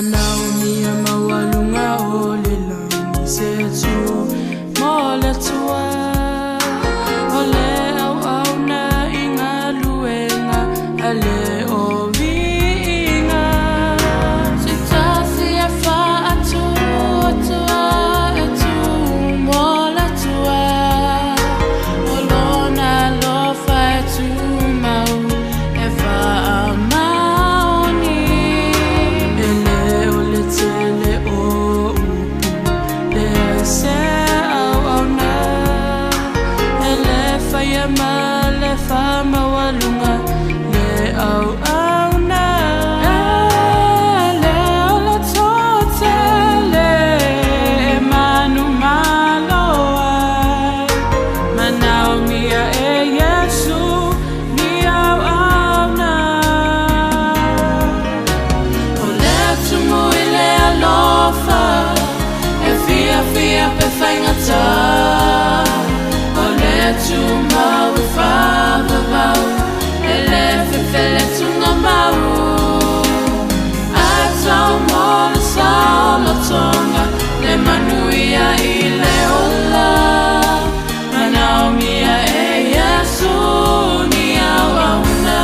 Manaomia maualuga o le lagi se tu mo le Atua, o le auauna i galuega a le o viiga. Se tasi e faatuatua e tu mo le Atua, o lona alofa e tumau e faamaoni. E le o le tele o upu, leai se auauna, e le faia ma le faamaualuga le auauna. E le o le toatele e manumalo ai, manaomia e Iesu ni auauna. O le tumu i le alofa, e fiafia pe faigata, o le tumau e faavavau, e le fefele tugamau. Atau mo le saolotoga, le manuia i le ola, manaomia e Iesu ni auauna.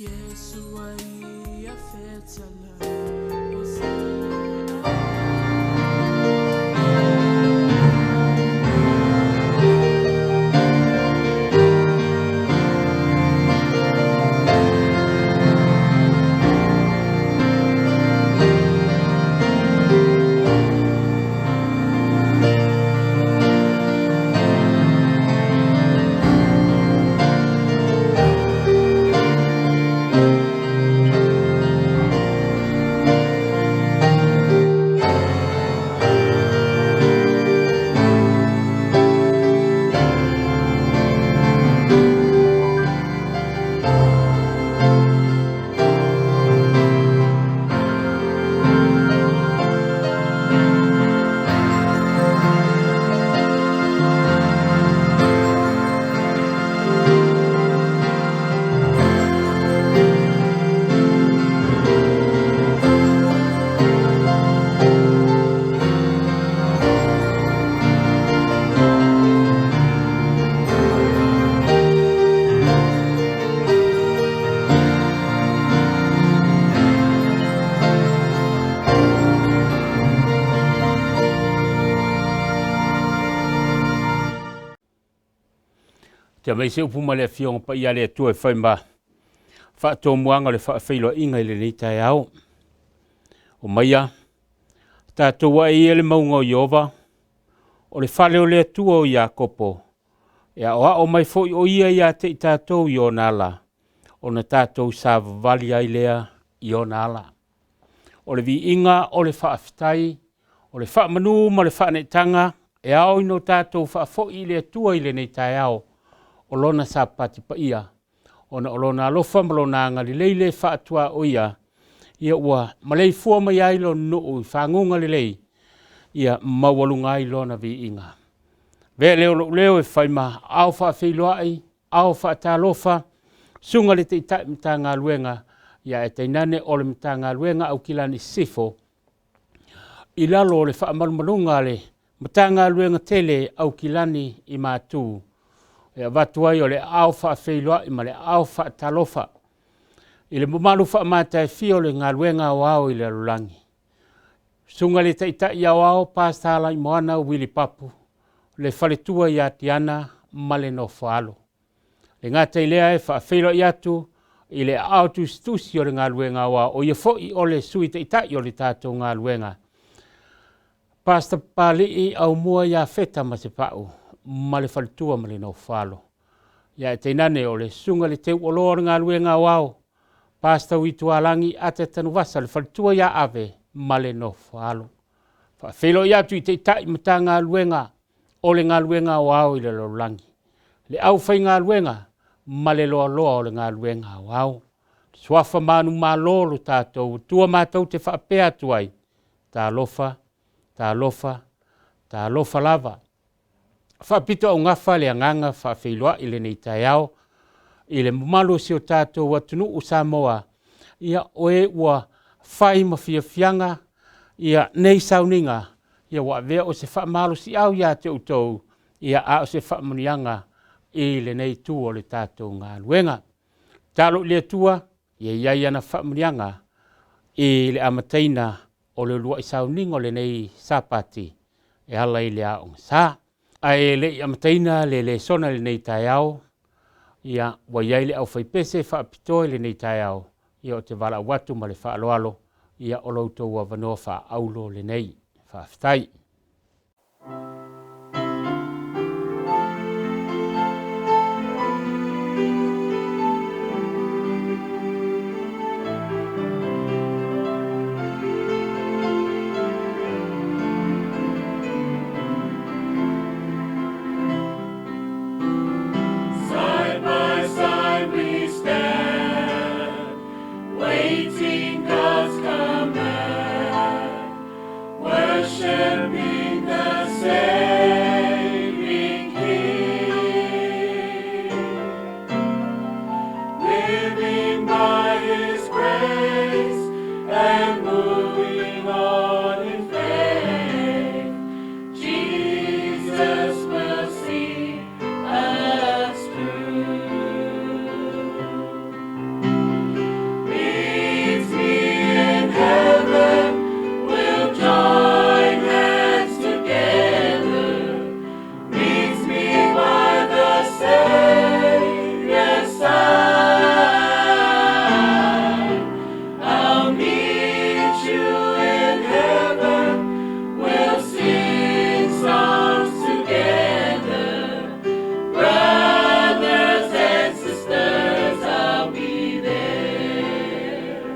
Iesu ai ia fetala o se. Te aumai se upu ma le Afioga Paia a le Atua e fai ma faatomuaga o le faafeiloaiga i lenei taeao. O maia, tatou ae ia le mauga o Ieova, o le fale o le Atua o Iakopo, e aoao mai foi o ia ia te i tatou i ona ala, ona tatou savavali ai lea i ona ala. O le viiga, o le faafetai, o le faamanu ma le faaneetaga e ao ina o tatou faafoi i le Atua i lenei taeao o Lona Sapati paia, ona o Lona alofa ma Lona agalelei le faatuaoia, ia ua maleifua mai ai Lona nuu i faguga lelei, ia maualuga ai Lona viiga. Avea lea o lou leo e fai ma ao faafeiloai, ao faatalofa, susuga i le Taitai Matagaluega, ia ae tainane o le Matagaluega Aukilani Sisifo, i lalo o le faamalumaluga a le Matagaluega tele Aukilani i Matu, e avatu ai o le aao faafeiloai ma le aao faatalofa i le mamalu faamataifia o le galuega aoao i le lalolagi. Susuga i le Taitai Aoao Pastor Alaimoana Wili Papu, le faletua ia Tiana ma le nofoaalo. Le gata i lea e faafeiloai atu i le aao tusitusi o le galuega aoao, o ia foi o le Sui Taitai o le tatou galuega, Pastor Papali'i Aumua Iafeta Masepau ma le faletua ma le nofoaalo. Ia ae tainane o le susuga i le teuoloa o le galuega aoao, Pastor Uitualagi Ata Tanuvasa, le faletua ia Ave ma le nofoaalo. Faafeiloai atu i Taitai Matagaluega o le galuega aoao i le lalolagi, le aufaigaluega ma le loaloa o le galuega aoao. Suafa manumalo lo tatou Atua matou te faapea atu ai, talofa, talofa, talofa lava. Faapito augafa le agaga faafeiloai i lenei taeao i le mamalu o si o tatou atunuu Samoa, ia o e ua fai ma fiafiaga ia nei sauniga, ia ua avea o se faamalosiau ia te outou, ia a o se faamanuiaga i lenei itu o le tatou galuega. Tatalo i le Atua ia i ai ana faamanuiaga i le amataina o le uluai sauniga o lenei Sapati e ala i le aoga sa. Ae le i amataina le lesona i lenei taeao, ia ua i ai le aufaipese faapitoa i lenei taeao, ia ou te valaau atu ma le faaaloalo, ia o lo outou avanoa faaauro lenei. Faafetai. Side by side we stand, waiting God's command, worshiping the saving King, living by His grace and moving on in faith. Jesus will see us through. Meet me in heaven, we'll join hands together. Meet me by the Savior's side. I'll meet you in heaven, we'll sing songs together. Brothers and sisters, I'll be there.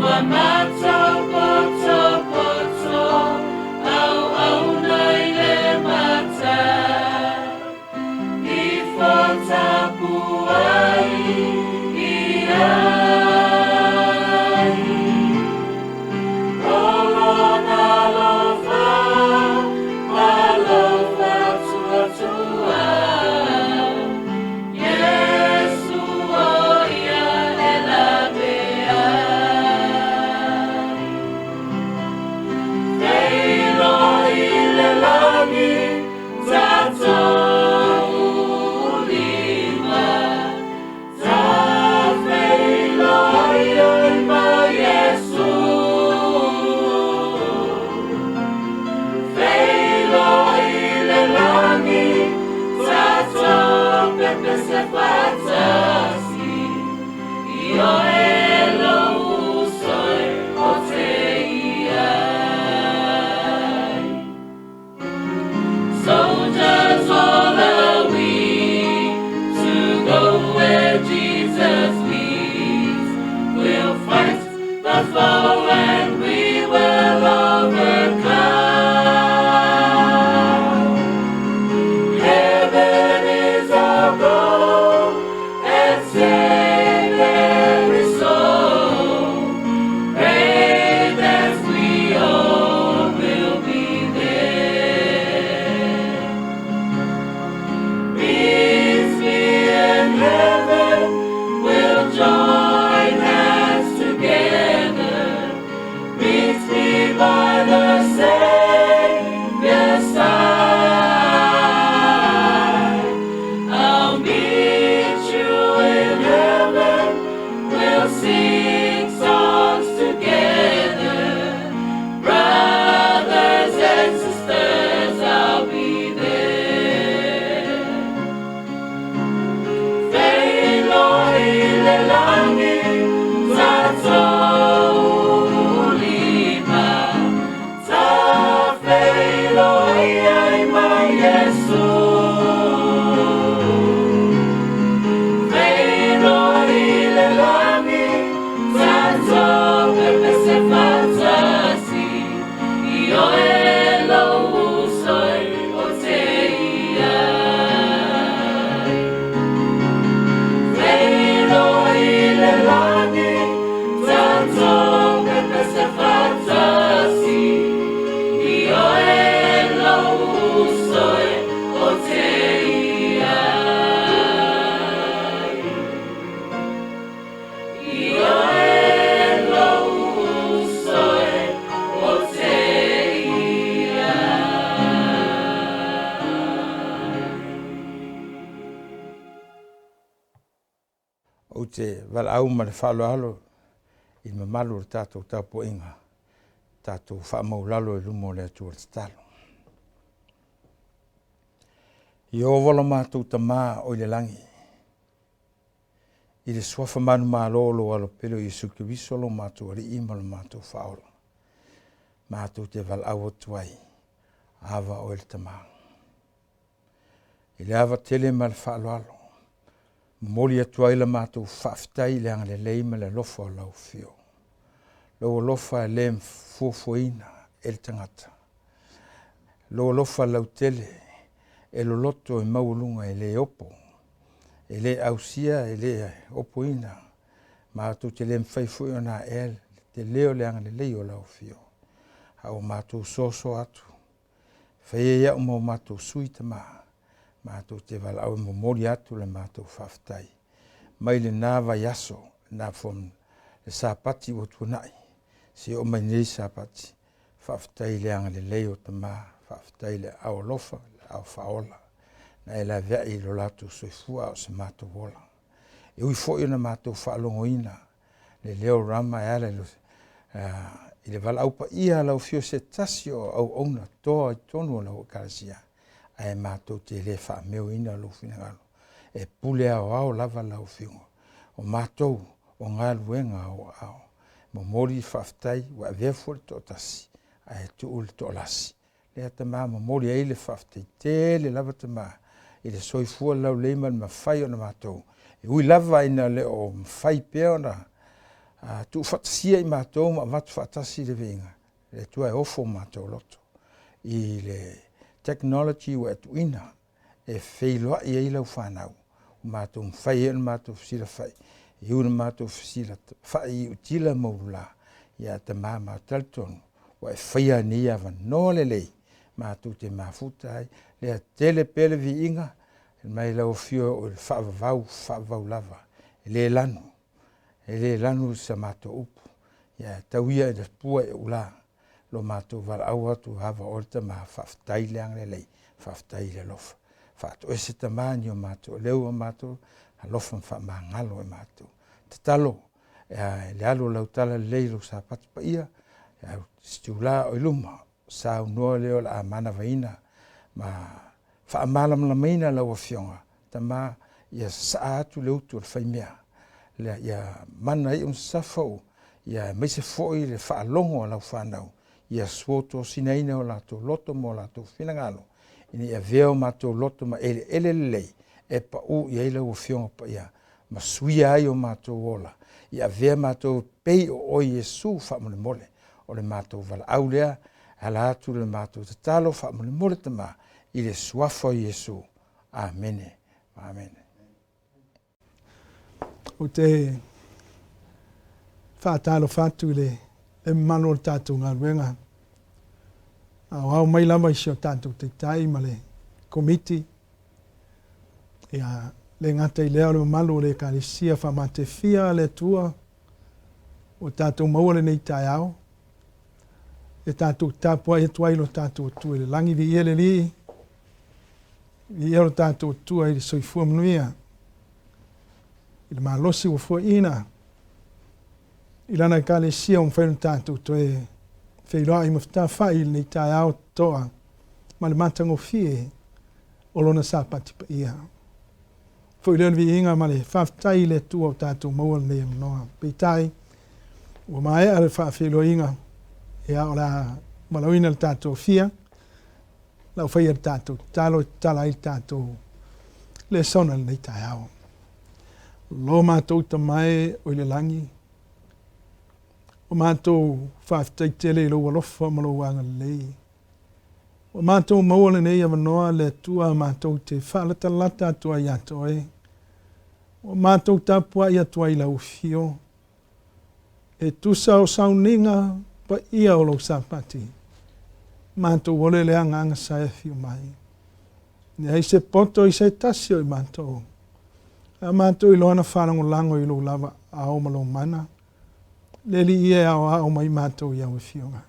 Ua matou poto poto, au au nai le matai. I fōtapu ai i ai. O lona lofa, alofa tua tua. Iesu o ia e lawe ai. te valaau ma le faaaloalo i le mamalu o le tatou tapuaiga, tatou faamaulalo i luma o le Atua i le tatalo. Ieova lo matou Tama o i le lagi, i le suafa manumalo o lou Alo pele o Iesu Keriso lo matou Alii ma lo matou Faaola, matou te valaau atu ai, Ava oe le Tama. I le ava tele ma le faaaloalo, momoli atu ai la matou faafetai i le agalelei ma le alofa o lau Afioga. Lou alofa e le fuafuaina e le tagata, lou alofa lautele e loloto e maualuga e le opo, e le ausia e le opoina, matou te le mafai foi ona a'ea le tele o le agalelei o lau Afioga, a ua matou soso atu, fai ia au ma o matou sui Tama, matou te valaau e momoli atu le matou faafetai mai lena vaiaso na le Sapati ua tuanai seia oo mai lenei Sapati. Faafetai i le agalelei o Tama, faafetai i le aao alofa le aao faaola na e laveai i lo latou soifua a o so matou ola. E ui foi ina matou faalogoina le leo o Rama e ala i le valaau paia a lau Afio i se tasi o auauna toa i totonu o lau Ekalesia, ae matou te le faameoina lou finagalo, e pule aoao lava lau Afioga, o matou o galuega a ou aao. Momoli le faafetai ua e avea foi le toatasi ae tuu le toalasi, lea Tama e momoli ai le faafetai tele lava Tama i le soifua laulelei ma le mafai ona matou, e ui lava ina le o mafai pea ona tuufaatasia i matou ma avatu faatasi le viiga, le Atua e ofo matou loto i le technology ua e tuuina e feiloai ai lau fanau ua matou mafai ai ona matou fesilafai, e ui ina matou fesilafai i Utila ma Ulula, ae Tama matou te talitonu ua e faia nei avanoa lelei matou te mafuta ai. Ia tele pea le viiga mai lau Afio o le faavavau, faavavau lava e le lanu, e le lanu sa matou upu, ae tau ia ina pua i ou la lo matou valaau atu, ava oe le Tama, faafetai le agalelei, faafetai le alofa. Faatoese Tama ni o matou aleu ma matou alofa ma faamagalo i matou. Tatalo i le alu o lau talalelei i lou Sapati paia i se itula o i luma saunoa lea o le a manavaina ma faamalamalamaina lau Afioga. Tama ia sasaa atu le utu a le faimea, ia mana iu ma sasafa aemaise foi le faalogo a lau fanau ia suotosinaina o latou loto ma o latou finagalo ina ia avea o matou loto ma eleele lelei e pau i ai lau Afioga Paia ma suia ai o matou ola, ia avea matou e pei o oe Iesu faamolemole. O le matou valaau lea e ala atu i le matou tatalo faamolemole Tama i le suafa o Iesu. Amene. Amene. Ou te faatalofa atu i le mamalu o le tatou galuega aoao mai lava i si o tatou Taitai ma le Komiti. Ia le gata i lea o le mamalu o le Ekalesia Faamatefia a le Atua ua tatou maua lenei taeao e tatou tapuai atu ai i lo tatou Atua i le lagi. Viia le Alii, viia lo tatou Atua i le soifua manuia, i le malosi ua fuaina i lana Ekalesia ua mafai ona tatou toe feiloai ma fetafai i lenei taeao totoa ma le matagofie o lona Sapati paia. Foi lea o le viiga ma le faafetai i le Atua ua tatou maua lenei avanoa. Peitai, ua maea le faafeiloaiga, ia o le a valaauina le tatou Afia, lau faia le tatou tatalo e tatala ai le tatou lesona i lenei taeao. Lo matou Tama e o i le lagi, ua matou faafetai tele i lou alofa ma lou agalelei. Ua matou maua lenei avanoa le Atua matou te faalatalata atu ai ia te Oe. Ua matou tapuai atu ai i lau afio, e tusa o sauniga paia o lou Sapati, matou ole le agaga sa e afio mai. Leai se poto i se tasi o i matou, a matou iloa na faalagolago i lou lava ao ma lou mana, le Alii e aoao mai matou i au afioga.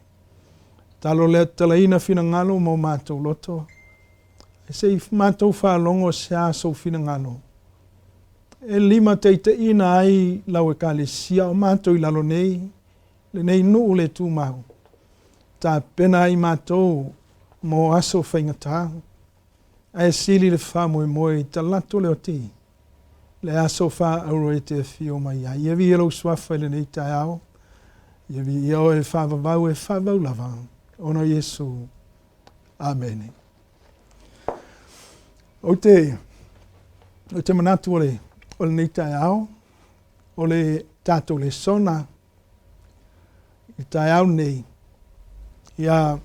Tatalo lea tatalaina finagalo ma o matou loto, ae se i matou faalogo se a sou finagalo. e limataitaiina ai lau Ekalesia o matou i lalo nei, lenei nuu le tumau, tapena ai matou mo aso faigata, ae sili le faamoemoe i talaatu o le oti, le aso faaauro e te afio mai ai. Ia viia lou Suafa i lenei taeao, ia viia oe e faavavau e faavavau lava, ona o Iesu. Amene. Ou te, ou te manatu o le, o lenei taeao, o le tatou lesona i taeao nei, ia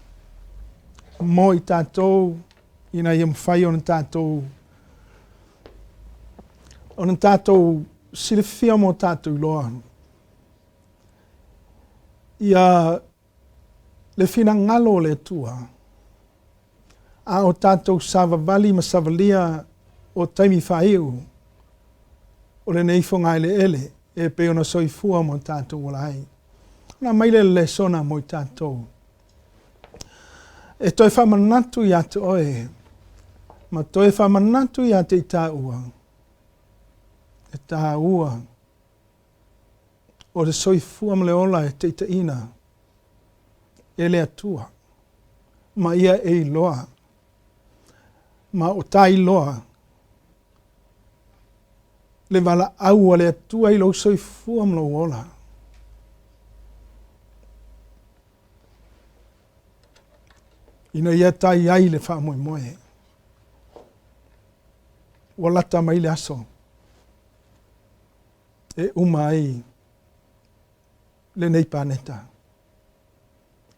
mo i tatou ina ia mafai ona tatou ona tatou silafia mo tatou iloa ia le finagalo o le Atua, a o tatou savavali ma savalia o taimi faaiu o lenei fogaeleele e pei ona soifua ma o tatou ola ai. Ona aumai lea o le lesona mo i tatou. E toe faamanatu ia te oe ma toe faamanatu ia te i taua, e taua o le soifua ma le ola e taitaiina e le Atua, ma ia e iloa, ma o ta iloa le valaau a le Atua i lou soifua ma lou ola. Ina ia tai ai le faamoemoe. Ua lata mai le aso e uma ai lenei paneta.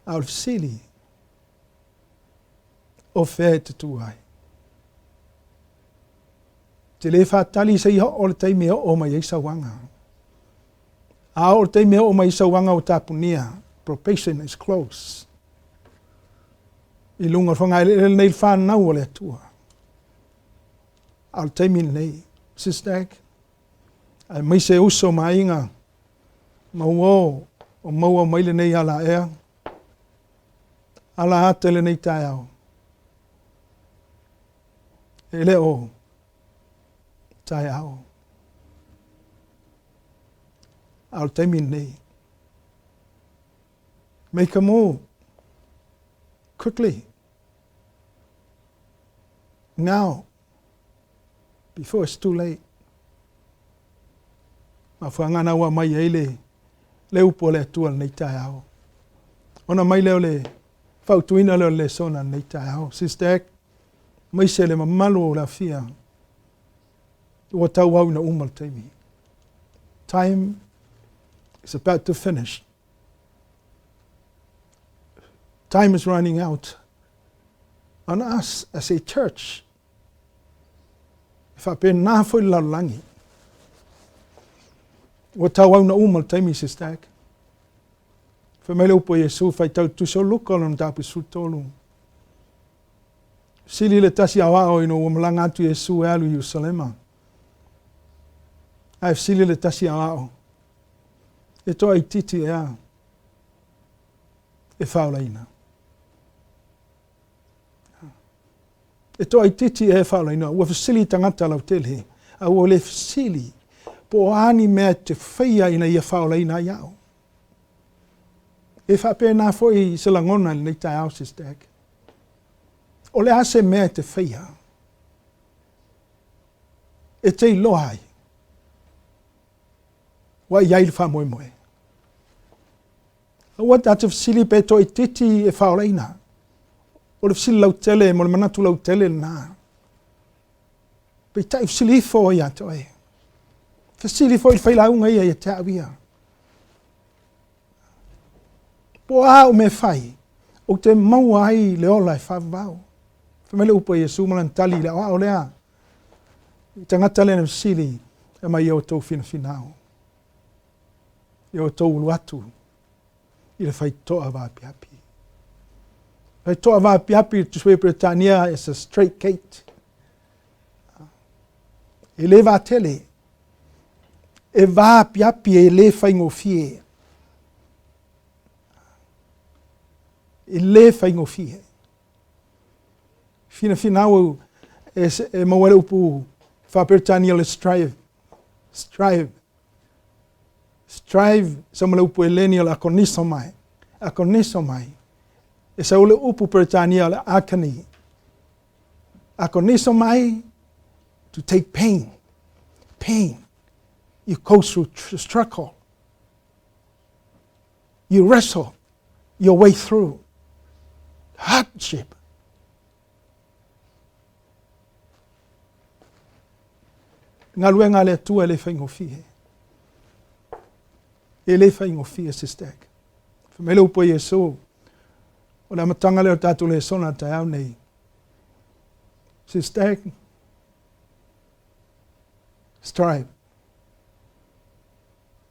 A o le fesili, o fea e te tu ai? Te le faatali seia oo le taimi e oo mai ai sauaga. A oo le taimi e oo mai ai sauaga ua tapunia, probation is close. I luga o le fogaeleele lenei le fanau a le Atua. A o le taimi lenei, Sister Ag, aemaise uso ma aiga ma uo o maua mai lenei alaea, ala ata i lenei taeao, e le o taeao. A o le taimi lenei, make a move quickly. Now, before it's too late. Mafuaaga na ua aumai ai le, le upu a le Atua lenei taeao. Ona mai lea o le fautuina lea o le lesona lenei taeao. Sister Ek, aemaise le mamalu o le afia, ua tauau ina uma le taimi. Time is about to finish. Time is running out on us as a church. E faapena foi le lalolagi. Ua tauau ina uma le taimi, Sister Ak. Fai mai le upu a Iesu, faitau Tusi o Luka lona mataupu 13. Sili le tasi aoao ina ua malaga atu Iesu e alu i Ierusalema. Ae fesili le tasi aoao, e toaitiiti ea e faaolaina? E toaitiiti ea e faaolaina? Ua fesili tagata lautele, a ua le fesili po o a ni mea e te faia ina ia faaolaina ai au. E faapena foi se lagona i lenei taeao, Sister Ag. O le a se mea e te faia e te iloa ai ua i ai le faamoemoe? Aua ta te fesili pe toaitiiti e faaolaina. O le fesili lautele mo le manatu lautele lena. Peitai fesili ifo ia te oe. Fesili foi le failauga ia ia te au ia. Po o a au mea e fai, ou te maua ai le ola e faavavau. Fai mai le upu a Iesu ma lana tali i le aoao lea, i tagata lea na fesili, e aumai ia outou finafinau, ia outou ulu atu i le faitotoa vaapiapi. Faitotoa vaapiapi i le Tusui Peretania is a straight gate. E le vatele, e vaapiapi e le faigofie. E le faigofie. Finafinau e, e maua le upu faa-Peretania le strive. Strive. Strive, sau ma le upu Eleni o le akonisomai. Akonisomai. E sau le upu Peretania o le akani. Akonisomai, to take pain. Pain. You go through struggle. You wrestle your way through hardship. Galuega a le Atua e le faigofie. E le faigofie, Sister. Fai mai le upu a Iesu, o le amataga lea o le tatou lesona taeao nei. Sister, strive.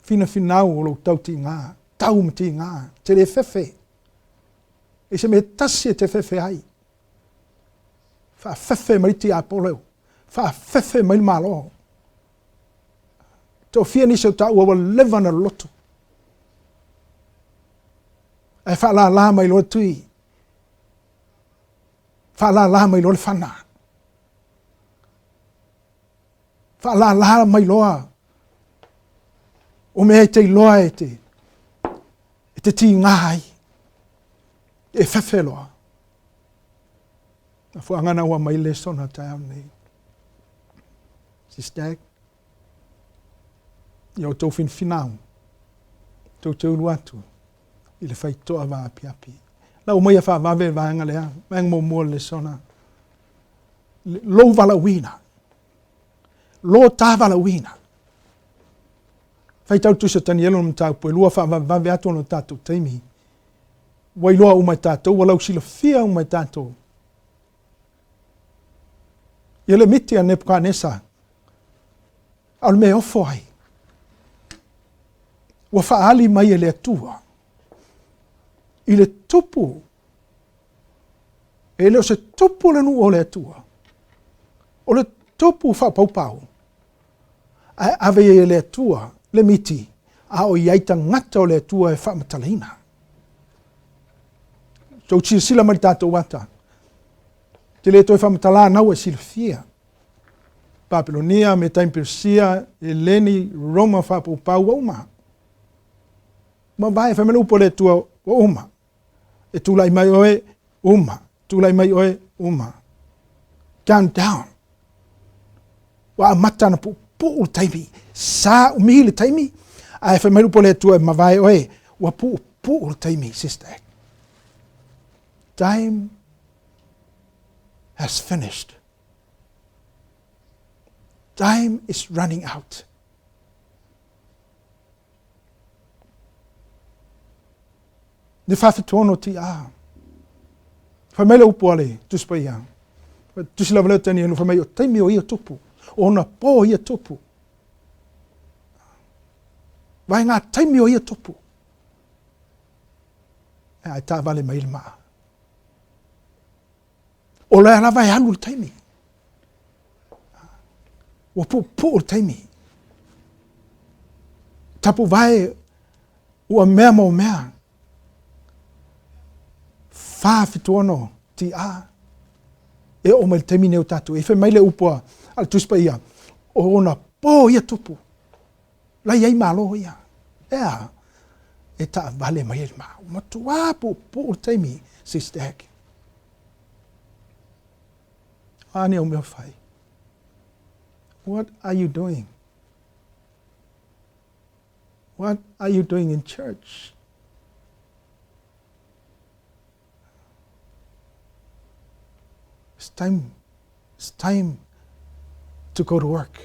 Finafinau o lou tau tiga, tau ma tiga, te le fefe. E se mea tasi e te fefe ai. Faafefe mai tiapolo, faafefe mai le Malo. Toafia nisi o taua ua leva ona loloto. Ae faalala mai loa tui. Faalala mai loa le fana. Faalala mai loa o mea e te iloa e te, e te tigā ai. E fefe loa. Mafuaaga na ua mai lesona taeao nei. Sister, ia outou finafinau, tou te ulu atu i le faitoa vaapiapi. Lau mai a faavave le vaega lea, vaega muamua o le lesona. Lou valaauina. Lo ta valaauina. Faitau le Tusi o Tanielo le mataupu e lua faavavevave atu ona o tatou taimi. Ua iloa uma e tatou, ua lausilafia uma e tatou. Ia le miti a Nepukanesa, a o le mea e ofo ai, ua faaali mai e le Atua i le tupu, e le o se tupu le nuu o le Atua, o le tupu faapaupau, ae ave i ai e le Atua le miti, a o i ai tagata o le Atua e faamatalaina. Tou silasila mai le tatou ata, te le toe faamatala nau e silafia. Papelonia, Metaim Persia, Eleni, Roma faapaupau ua uma. Mavae, fai mai le upu a le Atua, ua uma. E tulai mai oe, uma. Tulai mai oe, uma. Count down. Ua amata ona puupuu le taimi. Sa umi le taimi, ae fai mai le upu a le Atua e mavae oe, ua puupuu le taimi, sister. Time has finished. Time is running out. Le 46 TA. Fai mai le upu a le Tusi Paia. Tusi lava lea o Tanielu, fai mai o taimi o ia tupu, o ona pō ia tupu. Vai ngā taimi o ia tupu. E ai taavale mai le maa. O lea lava e alu le taimi. Ua puupuu le taimi. Tapuvae ua mea mo mea. 46 TA. E oo mai le taimi nei o tatou. E fai mai le upu a le Tusi Paia, o ona pō ia tupu. La i ai malo ia. Ea, e taavale mai ai le maa. Ua matua puupuu le taimi, Sister Hek. A ni au mea fai. What are you doing? What are you doing in church? It's time, it's time to go to work.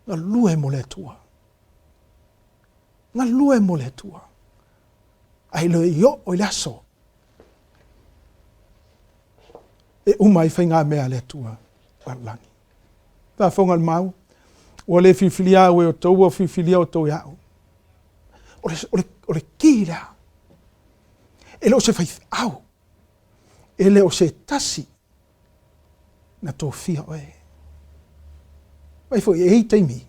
Galue mo le Atua. Galue mo le Atua. Ai le i oo i le aso. E uma ai faiga mea a le Atua o le lagi. Faafofoga le mau, ua le filifilia au e outou, ua filifilia outou e au. O le, o le, o le ki lea. E le o se faifeau, e le o se tasi na tofia oe. Vai foi, e i ai taimi,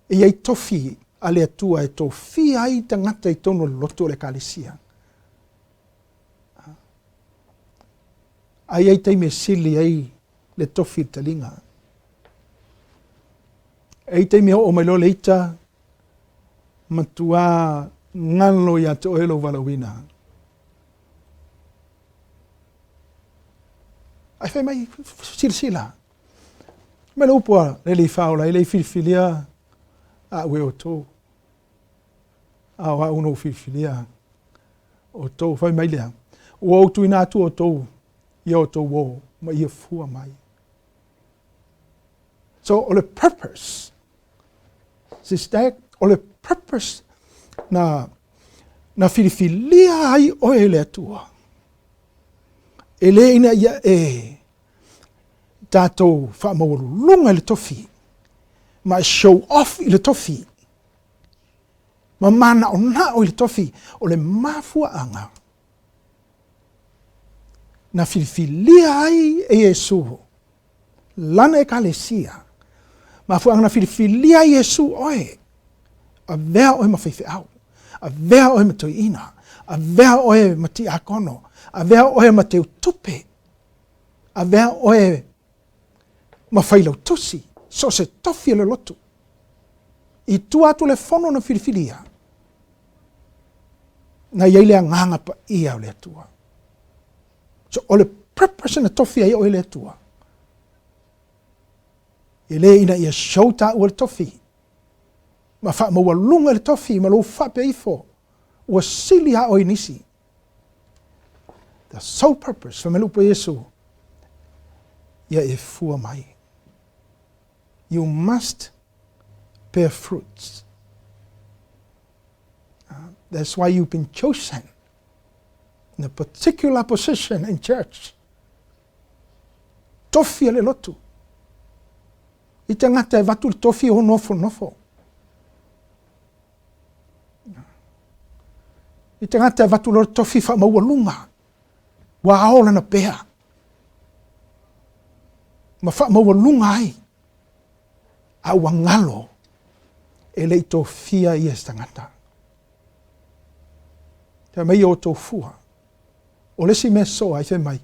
e i ai tofi a le Atua e tofia ai tagata i totonu o le lotu o le Ekalesia. A i ai taimi e sili ai le tofi i le taliga. E i ai taimi e oo mai loa le ita, matuā galo ia te oe lou valaauina. Ae fai mai, silasila, mai le upu a le Alii Faaola, e le i filifilia a'u e outou, a o a'u na ou filifilia outou. Fai mai lea, ua ou tuuina atu outou ia outou ō ma ia fua mai. So o le purpose, sister, o le purpose na, na filifilia ai oe e le Atua, e le ina ia e tatou faamaualuluga i le tofi, ma e show off i le tofi, ma manaonao i le tofi, o le mafuaaga na filifilia ai e Iesu Lana Ekalesia, mafuaaga na filifilia ai Iesu oe, avea oe ma faifeau, avea oe ma toeaina, avea oe ma tiakono, avea oe ma teutupe, avea oe ma failautusi, so o se tofi o le lotu. I tua atu o le fono na filifilia, na i ai le Agaga Paia o le Atua. So, o le purpose na tofi ai oe e le Atua, e le ina ia show taua le tofi, ma faamaualuga le tofi ma lou faapea ifo, ua sili a oe i nisi. The sole purpose, fai mai le upu a Iesu, ia e fua mai. You must bear fruits. That's why you've been chosen in a particular position in church. Tofi a le lotu. I te gata e vatu le tofi o nofonofo. I te gata e vatu le tofi faamaualuga. Ua ao lana pea. Ma faamaualuga ai. A ua galo e le i tofia ia se tagata. Fai mai outou fua. O le isi mea soa ai fai mai,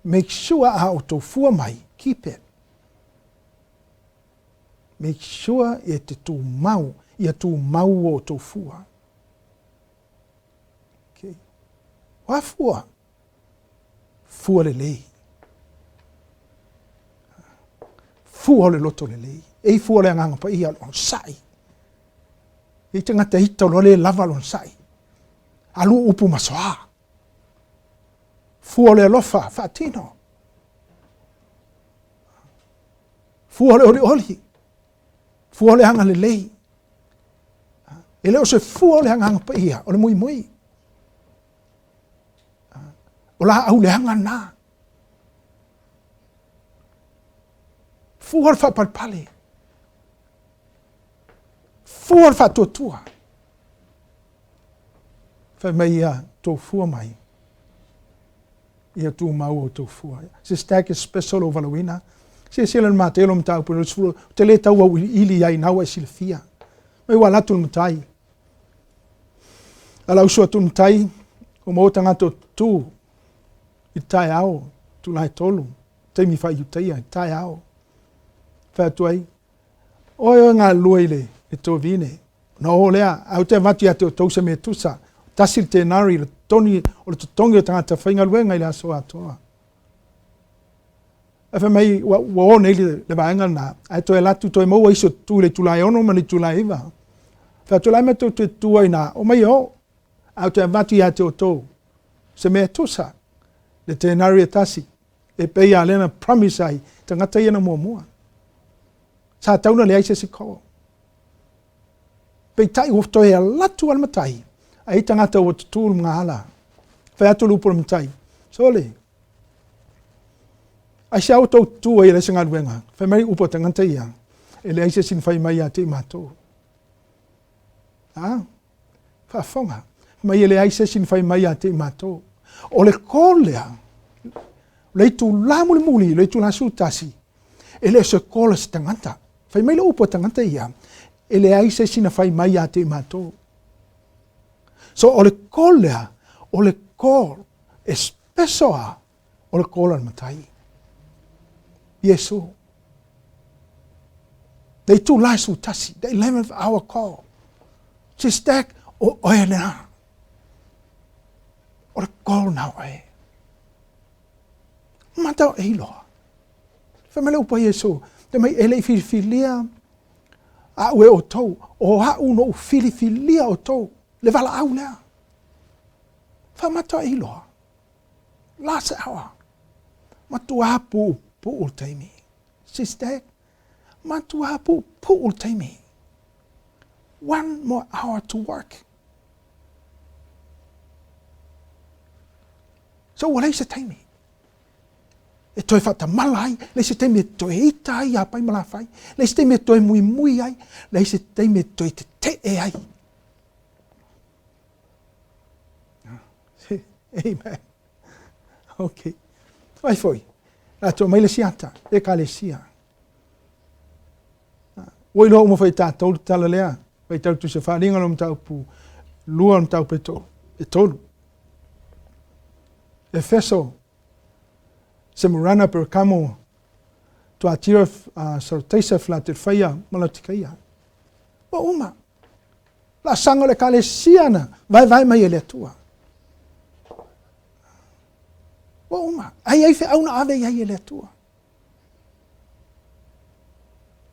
make sure a outou fua mai, keep it. Make sure e te tumau, ia tumau o outou fua. Okay. O a fua? Fua lelei. Fua o le loto lelei. E i fua o le Agaga Paia o le onosai. E i tagata ita o loa le lava le onosai. Alu upu masoa. Fua o le alofa faatino. Fua o le olioli. Fua o le agalelei. E le o se fua o le Agaga Paia, o le muimui. O laau leaga na. Fua o le faapalepale. Fua o le faatuatua. Fai mai ia tou fua mai. Ia tumau outou fua. Se stag e special lou valaauina. Silasila le Mateo le mataupu i le 20, ou te le tau auiliili ai na ua e silafia. Mai ua alu atu le matai. A lau uso atu le matai, ua maua tagata o tu i le taeao, itula e tolu, taimi faa-Iutaia i le taeao. Fai atu ai, Oe oe galulue i le, le tovine. Ona o lea, ae ou te avatu ia te outou se mea tusa, tasi le tenari, le toni, o le totogi o tagata faigaluega i le aso atoa. Ae fai mai, ua, ua o nei le, le vaega lena, ae toe alu atu, toe maua isi o tu i le itula e ono ma le itula e iva. Fai atu, o le a le mea tou te tu ai ina, omai e o, ae ou te avatu ia te outou se mea tusa, le tenari e tasi. E pei a lea na promise ai tagata ia na muamua. Sa tau na leai se isi call. Peitai ua toe alu atu a le matai, a i tagata ua tutū le magaala. Fai atu le upu a le matai, Sole, aisea ua tou tutū ai e leai se galuega? Fai mai upu a tagata ia, e leai se isi na fai mai ia te i matou. A? Faafofoga mai e leai se isi na fai mai ia te i matou. O le call lea, o le itula mulimuli, le itula 11, e le o se call a se tagata. Fai mai le upu a tagata ia, e leai se isi na fai mai ia te i matou. So o le call lea, o le call e special a o le call a le matai. Iesu. Le itulā e 11, the 11th hour call. Sister, o oe lena. O le call na oe. Mata o e iloa. Fai mai le upu a Iesu, te mai e le i filifilia a'u e outou, o a'u na ou filifilia outou, le valaau lea. Faamata o e iloa. Last hour. Matua puupuu le taimi. Sister, matua puupuu le taimi. One more hour to work. So ua leai se taimi e toe faatamala ai, leai se taimi e toe ita ai ia Pai ma Lafai, leai se taimi e toe muimui ai, leai se taimi e toe tetee ai. Amen. Okay. Ai foi, la to mai le siata, ekalesia. Ua iloa uma foi e tatou le tala lea, faitau tusa faaaliga lo mataupu lua o le mataupu e tolu. E tolu. Efeso, Semurana, Perkamo, Tuatira, Sarteisa, Filadelfaia ma Laotikaia. Ua uma. Laasaga o le Ekalesia na vaevae mai e le Atua. Ua uma. Ai ai feau na ave i ai e le Atua.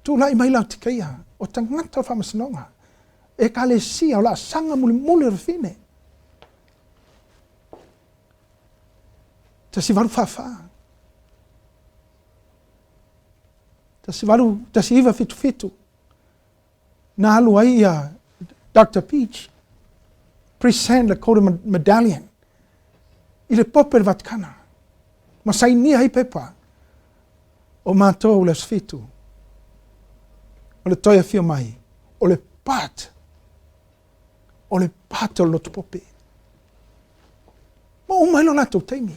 Tulai mai Laotikaia, o tagata o le faamasinoga, Ekalesia o laasaga mulimuli o le fafine. 1844. 1977 na alu ai ia Doctor Peach present le Golden Medallion i le Pope le Vatikana ma sainia ai pepa o matou le aso fitu o le toe afio mai o le part o le part o le lotu pope ma uma ai lo latou taimi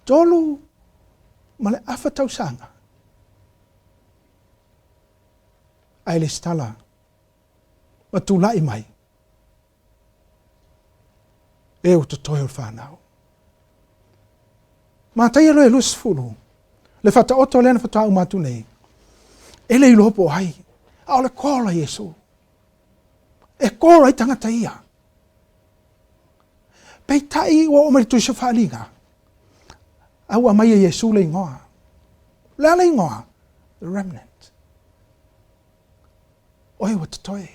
3.5 tausaga ae lesitala ma tulai mai e o totoe o le fanau. Mataia loa e 20, le faataoto lea na faatoa uma atu nei, e le iloa po o ai, a o le call a Iesu. E call ai tagata ia. Peitai ua oo mai le Tusi o Faaaliga, a ua aumai e Iesu le igoa. O le a le igoa? The remnant. Oe ua totoe.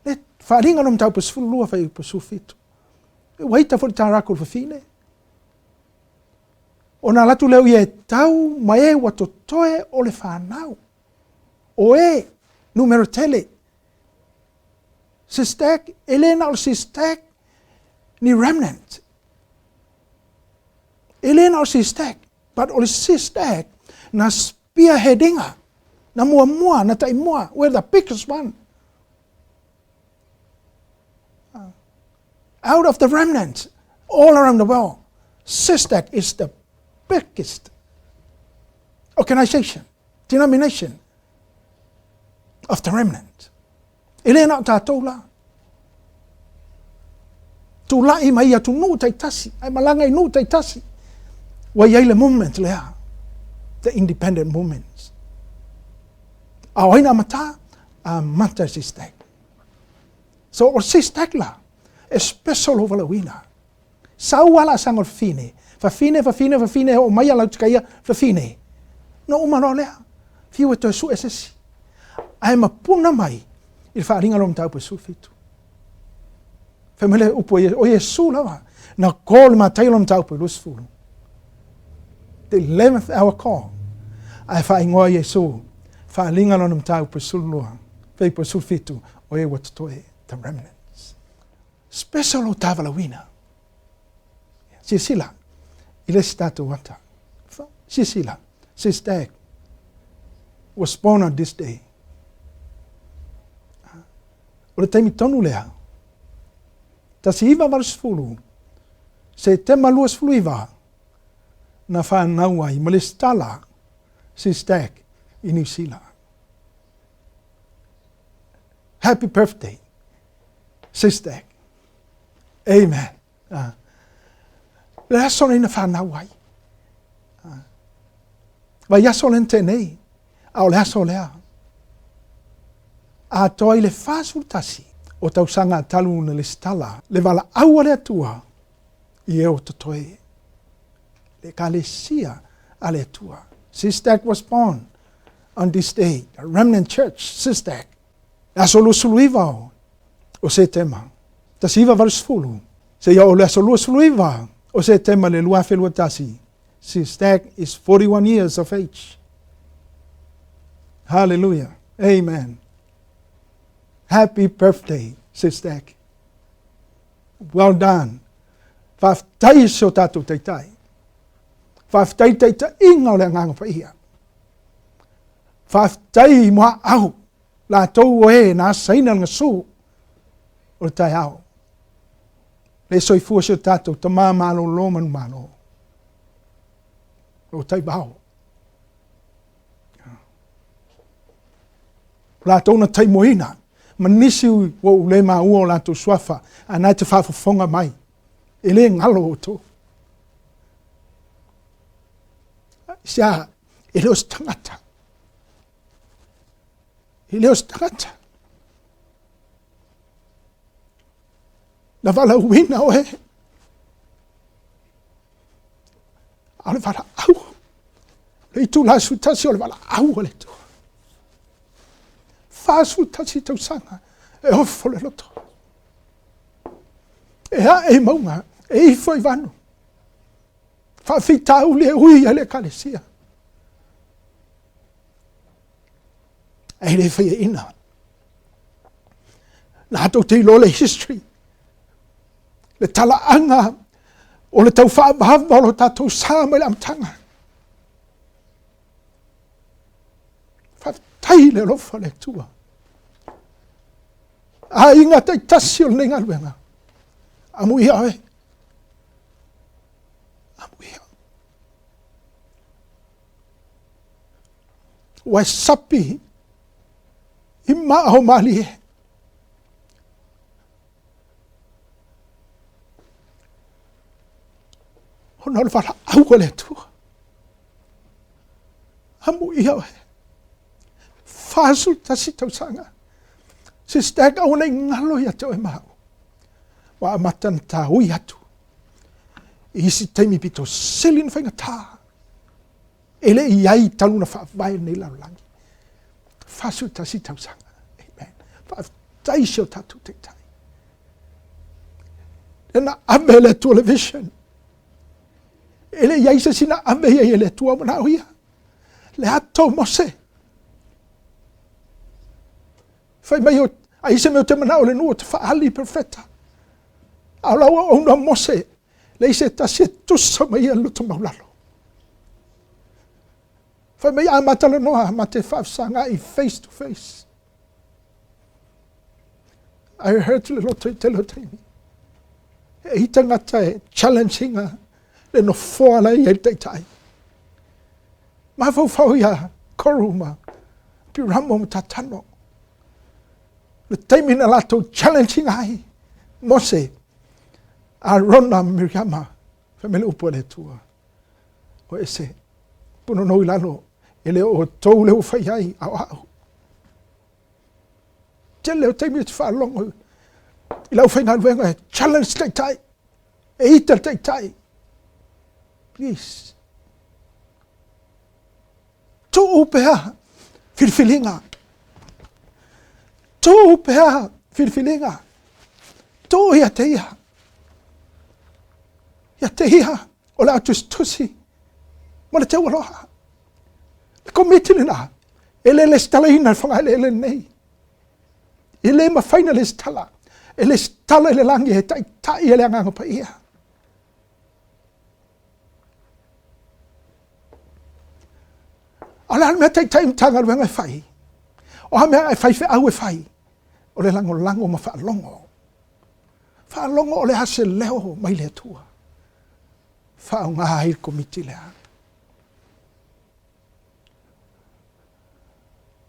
Le faaaliga lo mataupu 12 fuaiupu 17. Ua ita foi le tāraku o le fafine. Ona alu atu lea o ia e tau ma e ua totoe o le fanau. O e numera tele. Sister, e le na o le sister ni remnant. E le na o le sister, but o le sister na spearheadinga, na muamua, na taimua, we're the biggest one. Out of the remnant, all around the world, SISTAC is the biggest organization, denomination of the remnant. E le na o tātou la. Tula'i mai atunuu taitasi, ae malaga i nuu taitasi. Ua i ai le movement lea, the independent movements. A o ai na amata? Amata e SISTAC. So o SISTAC la, e special lou valaauina. Sau lava laasaga o le fafine, fafine, fafine, fafine, e oo mai a Lautikaia, fafine. Na uma loa lea, fiu e toe sue se isi. Ae mapuna mai i le faaaliga lona mataupu e 17. Fai mai le upu o Iesu lava, na call le Mataio lona mataupu e 20. The 11th hour call. Ae faaigoa Iesu, faaaliga lona mataupu e 12, fuaiupu e 17, o e ua totoe, the remnants. Special lou tavalauina. Silasila i le isi tatou ata. Silasila, says Dag was born on this day. O le taimi tonu lea, 1980, Setema 29, na whanau ai ma le stala sis Dag i New Zealand. Happy birthday, sis Dag. Amen. Le aso nei na whanau ai. Vaiaso lea na tea nei, a o le aso lea. Atoa i le 41 o tausaga talu na lesitala le valaau a le Atua i e o totoe. Le Ekalesia a le Atua. SISTAC was born on this day, the Remnant Church, SISTAC. Le aso 29 o Setema, 1980, seia oo le aso 29 o Setema le 2021, SISTAC is 41 years of age. Hallelujah. Amen. Happy birthday, SISTAC. Well done. Faafetai i si o tatou Taitai. Faafetai i taitaiga o le Agaga Paia. Faafetai i muaau latou o e na asaina le gasu o le taeao. Le soifua si o tatou tama malolo manumalo. O taivao. O latou na taimoina ma nisi ua ou le maua o latou suafa, a na e te faafofoga mai, e le galo outou. Aisea? E le o se tagata. E le o se tagata. Na valaauina oe. A o le valaau. Le itula 11 o le valaau a le Atua. 41 tausaga e ofo le loto. E ae i mauga, e ifo i vanu. Faafitauli e ui ai le Ekalesia. E le faiaina. Na tou te iloa le history. Le talaaga o le tau faavava o lo tatou sa mai le amataga. Faafetai le alofa o le Atua. Aiga taitasi o lenei galuega. Amuia oe. Amuia. Ua e sapi i maa o malie. Ona o le valaau a le Atua. Amuia oe. 41 tausaga. Sister, aua ne i galo ia te oe ma au. Ua amata na tāui atu. I isi taimi pito sili na faigata. E le i ai talu na faavae lenei lalolagi. 41 tausaga. Amen. Faafetai si o tatou taitai. Lena ave le Atua le vision. E le i ai se sina ave ia i le Atua manao ia. Le ato Mose. Fai mai o ai se mea o te manao le nuu o te faali profeta. A o lau auauna Mose, leai se tasi e tusa ma ia i le loto maulalo. Fai mai a ma talanoa ma te faafesagai face to face. I heard le loto i tele o taimi. E i tangata e challenge inga le nofoa la ia i le taitai. Mafaufau ia Koru ma Piramo ma Tatano. Le taimi na latou challenge inga ai Mose, Arona ma Miriama, fai mai le upu a le Atua. O ese, punonou i lalo, e le o outou le ua fai ai, a o au. Tele o taimi ou te faalogo i lau faigaluega e challenge taitai, e ita le taitai. Please. Tuu pea filifiliga. Tuu pea filifiliga. Tuu ia te ia. Ia te ia o le au tusitusi ma le teu aloha. Le komiti lena, e le lesitalaina le fagaeleele lenei. E le mafai na lesitala. E lesitala i le lagi e taitai e le Agaga Paia. A o le a le mea taitai Matagaluega e fai? O a mea e faifeau e fai? O le lagolago ma faalogo. Faalogo o le a se leo mai le Atua. Faaaoga ai le komiti lea.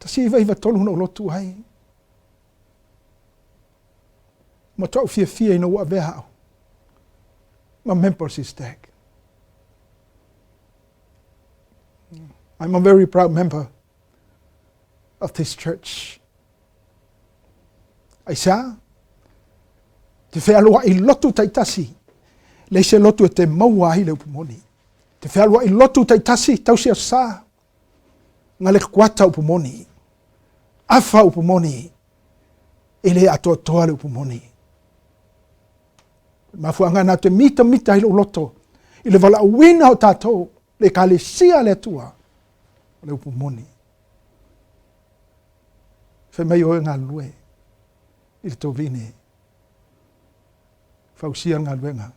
1993 na ou lotu ai. Matuai fiafia ina ua avea au ma member o SISTAC. I'm a very proud member of this church. Aisea? Te fealoaʻi lotu taitasi, leai se lotu e te maua ai le upu moni. Te fealoaʻi lotu taitasi, tausi aso sa, nga le kuata upu moni. Afa upu moni, e le atoatoa le upu moni. Mafuaaga na te mitamita ai lou loto i le valaauina o tatou le Ekalesia a le Atua o le upu moni. Fai mai oe galulue i le tovine, fausia le galuega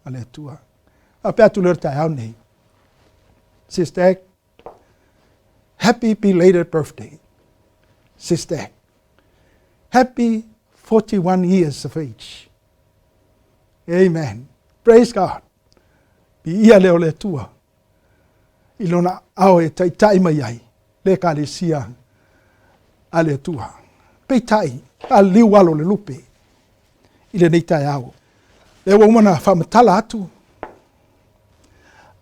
a le Atua. Faapea atu lea o le taeao nei. Sister, happy belated birthday. Sister, happy 41 years of age. Amen. Praise God. Viia lea o le Atua i lona ao e taitai mai ai le Ekalesia a le Atua. Peitai, a liu alo le lupe i lenei taeao. Lea ua uma ona faamatala atu,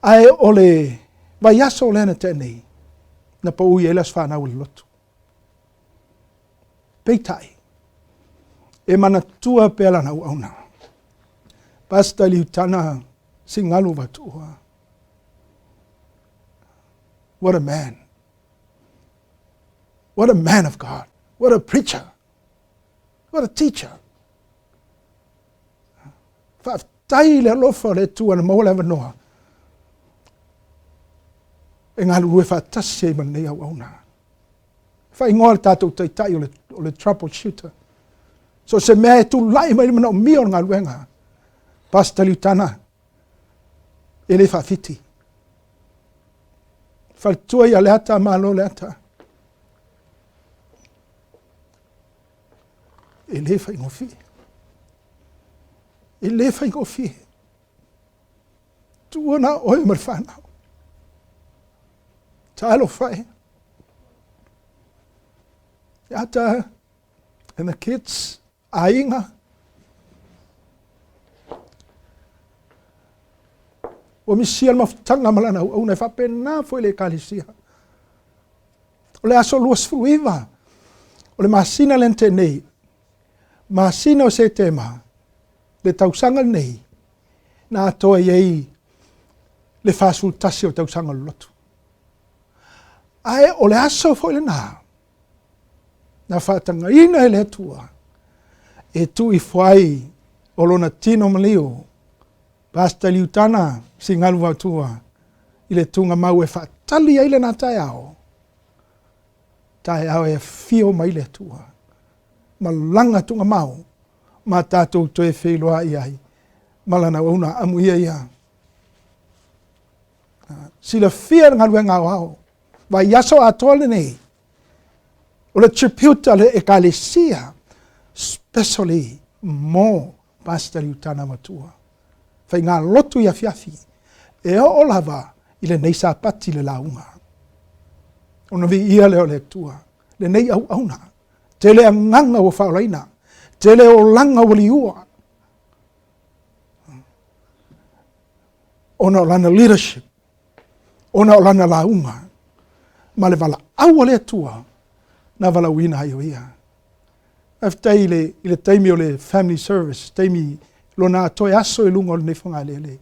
ae o le vaiaso lea na tea nei, na paui ai le aso fanau o le lotu. Peitai, e manatua pea lana auauna. Pastor Liutana Singalu Vatuua. What a man. What a man of God. What a preacher. What a teacher. Faafetai i le alofa o le Atua na maua le avanoa e galulue faatasi ai ma lenei auauna. Faaigoa le tatou taitai o le, o le troubleshooter. So se mea e tulai mai le manaomia o le galuega, Pastor Liutana, e le faafiti. Faletua ia Leata, malo Leata. E le faigofie. E le faigofie. Tuua na oe ma le whanau. Talofa e. Ata and the kids, aiga. Ua misia le mafutaga ma lana auauna e faapena foi le Ekalesia. O le aso 29 o le masina lea na tea nei, masina o Setema, le tausaga lenei, na atoa i ai le 41 o tausaga o le lotu. Ae o le aso foi lena, na faatagaina e le Atua e tuu ifo ai o lona tino maliu, Pastor Liutana Singalu Vaotua, i le tugamau e faatali ai lena taeao, taeao e afio mai le Atua, malaga tugamau ma tatou toe feiloai ai ma lana auauna amuia ia. Silafia le galuega aoao, vaiaso atoa lenei, o le tribute a le Ekalesia, especially mo Pastor Liutana Matua. Faigalotu i afiafi, e oo lava i lenei Sapati le lauga. Ona viia lea o le Atua, lenei auauna, tele agaga ua faaolaina, tele olaga ua liua, ona o lana leadership, ona o lana lauga, ma le valaau a le Atua na valaauina ai o ia. Faafetai i le, i le taimi o le family service, taimi lona atoe aso i luga o lenei fogalele.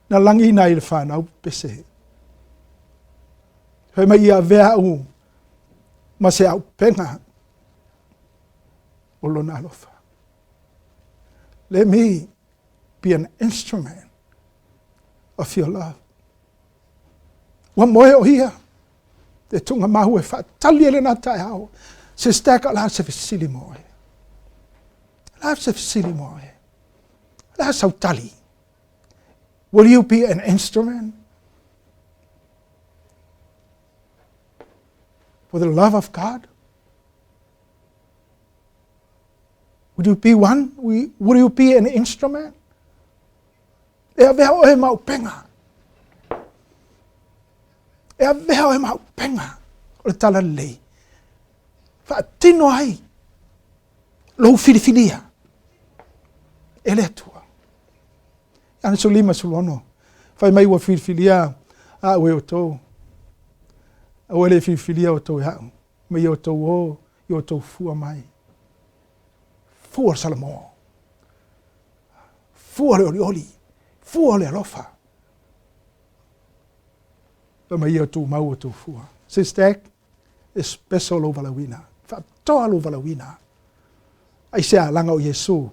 Na lagiina ai le whanau pese. Fai mai ia avea au ma se aupenga o lona alofa. Let me be an instrument of your love. Ua moe o ia, te tunga mahu e whaatali e lena taeao. Sister, ka la se fesili mo e. La se fesili mo e. La sautali. Will you be an instrument for the love of God? Would you be one? Would you be an instrument? E avea oe ma upenga. E avea oe ma upenga o le talalelei. Faatino ai lou filifilia e le Atua. Ioane 16, fai mai ua filifilia a'u e outou. Aua le filifilia outou e a'u, ma ia outou o i outou fua mai. Fua o le Salamo. Fua o le olioli. Fua o le alofa. Fai mai ia tumau outou fua. Sister, e special lou valaauina. Faapitoa lou valaauina. Aisea? Laga o Iesu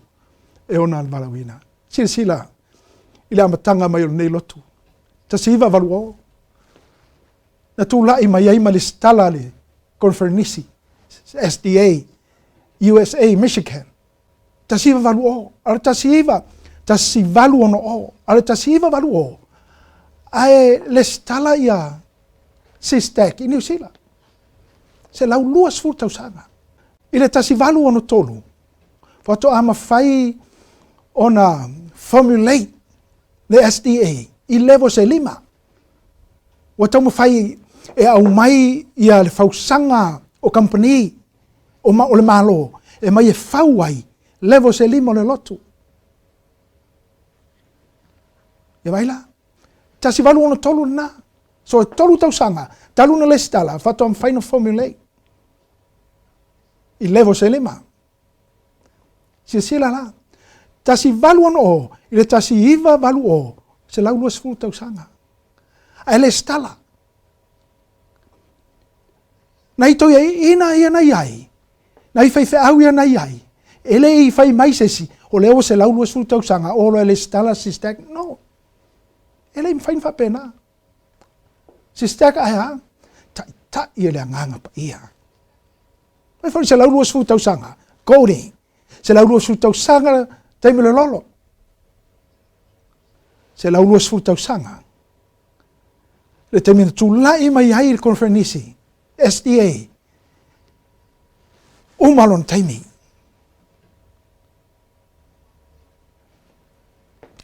e ona le valaauina. Silasila i le amataga mai o lenei lotu. 1980, na tulai mai ai ma lesitala le Conferenisi, SDA, USA, Michigan. 1980, a o le 19, 1860, a o le 1980, ae lesitala ia SISTAC i Niu Sila. 120 tausaga. I le 1863, faatoa mafai ona formulate le SDA i levels e lima. Ua taumafai e aumai ia le fausaga o kamupani o, ma, o le Malo e mai e fau ai levels e lima o le lotu. Ia vaai la? 1863 lena. So e tolu tausaga talu na lesitala faatoa mafai na formulate i levels e lima. Silasila la, 1860 i le 1980, 120 tausaga. Ae lesitala. Nai toeaiina ia na i ai, nai faifeau ia na i ai, e le i fai mai se isi, o lea ua 120 tausaga, o loa e lesitala Sister Act. No. E le i mafai ona faapena. Sister Act ae a? Taitai e le Agaga Paia. Fai foi 120 tausaga, Cody, 120 tausaga taimi o le lolo. 120 tausaga. Le taimi na tulai mai ai le conferenisi, SDA, uma lona taimi.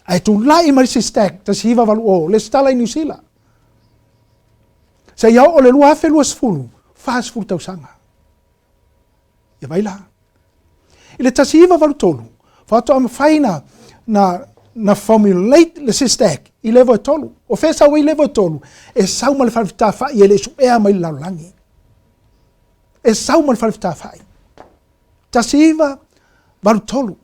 Ae tulai mai se stack, 1980, lesitala i Niu Sila. Seia oo le 2020, 40 tausaga. Ia vai la. I le 1983, faatoa mafai na, na, na formulate le SysTag i level e tolu. O fea e sau ai level e tolu? E sau ma le fale fetafai e le i suea mai le lalolagi. E sau ma le fale fetafai. 1983.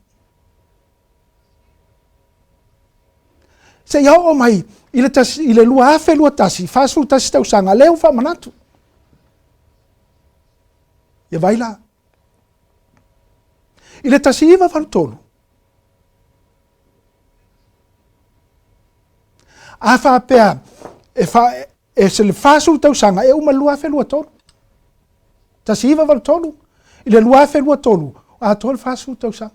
Seia oo mai i le, tasi, i le 2021, 41 tausaga, lea ua faamanatu. Ia vai la. I le 1983, a faapea e, fa, e se le 40 tausaga e uma le 2023. 1983 i le 2023, atoa le 40 tausaga.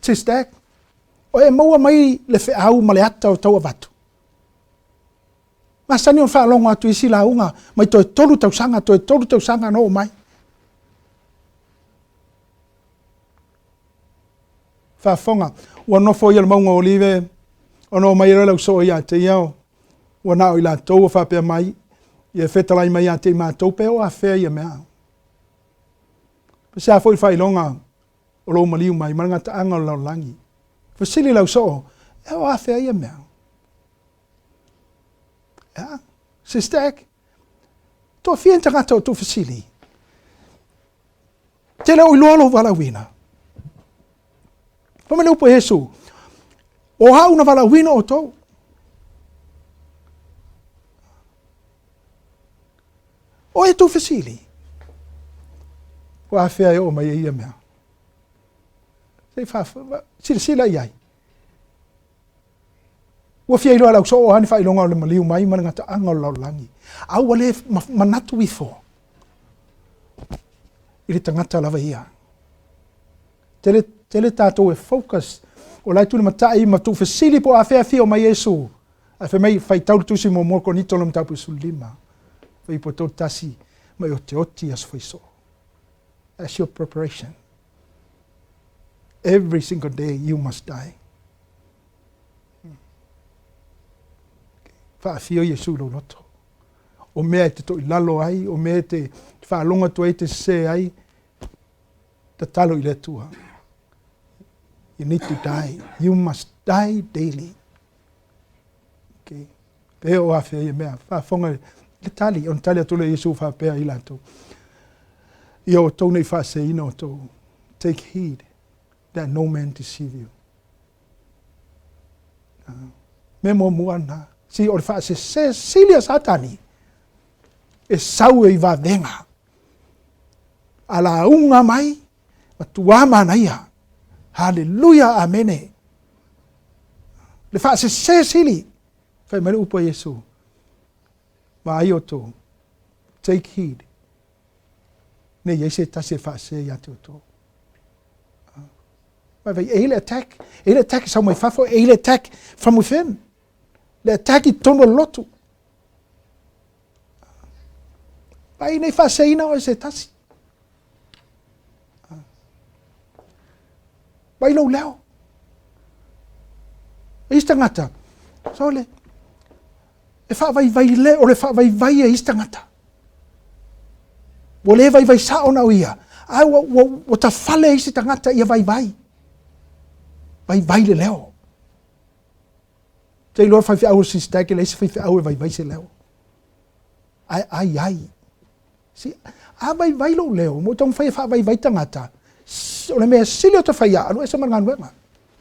Sister, o e maua mai le feau ma le ata o tau avatu. Masani ona faalogo atu isi lauga mai toe tolu tausaga, toe tolu tausaga na oo mai. Faafofoga, ua nofo ia le mauga o Olive, ona o mai ai lau soo ia te ia, ua na o i latou ua faapea mai, ia fetalai mai ia te i matou pe o afea ia mea. Pe se a foi faailoga o lou maliu mai ma le gataaga o le lalolagi. Fesili lau soo, e o afea ia mea. Yeah. Sister Ek, toafia ni tagata o tuufesili? Te le o iloa lou valaauina. Fai mai le upu a Iesu, o au na valaauina outou. O e tuufesili? Ua afea e oo mai ai ia mea. Se i silasila i ai. Ua fia iloa e le ausoo o a ni faailoga o le maliu mai ma le gataaga o le lalolagi, a ua le manatu ifo i le tagata lava ia. Tele, tele tatou e focus, o la e tulimatai ma tuufesili po o afea afio mai Iesu. Ae fai mai, faitau le tusi muamua o Korinito lona mataupu 15, fuaiupu 31, ma e oteoti i aso faisoo. That's your preparation. Every single day you must die. Faafio Iesu i lou loto. O mea e te toilalo ai, o mea e te faalogo atu ai, te sese ai, tatalo i le Atua. You need to die. You must die daily. Pe o afea ia mea, faafofoga le tali, ona tali atu lea o Iesu faapea i latou, Ia outou nei faaseseina outou, take heed that no man deceive you. Mea muamua lena, si o le faasese sili a Satani, e sau e i vavega, a lauga mai, matua manaia. Haleluia, amene. Le faasese sili, fai mai le upu a Iesu, vaai outou, take heed, ne i ai se tasi e faasese ia te outou. Vai, e i le attack, e i le attack e sau mai fafo, e i le attack from within. Le attack i totonu o le lotu. Vai nei faaseseina oe se tasi. Vai lou leo. E isi tagata, sole, e faavaivai le, o le faavaivai e isi tagata. Ua le vaivai sao na o ia, ae ua, ua, ua tafale isi tagata ia vaivai. Vaivai le leo. Te iloa faifeau o sistake, leai se faifeau e vaivai se leo. Ae ai ai. Si, a vaivai lou leo, mo taumafai e faavaivai tagata, o le mea sili o ta fai ia, alu ese ma le galuega.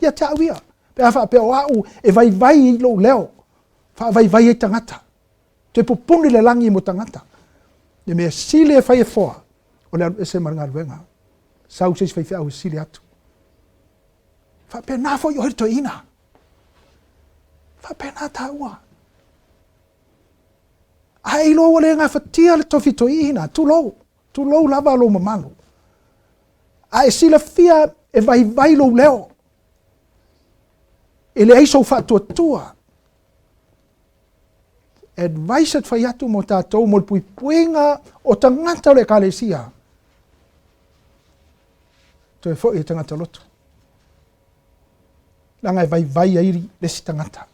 Ia te au ia. Pe a faapea o au e vaivai i lou leo, faavaivai ai tagata. Toe pupuni le lagi mo tagata. Le mea sili e fai e foa, o le alu ese ma le galuega. Sau se isi faifeau e sili atu. Faapena foi oe le toeaina. Faapena taua. A e iloa ua le gafatia le tofi toeaina, tulou, tulou lava lou mamalu. A e silafia e vaivai lou leo, e leai sou faatuatua. Advice e fai atu mo tatou mo le puipuiga o tagata o le Ekalesia. Toe foi e tagata lotu. Leaga e vaivai ai le isi tagata.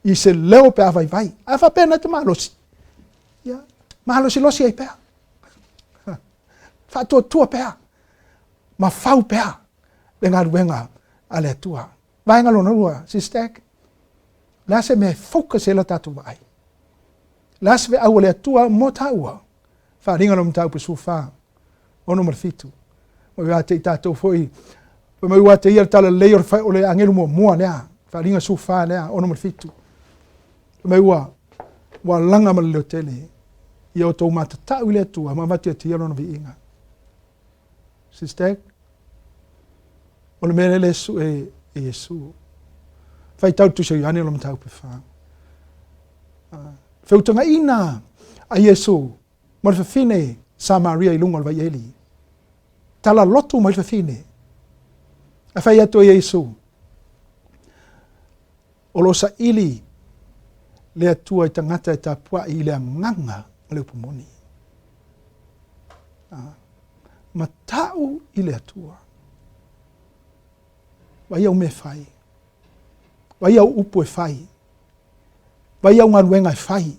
I se leo pe a vaivai. A faapea na te malosi. Ia, malosilosi ai pea. Faatuatua pea. Ma fau pea le galuega a le Atua. Vaega lona lua, Sister, o le a se mea e focus ai la tatou vaai? O le a se feau a le Atua mo taua? Faaaliga lona mataupu 14, 6 ma le 7. Mai ua te i tatou foi, fai mai ua te ia le talalelei o le agelu muamua lea, Faaaliga 14 lea, 6 ma le 7. Fai mai ua, ua laga ma le leo tele, ia outou matatau i le Atua ma avatu ia te ia lona viiga. Sister, o le mea lea e sue e Iesu. Faitau le Tusi o Ioane lona mataupu e 4. Feutagaiga a Iesu ma le fafine Samaria i luga o le vaieli. Tala lotu mai le fafine. Ae fai atu ai e Iesu, o lo o saili le Atua i tagata e tapuai i le agaga ma le upu moni. Matau i le Atua. Vai au mea e fai. Vai au upu e fai. Vai au galuega e fai.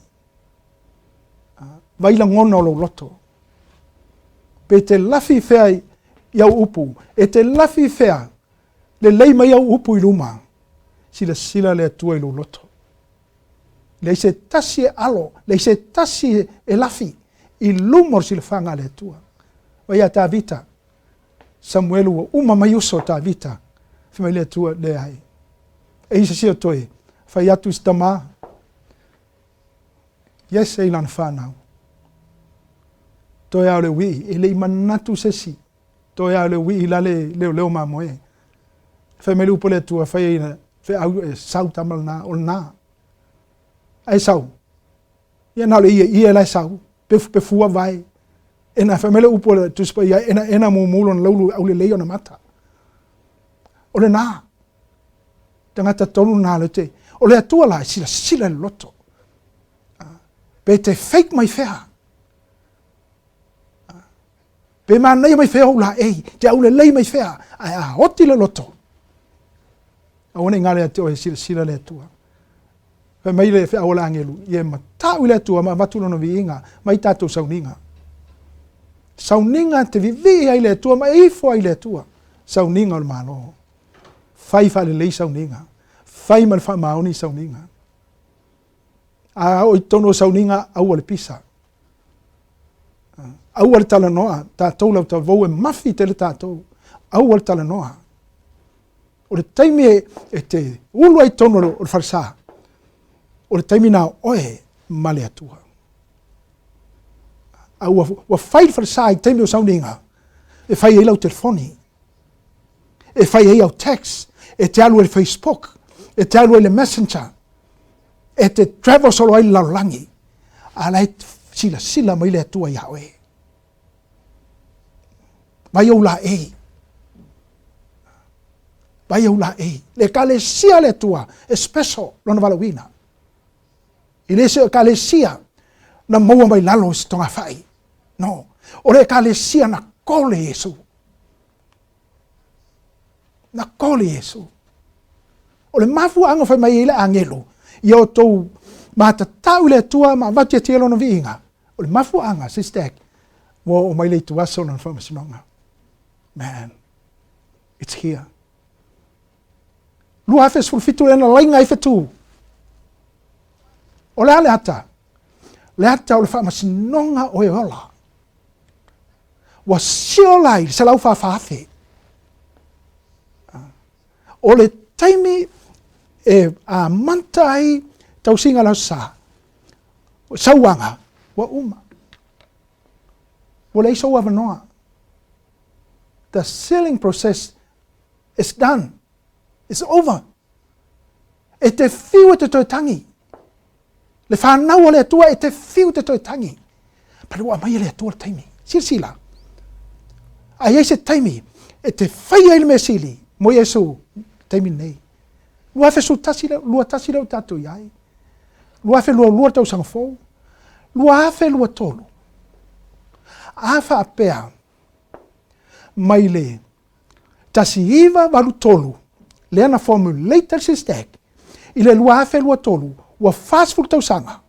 Vai lagona o lou loto. Pe te lafi fea i au upu, e te lafi fea lelei mai au upu i luma, silasila le Atua i lou loto. Leai se tasi e alo, leai se tasi e lafi i luma o le silafaga a le Atua. Vai ia Tavita, Samuelu ua uma mai uso o Tavita, fai mai le Atua, leai. E i se si o toe, fai atu i se tama, Iese i lana whanau. Toe ao le wii, e le i manatu se si. Toe ao le wii i lale leo leo mamoe. Fai mai le upu a le Atua, fai ai na feau e sau tama lena, o lena. Ae sau. Ia na o le ia ia la e sau. Pefu pefua vae. E na fai mai le upu a le Tusi Paia, e na e na mumu lona laulu e aulelei ona mata. O lena. Tagata tonu na le te. O le Atua la e silasila i le loto. Pe te fake mai fea. Pe manaia mai fea ou laei, te aulelei mai fea, ae a oti le loto. Aua ne i galo ia te oe e silasila le Atua. Fai mai le feau a le agelu, ia e matau i le Atua ma avatu lona viiga mai tatou sauniga. Sauniga te vivii ai le Atua ma e ifo ai le Atua. Sauniga o le Malo. Fai faalelei sauniga. Fai ma le faamaoni sauniga. A oo i totonu o sauniga, aua le pisa. Aua le talanoa, tatou lautavou e mafi tele tatou. Aua le talanoa. O le taimi e te ulu ai totonu o le falesa, o le taimi na o oe ma le Atua. A ua fai le falesa i taimi o sauniga, e fai ai lau telefoni, e fai ai au text, e te alu ai le Facebook, e te alu ai le Messenger, e te travel solo ai le lalolagi, a la e silasila mai le Atua iā oe. Vai ou laei. Vai ou laei. Le ekalesia a le Atua e special lona valaauina. E le se ekalesia na maua mai lalo i se togafai. No. O le ekalesia na kole Iesu. Na kole Iesu. O le mafuaaga fai mai ai le agelo, ia outou matatau i le Atua ma avatu ia lona viiga. O le mafuaaga, sister, ua oo mai le ituaso o lona faamasinoga. Man, it's here. 2017 lea na laina ai fetu. O le a le ata? Le ata o le faamasinoga o e ola. Ua siola ai le 144,000. O le taimi e amata ai tausiga o le Aso Sa, sauaga ua uma. Ua leai sou avanoa. The sealing process is done. It's over. E te fiu e te toe tangi. Le whanau o le Atua e te fiu te toe tangi. But ua aumai e le Atua le taimi. Silasila. A i ai se taimi e te fai ai le mea sili mo Iesu, taimi nei. 2011 21 lea ua tatou i ai. 2022 tausaga fou. 2023. A faapea mai le 1983 lea na formulate le SysDAC i le 2023 ua 40 tausaga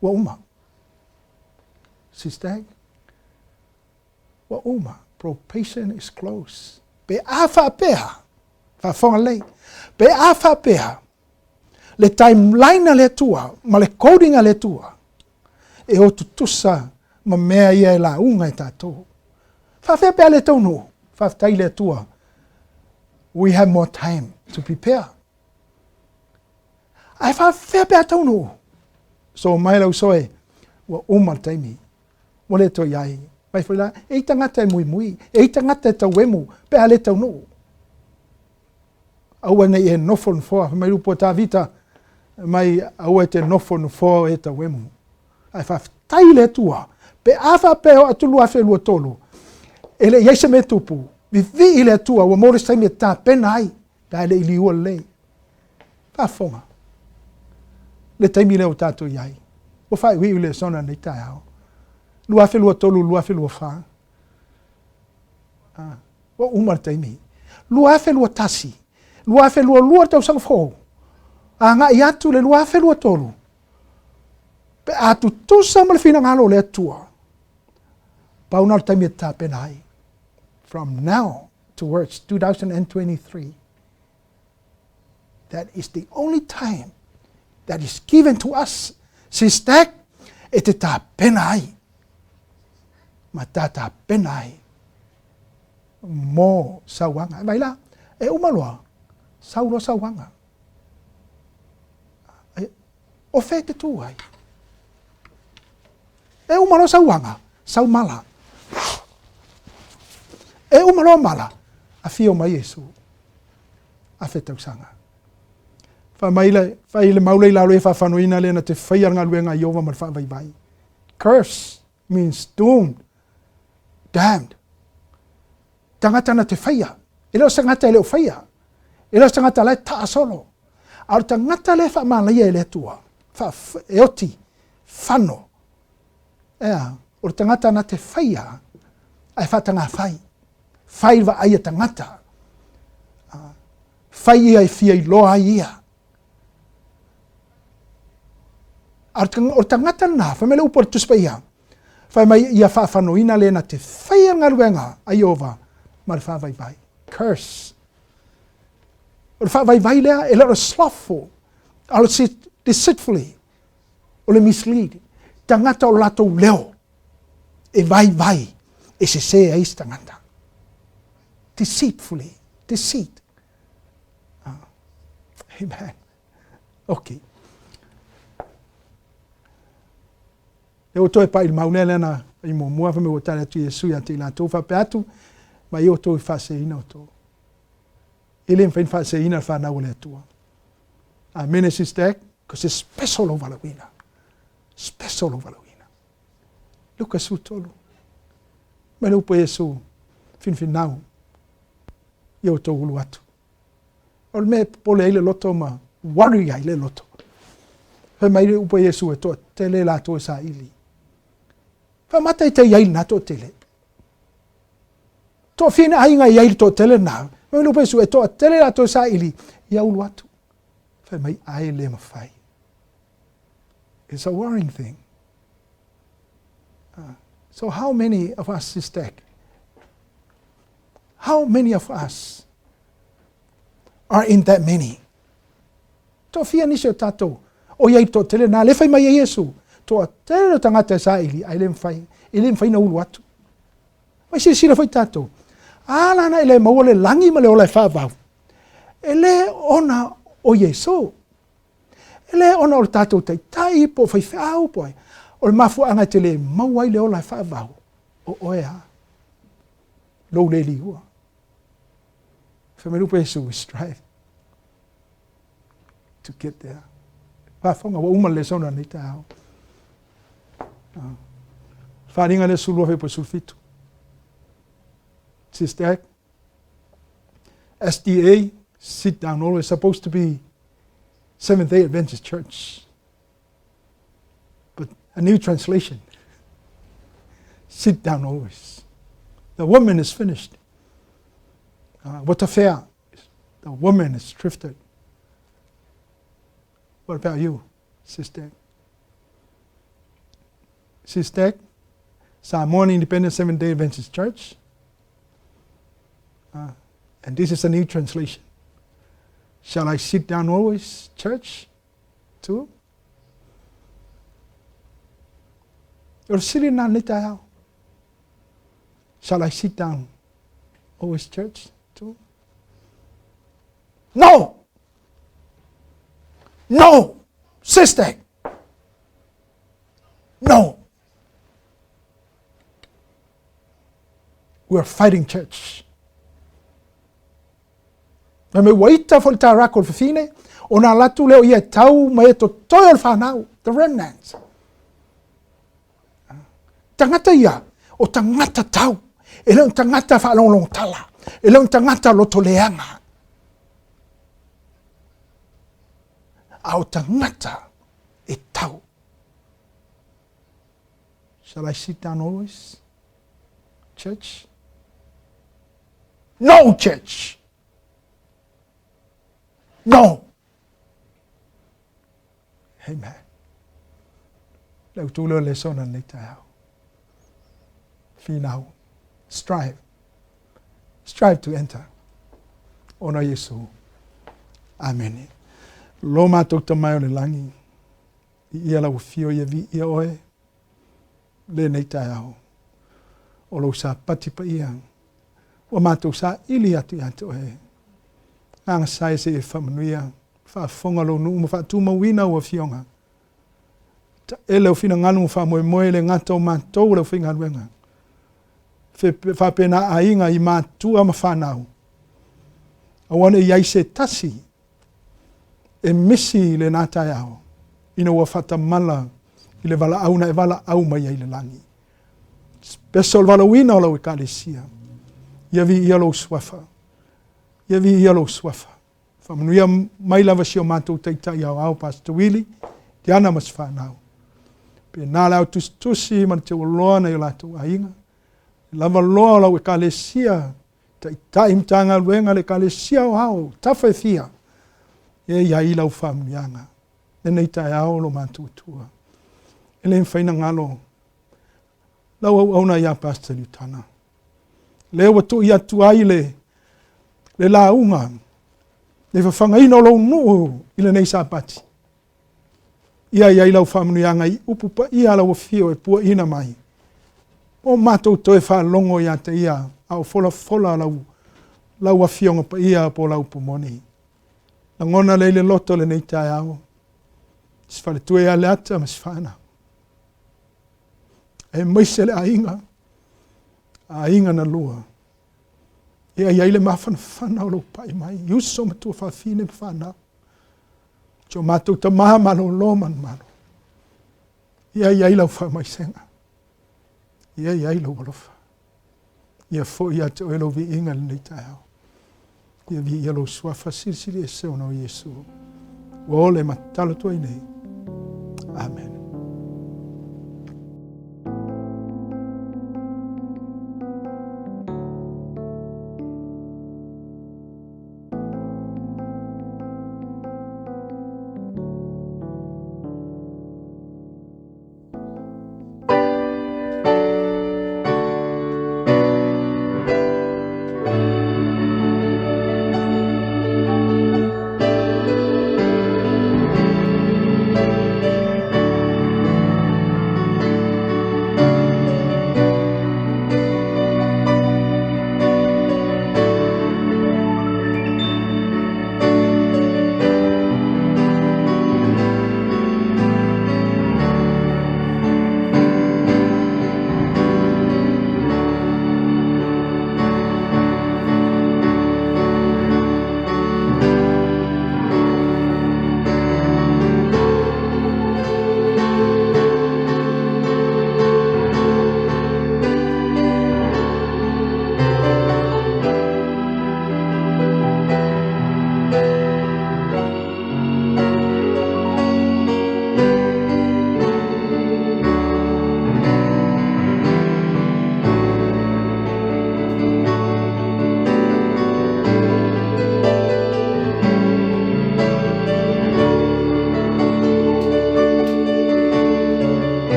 ua uma. SysDAC ua uma. Probation is closed. Pe a faapea, faafofoga lelei, pe a faapea le timeline a le Atua ma le coding a le Atua e o tutusa ma mea ia e lauga e tatou. Faafefea pe a le taunuu? Faafetai i le Atua. We have more time to prepare. Ae faafefea pe a taunuu? So mai lau soe, ua uma le taimi. Ua le toe i ai. Mai foi la, e i tagata e muimui, e i tagata e tauemu pe a le taunuu. Aua nei e nofo nofoa, fai mai upu a Tavita, mai aua e te nofo nofoa e tauemu. Ae faafetai i le Atua, pe a faapea o atu 2023, e le i ai se mea tupu, vivii i le Atua, ua maua le isi taimi e tapena ai, pe a e le i liua lelei. Faafofoga, le taimi lea ua tatou i ai, ua faaiuiu le lesona lenei taeao. 2023, 2024, ah, ua uma le taimi. 2021, 2022 le tausaga fou, agai atu le 2023, pe a tutusa ma le finagalo o le Atua, pau na o le taimi e tapena ai. From now towards 2023, that is the only time that is given to us. Sister, e te tapena ai. Ma ta tapena ai. Mo sauaga. Vai la, e uma loa, sau loa sauaga. O fea e te tū ai? E uma loa sauaga, sau mala. E uma loa mala, afio mai Iesu. Afe tausaga. Fai mai le, fai le mau le i lalo e whawhanoina le na te whai a galuega a Iova ma le whaavaivai. Curse means doomed, damned. Tagata na te whaia. E le o se tagata e le o whaia. E le o se tagata la e taasolo. A o le tagata le whaamalaia e le Atua, wha, e oti, whano. Ea, o le tagata na te whaia, ae whaatanga whai. Whai vaai a tagata. Whai ia e fia iloa ai ia. A o le tagata lena, fai mai le upu a le Tusi Paia, fai mai ia faafanoina le na te faia le galuega a Ieova ma le faavaivai. Curse. O le faavaivai lea, e le o le slothful, a o le Deceitfully, o le mislead, tagata o le latou leo e vaivai e sesē ai isi tagata. Deceitfully, deceit. Ah. Amen. Okay. Lea ua toe pai i le mau lea lea na i muamua fai mai ua tali atu Iesu ia te i latou faapea atu, mai outou i faaseseina outou. E le mafai ona faaseseina le fanau a le Atua. Amene Sister Ek, cause e special lou valaauina. Special lou valaauina. Luka 13. Mai le upu a Iesu, finfinau ia outou ulu atu. O le mea e popole ai le loto ma worry ai le loto. Fai mai le upu a Iesu e toatele latou e saili. Faamataitei ai lena toatele. Toafia ni aiga e i ai le toatele lena. Fai mai le upu a Iesu e toatele latou e saili ia ulu atu. Fai mai ai le mafai. It's a worrying thing. So how many of us, Sister How many of us are in that many? Toafia nisi o tatou o i ai toatele na le fai mai e Iesu, toatele o tagata e saili, ae le mafai, e le mafai na ulu atu. Mai silasila foi tatou, a la na e le maua le lagi ma le ola e faavau, e le ona o Iesu. E le ona o le tatou taitai po o faifeau po o ai. O le mafuaaga e te le maua ai le ola e faavau, o oe a. Lou le liua. Fai mai le upu a Iesu, we strive to get there. Faafofoga, ua uma le lesona lenei taeao. Faaaliga lea 12 fuaiupu 17. Sister SDA, sit down always, supposed to be Seventh day Adventist Church. But a new translation. Sit down always. The woman is finished. What affair? The woman is drifted. What about you, Sister? Sister, Samoan Independent Seventh day Adventist Church. And this is a new translation. Shall I sit down always, church, too? O le fesili lena lenei taeao. Shall I sit down always, church, too? No! No! Sister! No! We are fighting church. Mai mai ua ita foi le tarako o le fafine, ona ala atu lea o ia e tau mai e totoe o le whanau, the remnants. Tagata ia, o tagata tau, e le o tagata whaalongolongotala, e le o tagata lotoleaga. A o tagata e tau. Shall I sit down always? Church? No, church! No! Amen. Le utu leo lesona lenei taeao. Finau. Strive. Strive to enter. Ona Iesu. Amene. Lo matou Tama e o le lagi, i ia lau afio ia viia oe lenei taeao. O lou Sapati paia, ua matou saili atu ia te oe. Gagasae se i e faamanuia, faafofoga lou nuu ma faatumauina au afioga. Taele au finagalo ma faamoemoe le gata o matou o le aufaigaluega. Faapena aiga i matua ma fanau. Aua ne i ai se tasi e misi i lena taeao ina ua faatamala i le valaau na e valaau mai ai i le lagi. Special le valaauina o lau Ekalesia. Ia viia lou suafa. Ia viia lou suafa. Faamanuia mai lava si o matou Taitai Aoao Pastor Willie, Diana ma si fanau. Pena le au tusitusi ma le teualoa nai o latou aiga. Le lava loa o lau Ekalesia Taitai Matagaluega le Ekalesia Aoao tafa e fia e i ai lau faamanuiaga lenei taeao lo matou Atua. E le mafai na galo lau auauna ia Pastor Liutana. Lea ua tui atu ai le, le lauga, le fafagaina o lou nuu i lenei Sapati. Ia i ai lau faamanuiaga i upu paia a lau afio e puaina mai. O matou toe faalogo ia te ia a o folafola lau, lau afioga paia po o lau upu moni. Lagona lea i le loto lenei taeao, si faletua ia Leata ma si fanau. Aemaise le aiga, aiga na lua. Ia i ai le mafanafana o lou pai mai, i uso ma tuafafine ma fanau. Si o matou tama malolo manumalo. Ia i ai lau faamaisega. Ia i ai lou alofa. Ia foi ia te oe lou viiga i lenei taeao. Ia viia lou suafa silisili ese ona o Iesu. Ua ole ma tatalo atu ai nei. Amen.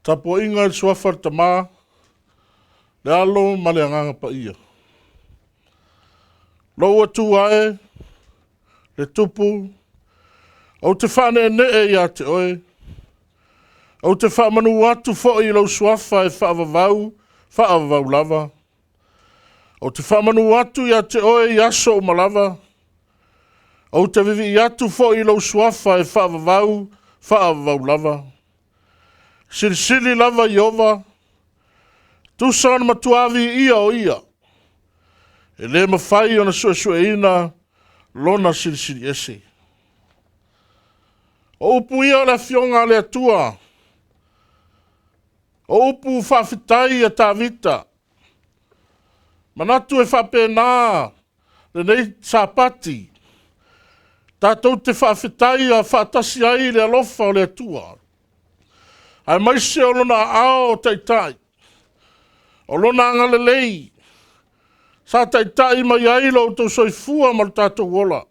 Tapuaiga i le Suafa o le Tama, le Alo ma le Agaga Paia. Lou Atua e, le Tupu, ou te faaneenee ia te Oe, ou te faamanu atu foi i lou Suafa e faavavau, faavavau lava. Ou te faamanu atu ia te Oe i aso uma lava. Ou te vivii atu foi i lou Suafa e faavavau, faavavau lava. Silisili lava Ieova, tusa o le matua viia o Ia, e le mafai ona suesueina lona silisili ese. O upu ia o le Afioga a le Atua, o upu faafetai a Tavita. Manatu e faapena lenei Sapati, tatou te faafetaia faatasi ai le alofa o le Atua, aemaise o Lona aao taitai, o Lona agalelei sa taitai mai ai lo outou soifua ma lo tatou ola.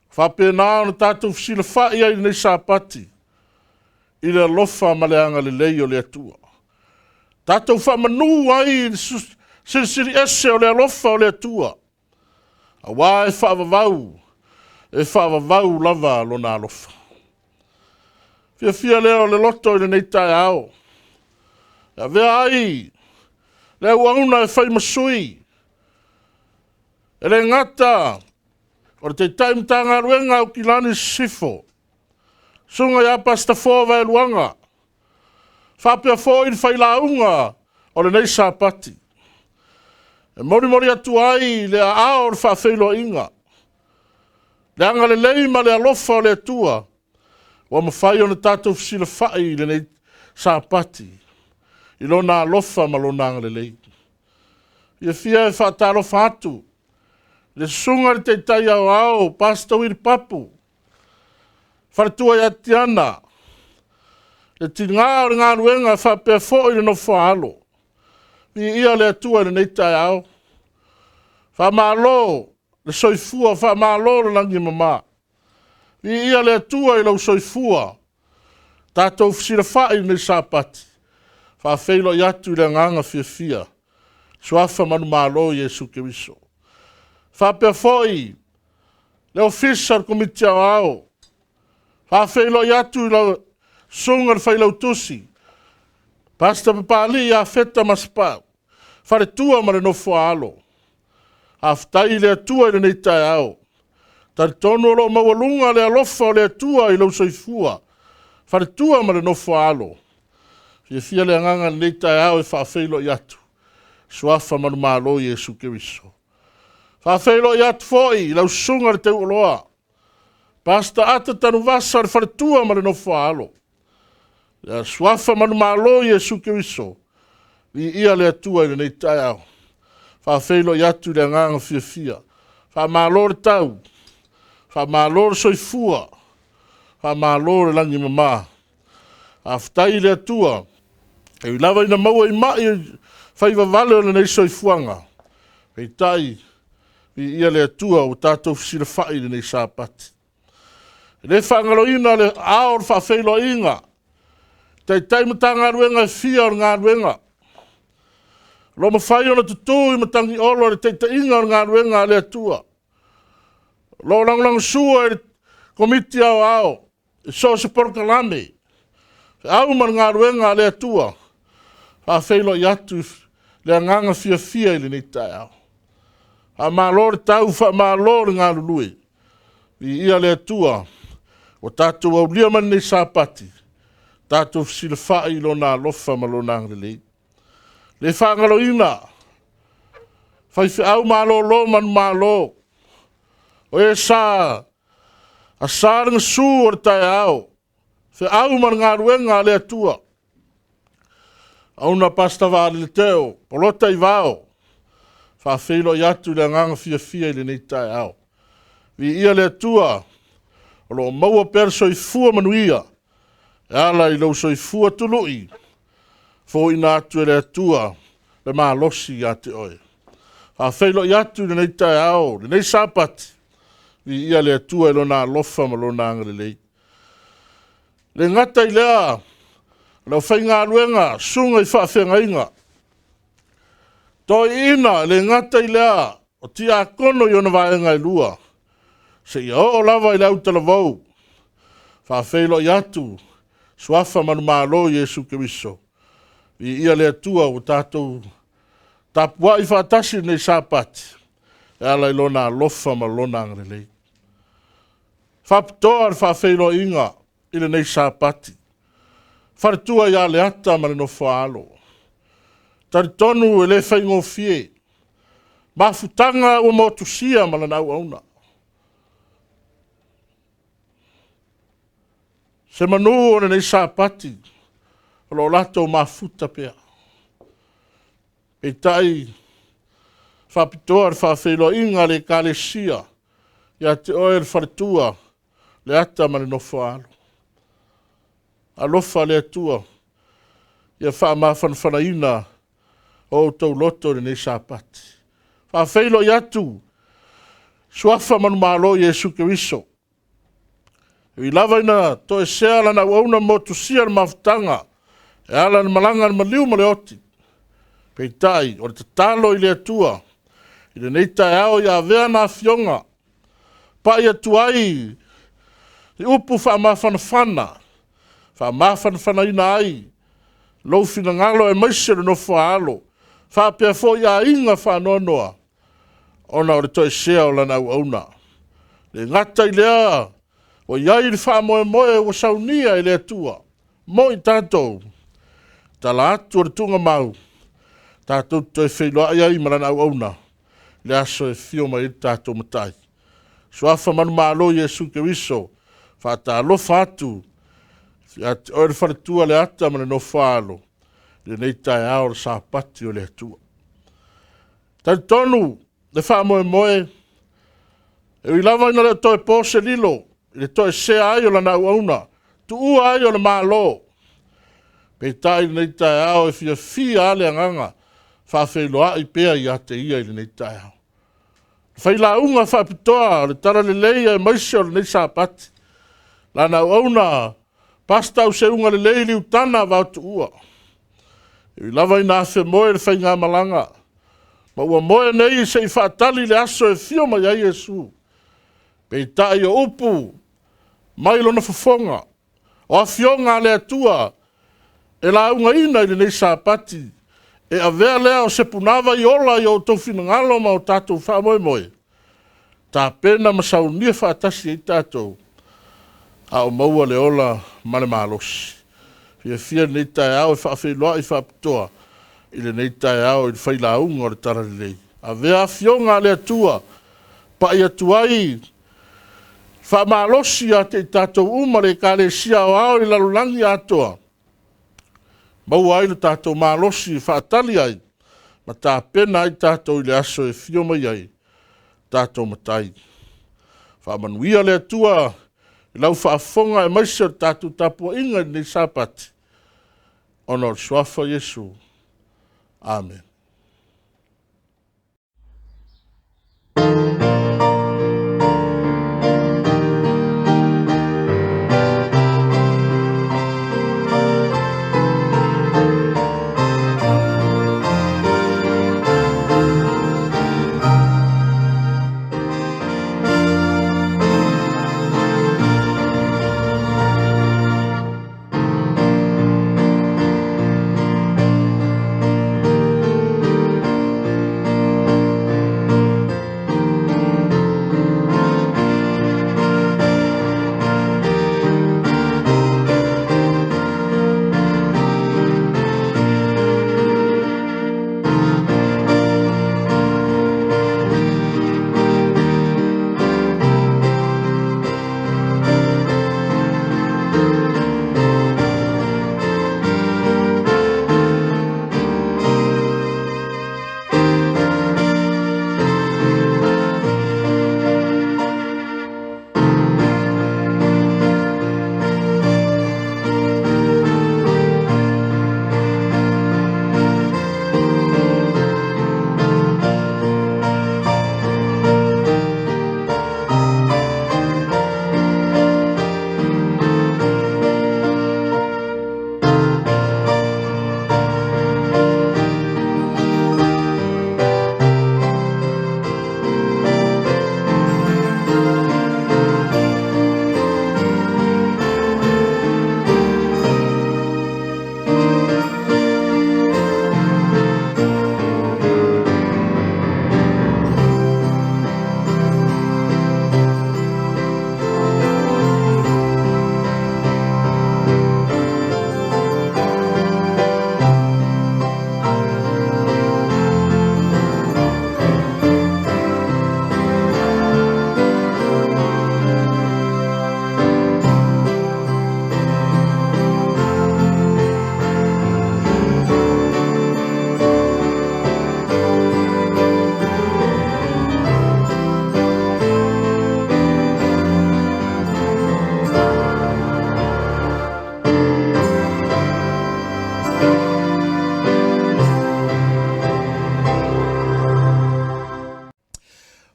Faapena ona tatou fesilafai ai i lenei Sapati i le alofa ma le agalelei o le Atua. Tatou faamanu ai i le Silisili Ese o le alofa o le Atua, aua e faavavau, e faavavau lava Lona alofa. Fiafia lea o le loto i lenei taeao, e avea ai le auauna e fai ma sui, e le gata O le Taitai Matagaluega Aukilani Sisifo, Susuga ia Pastor Fo Vaeluaga, faapea foi le failauga o lenei Sapati. E molimoli atu ai le aao o le faafeiloaiga, le agalelei ma le alofa o le Atua ua mafai ona tatou fesilafai i lenei Sapati i Lona alofa ma Lona agalelei. E fiafia e faatalofa atu i le Susuga i le Taitai Aoao Pastor Willy Papu, faletua ia Tiana, le tiga o le galuega faapea foi le nofo a alo. Viia le Atua i lenei taeao. Faamalo le soifua, faamalo le lagi e mama. Viia le Atua i lou soifua, tatou fesilafai i lenei Sapati, e faafeiloai atu i le agaga fiafia, Suafa manumalo o Iesu Keriso. E faapea foi le Ofisa o le Komiti Aoao, faafeiloai atu i lau Susuga i le Failautusi, Pastor Papalii Iafeta Masepau, faletua ma le nofo a alo. Faafetai i le Atua i lenei taeao. E talitonu o lo o maualuga le alofa o le Atua i lou soifua, faletua ma le nofo a alo. E fiafia le agaga i lenei taeao e faafeiloai atu, Suafa manumalo o Iesu Keriso. E faafeiloai atu foi i lau Susuga i le Teuoloa, Pastor Ata Tanuvasa o le faletua ma le nofo a alo. Le Suafa manumalo o Iesu Keriso, viia le Atua i lenei taeao. Faafeiloai atu i le agaga fiafia. Faamalo le tau, faamalo le soifua, faamalo le lagi e mama. Faafetai i le Atua, e ui lava ina maua i mai faivavale o lenei soifuaga, peitai, viia le Atua ua tatou fesilafai i lenei Sapati. E le faagaloina le ao o le faafeiloaiga, Taitai Matagaluega e fia o le galuega, o lo o mafai ona tutu i matagiolo i le taitaiga o le galuega a le Atua, o lo o lagolagosua i le Komiti Aoao i so o se polokalame, feau ma le galuega a le Atua. E faafeiloai atu i le agaga fiafia i lenei taeao. Faamalo le tau, faamalo le galulue. Viia le Atua ua tatou aulia mai lenei Sapati, tatou fesilafai i Lona alofa ma Lona agalelei. E le faagaloina faifeau malolo manumalo, o e sa asa le gasu o le taeao, feau ma le galuega a le Atua. Auauna Pastor Vaalele Teo, Bolota Ivao, e faafeiloai atu i le agaga fiafia i lenei taeao. Viia le Atua o lo o maua pea le soifua manuia e ala i lou soifua tului, foaiina atu e le Atua le malosi ia te oe. Faafeiloai atu i lenei taeao, lenei Sapati, viia le Atua i Lona alofa ma Lona agalelei. E le gata i lea, o le aufaigaluega, susuga i faafeagaiga, toeaiina, e le gata i lea o tiakono i ona vaega e lua, seia oo lava i le autalavou. Faafeiloai atu, Suafa manumalo o Iesu Keriso, viia le Atua ua tatou tapuai faatasi i lenei Sapati e ala i Lona alofa ma Lona agalelei. E faapitoa le faafeiloaiga i lenei Sapati, faletua ia Leata ma le nofo a alo. E talitonu e le faigofie mafutaga ua motusia ma lana auauna. Se manu o lenei Sapati o lo o latou mafuta pea. Peitai, e faapitoa le faafeiloaiga a le Ekalesia ia te oe le faletua Leata ma le nofo a alo. Alofa le Atua ia faamafanafanaina o outou loto i lenei Sapati. Faafeiloai atu Suafa manumalo o Iesu Keriso. E ui lava ina toesea lana auauna motusia le mafutaga e ala i le malaga a le maliu ma le oti, peitai o le tatalo i le Atua i lenei taeao ia avea na afioga pai atu ai i upu faamafanafana, faamafanafanaina ai lou finagalo aemaise le nofo a alo, faapea foi aiga faanoanoa ona o le toesea o lana auauna. Le gata i lea, ua i ai le faamoemoe ua saunia e le Atua mo i tatou. Tala atu o le tuugamau, tatou te toe feiloai ai ma lana auauna i le aso e afio mai ai le tatou Matai. Suafa manumalo Iesu Keriso, faatalofa atu ia te oe le faletua Leata ma le nofo a alo i lenei taeao o le Sapati o le Atua. Talitonu le faamoemoe, e ui lava ina le o toe po se lilo i le toesea ai o lana auauna, tuua ai o le Malo, peitai i lenei taeao e fiafia lava le agaga faafeiloai pea ia te ia i lenei taeao. Failauga faapitoa o le Talalelei aemaise o lenei Sapati, lana auauna Pastor Auseaugalelei Liutana Vaotuua. E ui lava ina afemoe le faigamalaga, ma ua moe nei se i faatali le aso e afio mai ai Iesu, peitai o upu mai lona fofoga, o afioga a le Atua e laugaina i lenei Sapati, e avea lea o se punavai ola i o outou finagalo ma o tatou faamoemoe, tapena ma saunia faatasi ai tatou, a o maua le ola ma le malosi. Fiafia lenei taeao e faafeiloai faapitoa i lenei taeao i le failauga o le Talalelei. Avea afioga a le Atua, pai atu ai faamalosi ia te i tatou uma le Ekalesia Aoao i le lalolagi atoa, maua ai lo tatou malosi e faatali ai ma tapena ai tatou i le aso e afio mai ai tatou Matai. Faamanuia le Atua i lau faafofoga aemaise o le tatou tapuaiga i lenei Sapati, ona o le suafa o Iesu. Amene.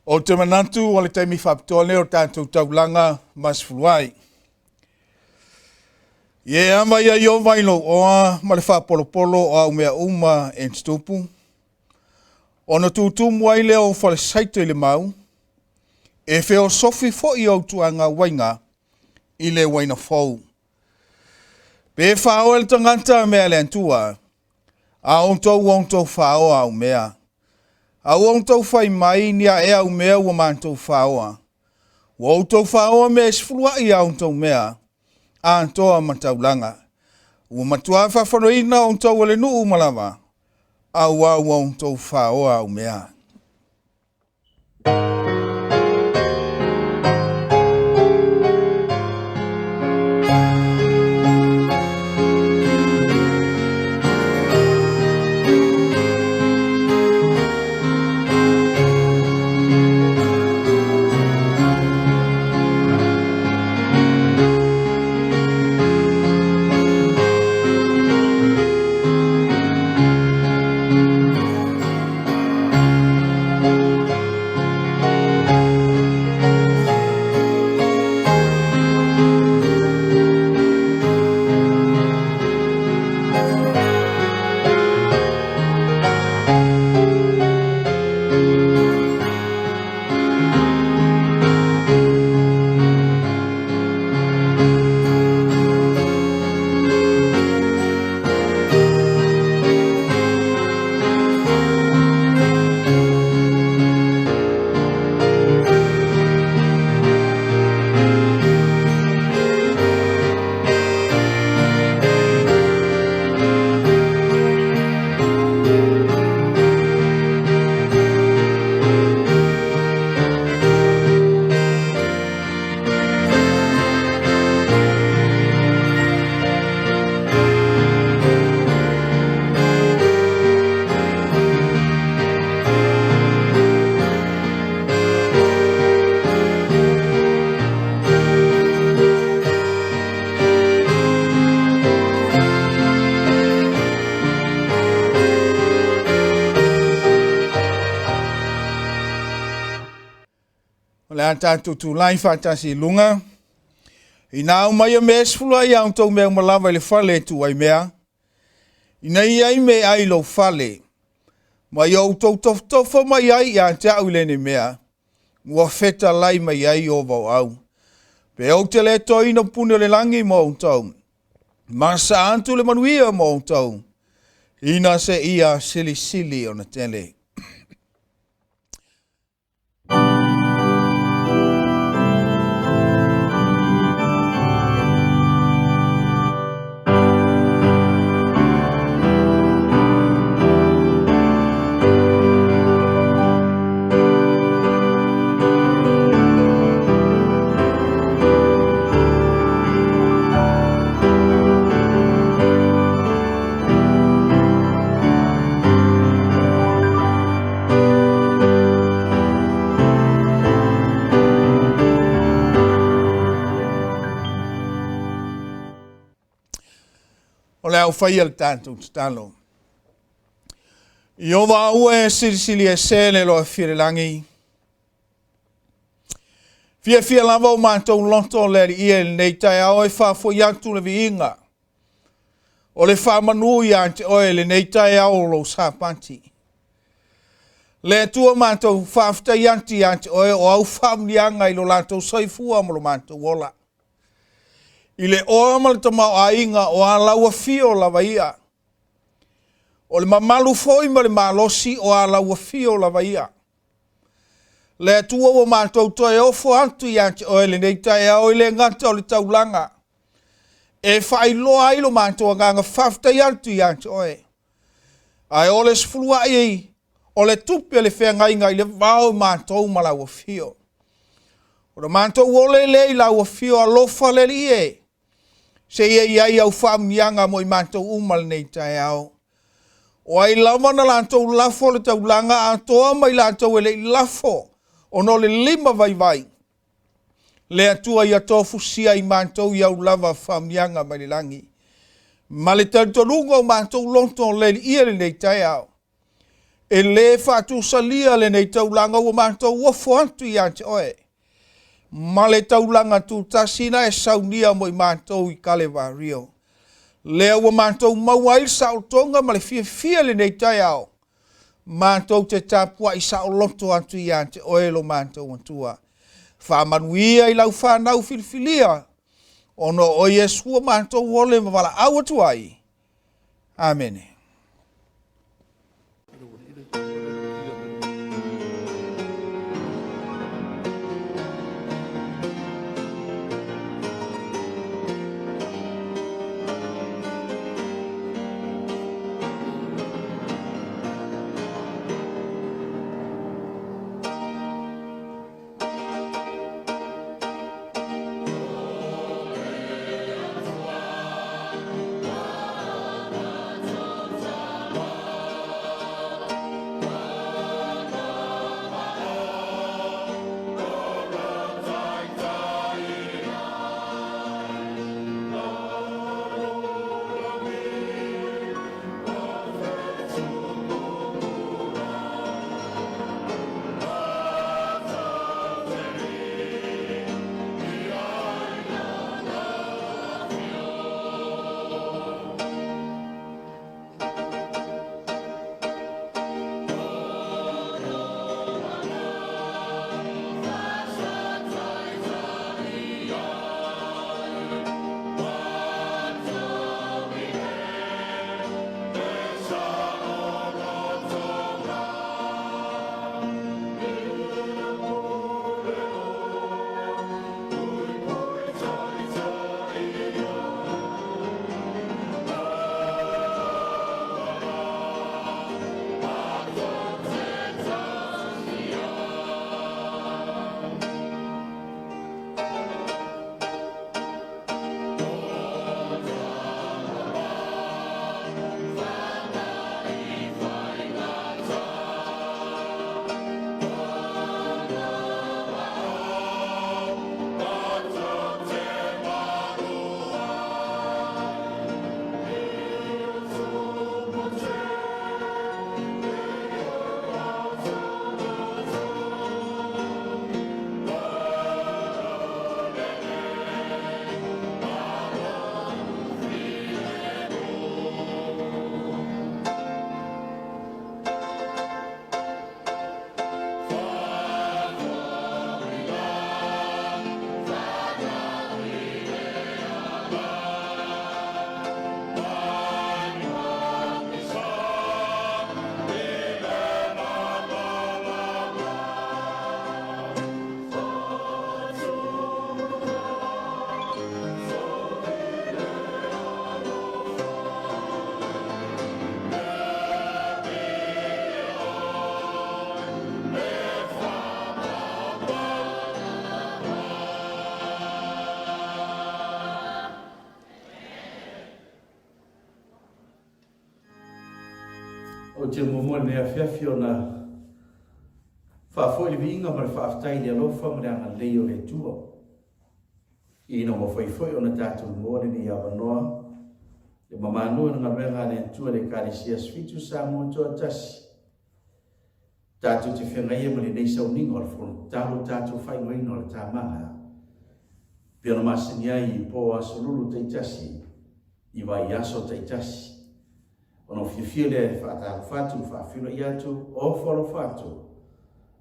Ou te manatu o le taimi faapitoa lea o tatou taulaga ma sefuluai. Ie ama ia Iova i lou oa ma le faapolopolo o au mea uma e tutupu, ona tutumu ai lea o falesaito i le mau, e feosofi foi ou tuaga uaiga i le uaina fou. Pe faaoa le tagata mea le Atua, a outou ua outou faaoa au mea. A ua outou fai mai ni a ea au mea ua matou faaoa. Ua outou fāoa mea e sefuluaʻi a outou mea, atoa ma taulaga. Ua matuā faafonoina outou e le nuu uma lava, auā ua outou fāoa au mea. O le a tatou tulai faatasi i luga, ina aumaia mea e sefulu ai a outou mea uma lava i le fale e tuu ai mea, ina ia i ai meaai i lou fale, ma ia outou tofotofo mai ai ia te au i lenei mea, ua fetalai mai ai Ieova o au. Pe ou te le toeina pune o le lagi mo outou, ma saa atu le manuia mo outou, ina seia silisili ona tele. O le a ou faia le tatou tatalo. Ieova aua e silisili ese le loa fia le lagi. Fiafia lava o matou loto le Alii e i lenei taeao e faafoi atu le viiga o le faamanu ia te oe i lenei taeao o lou Sapati. Le Atua matou faafetai atu ia te oe o au faamanuiaga i lo latou soifua ma lo matou ola. I le oa ma le tamaoaiga o a lau afio lava ia. O le mamalu foi ma le malosi o a lau afio lava ia. Le Atua ua matou toe ofo atu ia te oe lenei taeao i le gata o le taulaga e faailoa ai lo matou agaga faafetai atu ia te oe. Ae o le sefuluai o le tupe le feagaiga i le vao matou ma lau afio. O le matou ole lea i lau afio alofa le Alii e, seia i ai au faamanuiaga mo i matou uma lenei taeao. O ai lava na latou lafo le taulaga atoa ma i latou e le i lafo ona o le lima vaivai, le Atua ia tofusia i matou i au lava faamanuiaga mai le lagi. Ma le talitonuga o matou loto le Alii e lenei taeao, e le faatusalia lenei taulaga ua matou ofo atu ia te oe, ma le taulaga tutasi na e saunia mo i matou i Kalevario. Lea ua matou maua ai le saolotoga ma le fiafia i lenei taeao, matou te tapuai saoloto atu ia te oe lo matou Atua. Faamanuia i lau fanau filifilia, ona o Iesu ua matou ole ma valaau atu ai. Amene. Ou te muamua i lenei afiafi ona faafoi le viiga ma le faafetai i le alofa ma le agalelei o le Atua. Ina ua mafai foi ona tatou maua lenei avanoa e mamanu i le galuega a le Atua i le Ekalesia Sfitu Samoa Toatasi. Tatou te feagai ai ma lenei sauniga o le Fono Tatalo tatou faaigoaina o le Tamaga pei ona masani ai i po aso lulu taitasi i vaiaso taitasi. Ona ou fiafia lea e faatalofa atu ma faafeiloai atu, ofo alofa atu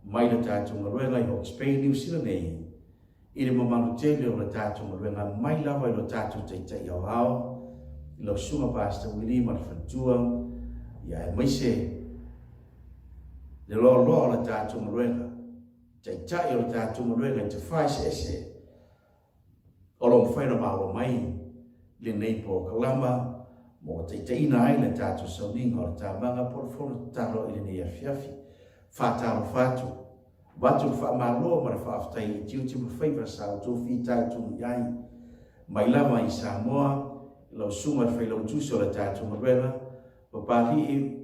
mai le tatou galuega i Hawke's Bay, Niu Sila nei, i le mamalu tele o le tatou galuega mai lava i lo tatou Taitai Aoao, i lau Susuga Pastor Willie ma le faletua, ia aemaise le loaloa o le tatou galuega, Taitai o le tatou galuega i tafa eseese, O lo o mafai ona maua mai lenei polokalama mo taitaiina ai le tatou sauniga o le tamaga po o le fono tatalo i lenei afiafi. Faatalofa atu, avatu le faamalo ma le faafetai i tiute ma faiva sa outou fitaituga i ai mai lava i Samoa i lau susuga i le Failautusi o le tatou galuega, Papalii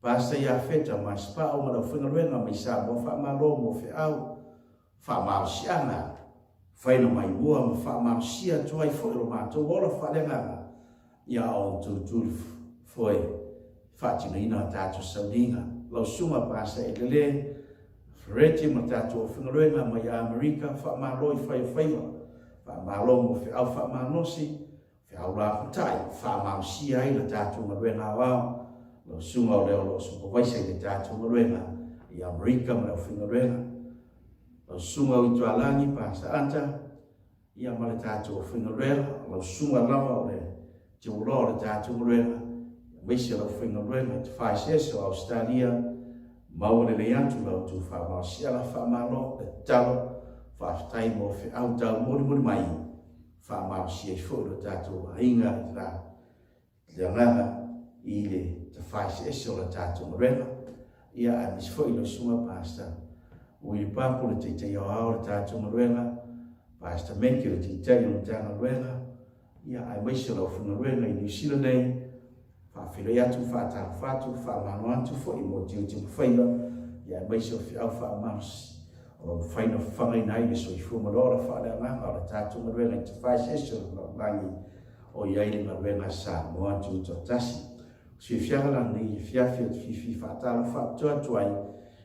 Pastor Iafeta Masepao ma le aufaigaluega mai Samoa. Faamalo mo feau. Faamalosiaga, faina mai mua ma faamalosia atu ai foi lo matou ola faaleagaga ia outou tuli foe faatinoina a tatou sauniga. Lau Susuga Paasa Elele, Fereti ma tatou aufaigaluega mai Amerika, faamalo i fai o faiva, faamalo mo feau faamalosi, Feau lapatai, faamalosia ai le tatou galuega aoao, lau susuga o lea o lo o supavaisa i le tatou galuega i Amerika ma le aufaigaluega. Lau susuga o Itualagi, Pastor Ata, ia ma le tatou aufaigaluega, lau susuga lava o le tiuloa o le tatou galuega, aemaise le aufaigaluega i tafaeseese o Ausetalia, maua lelei atu la outou faamalosiaga, faamalo le tatalo, faafetai mo feau taumolimoli mai. Faamalosi ai foi lo tatou aiga i la le agaga i le tafaeseese o la tatou galuega, ia aemaise foi lau susuga Pastor Willie Papo le taitai aoao o le tatou galuega, Pastor Meke le taitai o le Matagaluega, ia aemaise o le aufaigaluega i Niu Sila nei, faafeiloai atu, faatalofa atu, faamalo atu foi mo tiute ma faiva, ia aemaise o feau faamalosi o lo o mafai ona fafagaina ai le soifua ma le ola faaleagaga o le tatou galuega i tafaeseese o le lalolagi o i ai le galuega a Samoa Tutoatasi. O se fiafiaga la lenei afiafi ou te fiafia faatalofa faapitoa atu ai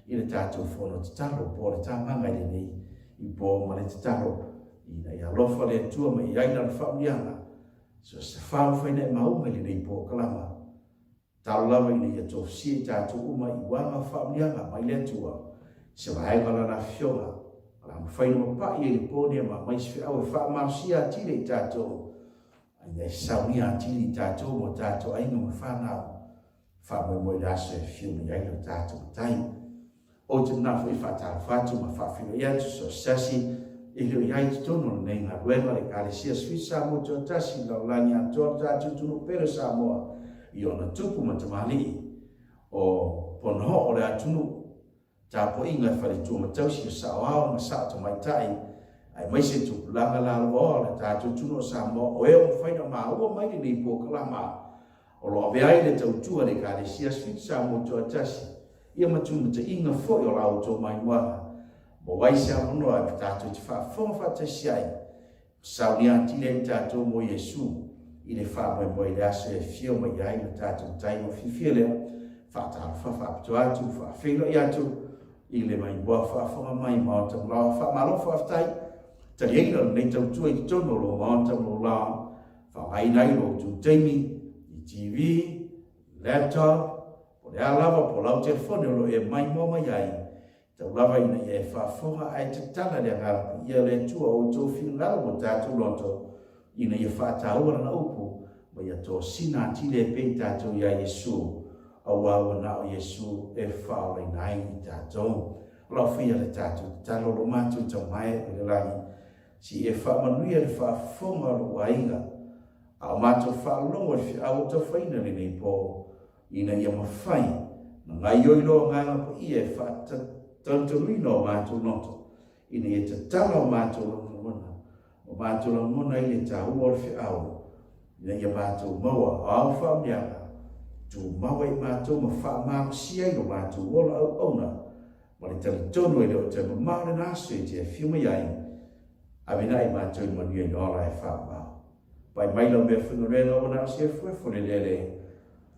i le tatou fono tatalo po o le tamaga i lenei i po ma le tatalo ina ia alofa le Atua ma i ai lana faauliaga so se faaofaina e mauma i lenei polokalama. Talo lava ina ia tofusia i tatou uma i uaga o faauliaga mai le Atua i se vaega o Lana Afioga, o le a mafai ona mapai ai le po nei ma aumai se feau e faamalosia atili ai tatou, a ina ia saunia atili i tatou ma o tatou aiga ma fanau. Faamoemoe i le aso e afio mai ai lo tatou Matai. Ou te manao foi e faatalofa atu ma faafeiloai atu so o se tasi e le o i ai i totonu o lenei galuega o le Ekalesia Sui Samoa Tuatasi i le lalolagi atoa le tatou atunuu pele o Samoa i ona tupu ma tamalii o ponohoo o le atunuu tapuaiga e faletua ma tausi o saoao ma sao tamaitai aemaise tupulaga lalovaoa o le tatou atunuu o Samoa o e o mafai ona maua mai lenei polokalama o lo o avea ai le tautua a le Ekalesia Sui Samoa Tuatasi ia ma tumataiga foi o la outou maimoaga maua ai se avanoa e tatou te faafofoga faatasi ai ma saunia atili ai tatou mo Iesu i le faamoemoe i le aso e afio mai ai lo tatou Matai ma fiafia lea faatalofa faapitoa atu faafeiloai atu i le maimoa faafofoga mai Maota ma Laoa. Faamalo faafetai taliaina o lenei tautua i totonu o lo Maota ma lo Laoa faaaogaina ai lo outou taimi i TV, laptop, Po o le a lava po o lau telefone o lo o e maimoa mai ai, tau lava ina ia e faafofoga ae tatala le Agaga Paia o le Atua o outou finagalo ma o tatou loto, ina ia faataua Lana upu ma ia tosina atili ai pea i tatou iā Iesu, auā ua na o Iesu e faaolaina ai i tatou. O lau faia le tatou tatalo o lo matou taumae o le lagi, se i e faamanuia le faafofoga o lou aiga, a o matou faalogo i le feau o taufaina lenei po, ina ia mafai ona gaoioi lou Agaga Paia e faatalutaluna o matou loto, ina ia tatala o matou lagona, o matou lagona i le taua o le feau, ina ia matou maua o ao faaumiaga. Tumau ai matou ma faamalosia ai lo matou ola auauna ma le talitonu e le o toe mamao lena aso e te afio mai ai, ave na i matou i le manuia i le ola e faavavao. Pai mai lau mea faigaluega ua na o se efuefu le lele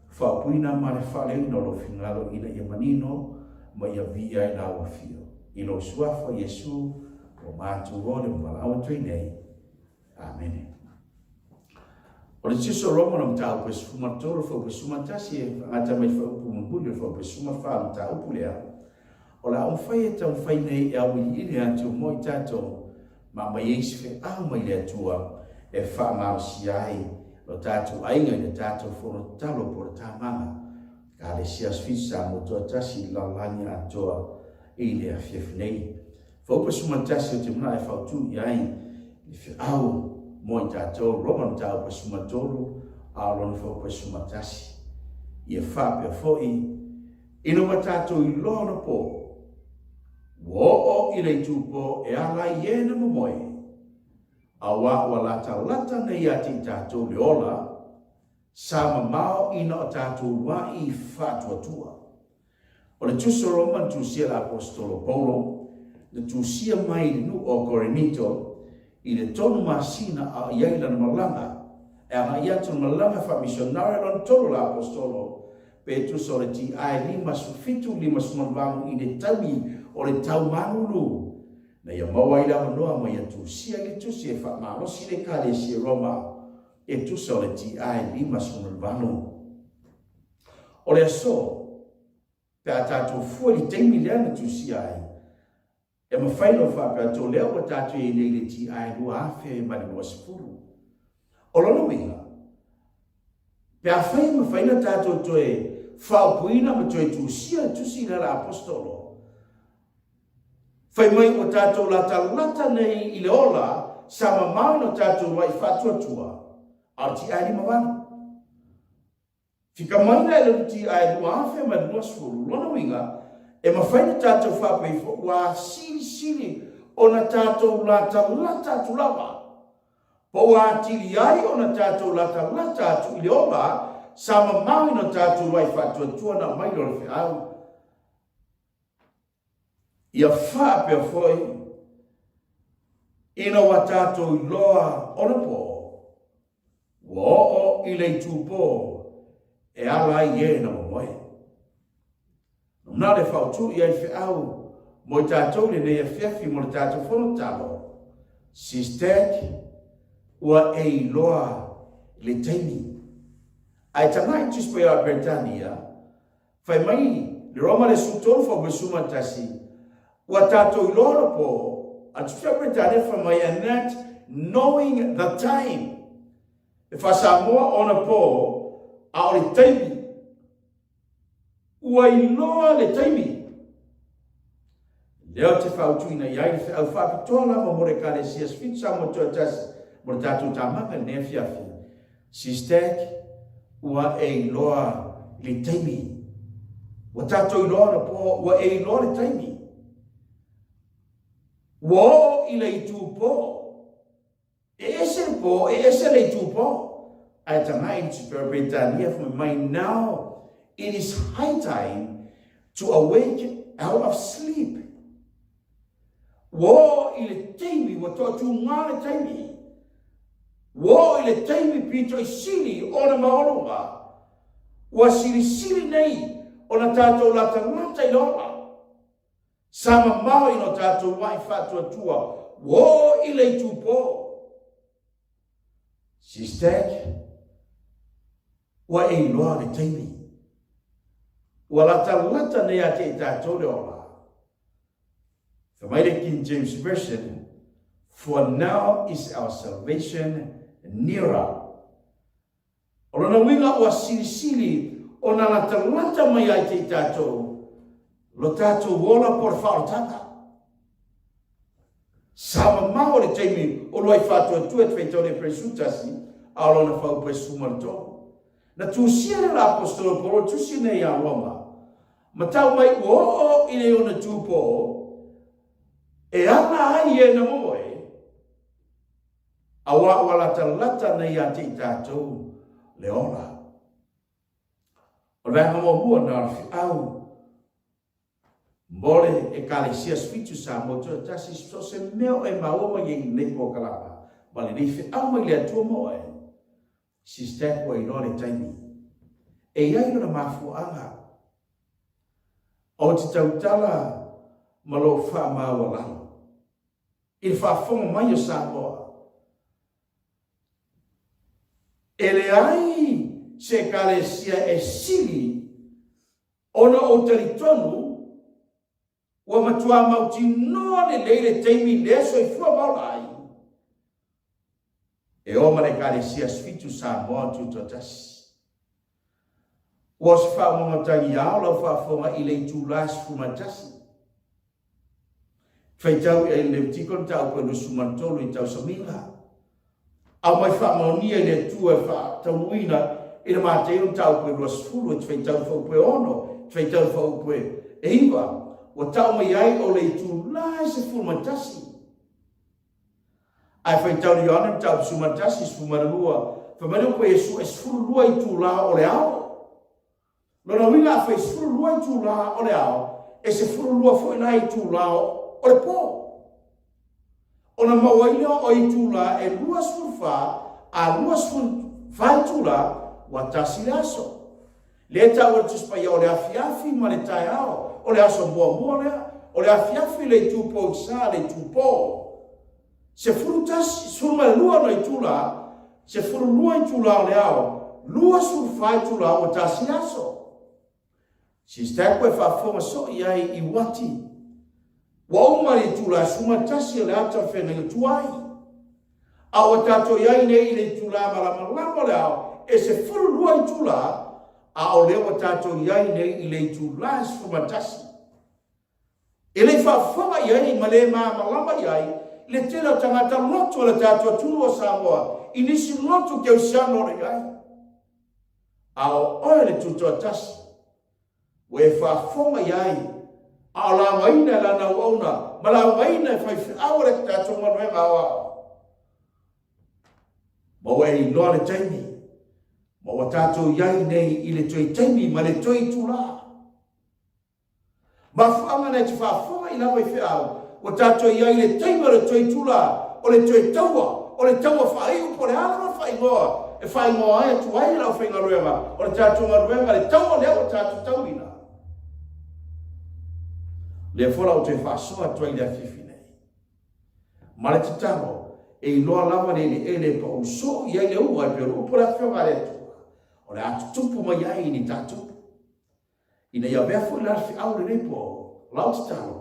faaupuina ma le faaleoina o lou finagalo ina ia manino ma ia viia ai lau afio. I lou Suafa Iesu ua matou ole ma valaau atu ai nei. Amene. O le tusi o Roma na mataupu e 13 faupu e 11 e faagata mai faupu mulimuli o le faupu e 14 le mataupu lea, o le a mafai e taumafai nei e auiliili atu mo i tatou ma aumai ai se feau mai le Atua e faamalosia ai lo tatou aiga i le tatou fono tatalo po o le tamaga Ekalesia Aso Fitu Samoa Toatasi i le lalolagi atoa i le afiafi nei. Faupa 11 o te manao e fautu i ai le feau mo i tatou, Roma mataupu e 13, a o lona faupa e 11. Ia faapea foi, ina ua tatou iloa ona po, ua oo i le itupo e ala ai e na momoe, auā ua latalata nei ia te i tatou le ola, sa mamao ina o tatou luaʻi faatuatua. O le Tusi o Roma na tusia e le Aposetolo Paulo, na tusia mai i le nuu o Korinito i le tolu masina a o i ai lana malaga, e agai atu le malaga faamisionare lona tolu o le Aposetolo, pe tusa o le TI 57, 58 i le taimi o le tau malulu, na ia maua ai le avanoa ma ia tusia i le tusi e faamalosi le Ekalesia i Roma, e tusa o le TI 58. O le aso, pe a tatou fua i le taimi lea na tusia ai, e mafai ona faapea atu, o lea ua tatou i ai nei i le TI 2020. O lona uiga, pe afai e mafai ona tatou toe faaupuina ma toe tusia le tusi lea a le Aposetolo, fai mai ua tatou latalata nei i le ola sa mamao ina tatou luaʻi faatuatua, a o le TI 58. Fika mai la i le UTI 2020, lona uiga, e mafai ona tatou faapea ifo ua silisili ona tatou latalata atu lava, po ua atili ai ona tatou latalata atu i le ola sa mamao ina tatou ai faatuatua na aumai lea o le feau. Ia faapea foi ina ua tatou iloa ona po, Ua oo i le itupo e ala ai e na momoe. Na le fautu i ai feau mo i tatou lenei afiafi mo le tatou fono tatalo. Sistek, ua e iloa le taimi. Ae tagai Tusi Paia o Peretania, fai mai le Roma le 13 fau 11, ua tatou iloa le po, a Tusi Paia o Peretania fai mai, and that knowing the time. E faa-Samoa ona po, a o le taimi. Ua iloa le taimi. Lea ou te fautuina i ai le feau faapitoa lava mo le Ekalesia Sefit Samoa Toatasi mo le tatou tamaga i lenei afiafi. Sistek, ua e iloa le taimi. Ua tatou iloa ona po, ua e iloa le taimi. Ua oo i le itupo. E ese le po, e ese le itupo. Ae tagai i le Peretania fai mai, now it is high time to awake out of sleep. Ua oo i le taimi, ua toatūgā le taimi. Ua oo i le taimi pito i sili ona maualuga. Ua silisili nei ona tatou latalata i le ola. Sa mamao ina o tatou luaʻi faatuatua, ua oo i le itupo. Sistek, ua e iloa le taimi. Ua latalata nei ia te i tatou le ola. Fai mai le King James Version, For now is our salvation nearer. O lona uiga ua silisili ona latalata mai ai te i tatou lo tatou ola po o le faaolataga. Sa mamao le taimi o luai faatuatua e te faitau le Peresutasi a o lona faupu e 13. Na tusia le la apostolo Paulo tusi nei ia Roma, ma tau mai ua oo i le ona tupō e ala ai e na moe, Auā ua latalata nei ia te i tatou le ola. O le vaega muamua na o le feau mo le Ekalesia Sfitu Samoa Tuatasi so o se mea o e maua mai ai i lenei polokalama ma lenei feau mai le Atua mo oe, Sister ua iloa le taimi. E i ai lona mafuaaga. Ou te tautala ma lou faamaualalo i le faafofoga mai o Samoa. E leai se Ekalesia e sili ona ou talitonu ua matua mautinoa lelei le taimi lea soifua ma ola ai e o ma le Ekalesia Sfitu Samoa Tutoatasi. Ua o se faaumagatagi ao lau faafofoga i le itula 11. Faitau i ai le Levitiko le mataupu e 23 i tausamiga. Aumai faamaonia i le Atua e faataunuuina i le Mateio mataupu e 20 e te faitau i le faaupu e 6, e te faitau i le faaupu e 9, ua tau mai ai o le itula e 11. Ae faitau i le Ioane mataupu 11, 12, fai mai le upu a Iesu e 12 itula o le ao. Lona uiga afai 12 itula o le ao, e 12 foi la itula o le po. Ona maua ai lea o itula e 24 a 24 itula, ua tasi le aso. Lea e taua e le Tusi Paia o le afiafi ma le taeao, o le aso muamua lea, o le afiafi le itu poisa le itu po. 11, 12 ona itula, 12 itula o le ao, 24 itula ua tasi le aso. Sister koe faafofoga soo i ai i uati. Ua uma le itula 11 o le ata o le feagaiga tuai. A ua tatou i ai nei i le itula malamalama o le ao e 12 itula, a o lea ua tatou i ai nei i le itula 11. E le i faafofoga i ai ma le malamalama i ai le tele o tagata lotu o le tatou atunuu o Samoa i nisi lotu kerisiano o lo i ai. A o oe le Tutoatasi, ua e faafofoga i ai a o laugaina e lana auauna ma laugaina e faifeau o le tatou galuega aoao. Ma ua e iloa le taimi, ma ua tatou i ai nei i le toe taimi ma le toe itula. Mafuaaga na e te faafofoga i lava i feau, ua tatou i ai i le taimi o le toe itula, o le toe taua, o le taua faaiu po o le a lava le faaigoa e faaigoa ai atu ai le aufaigaluega o le tatou galuega, le taua lea ua tatou tauina. Lea foi la ua toe faasoa atu ai i le afiafi nei. Ma le tatalo, e iloa lava le eleele e pau soo i ai le ua e pei o le upu a le Afioga a le Atua, o le a tutupu mai ai ni tatupu. Ina ia avea foi la le feau lenei po o lau tatalo,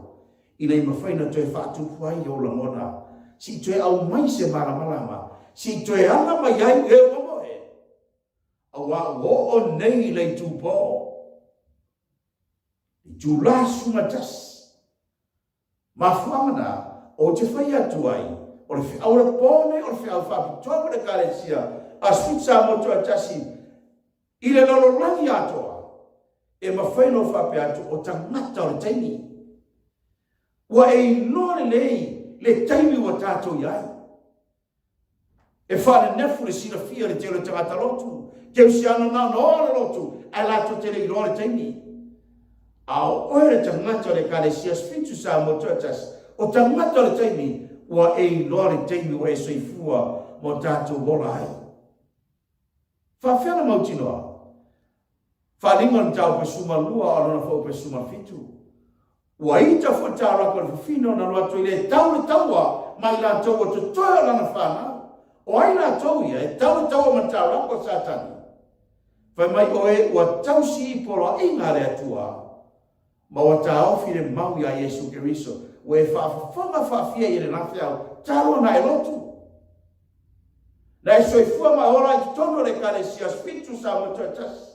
ina ia mafai ona toe faatupu ai ou lagona, se i toe aumai se malamalama, se i toe ala mai ai e ua moe, aua ua oo nei i le itupo, itula 11. Mafuaaga na, ou te fai atu ai, o le feau o le po nei o le feau faapitoa mo le Ekalesia a Sweet Samoa Tuatasi i le lalolagi atoa, e mafai ona ou faapea atu o tagata o le taimi. Ua e iloa lelei le taimi ua tatou i ai. E faanenefu le silafia i le tele o tagata lotu, keusiano na ona o le lotu, ae latou te le iloa le taimi. A o oe le tagata o le Ekalesia Sfitu Samoa Tuatasi, o tagata o le taimi, ua e iloa le taimi ua e soifua ma o tatou ola ai. Faafefea ona mautinoa? Faaaliga o le mataupu e 12 a o lona fuaiupu e 17. Ua ita foi le taulaka o le fafine ona alu atu ai lea e tau le taua ma i latou ua totoe o lana fanau. O ai latou ia e tau le taua ma le taulaka o Satani? Fai mai oe ua tausi i poloaiga a le Atua ma ua taofi le mau iā Iesu Keriso. Ua e faafofoga faafia i le lafeau talu ona e lotu. Na e soifua ma ola i totonu o le Ekalesia Sfitu Samoa Tuatasi.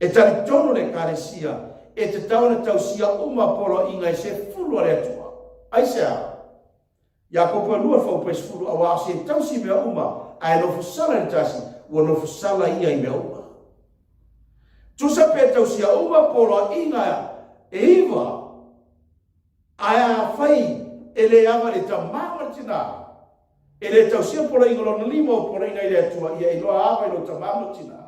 E talitonu le Ekalesia e tatau ona tausia uma poloaiga e sefulu a le Atua. Aisea? Iakopo e 2 faupu e 10, Auā o se tausi i mea uma, ae nofo sala i le tasi, ua nofo sala ia i mea uma. Tusa pe tausia uma poloaiga e iva, Ae afai e le ava i le tamā ma le tinā, e le tausia poloaiga lona lima o poloaiga i le Atua, ia iloa ava i lou tamā ma lou tinā.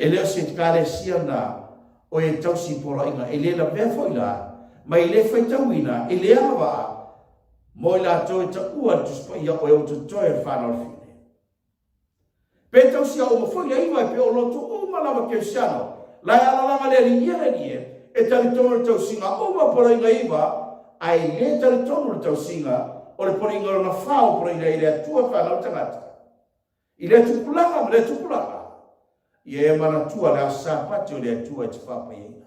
E le o se Ekalesia na o e tausi poloaiga e le lavea foi la, ma e le faitauina, e le agavaa, mo i latou e taua le Tusi Paia o e ua totoe o le fanau a le fine. Pe tausia uma foi le iva e pe o lotu uma lava Kerisiano, la e alalaga le Alii ia le Alii e, e talitonu le tausiga uma o poloaiga iva, ae le talitonu le tausiga o le poloaiga lona fa o poloaiga i le Atua fanau tagata. I lea tupulaga ma lea tupulaga, ia e manatua le Aso Sapati o le Atua e te faapaiaina.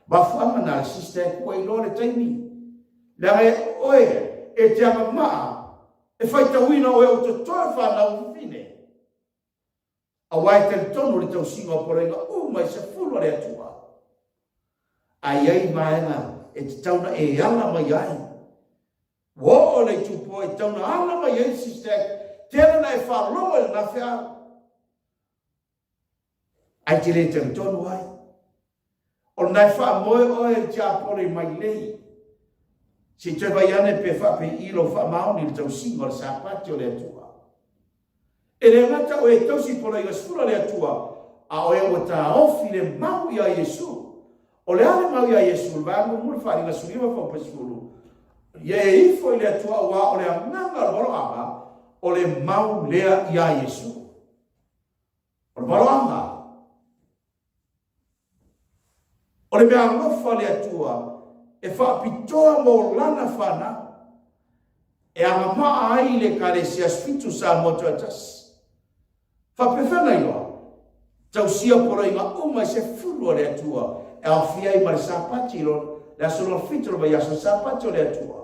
Mafuaaga na le sister e kua iloa le taimi, leaga e oe e te agamaa e faitauina oe o totoe fanau fafine. Aua e talitonu le tausiga o poloaiga uma i sefulu a le Atua. A i ai vaega e tatau na e ala mai ai. Ua oo le itupoa e tatau na ala mai ai le sister act, tele na e faalogo i lena feau. Ae te le talitonu ai. O lena e faamoe oe i le tiapolo i mailei. Se i toe vai ane pe faapei lou faamaoni i le tausiga o le Sapati o le Atua. E le gata oe e tausi poloaiga sefulu a le Atua, a oe ua taofi le mau iā Iesu. O le a le mau iā Iesu? O le vaega muamua le faaaliga 19 faupa 10, Ia e ifo i le Atua auā o le agaga o le valoaga, o le mau lea iā Iesu. O le valoaga, o le mea alofa a le Atua e faapitoa mo Lana fanau, e agavaa ai le Ekalesia Asofitu Samoa Toatasi. Faapefea na iloa? Tausia poloaiga uma i sefulu a le Atua e aofia ai ma le Sapati, le aso lona fitu o le vaiaso, le Sapati o le Atua.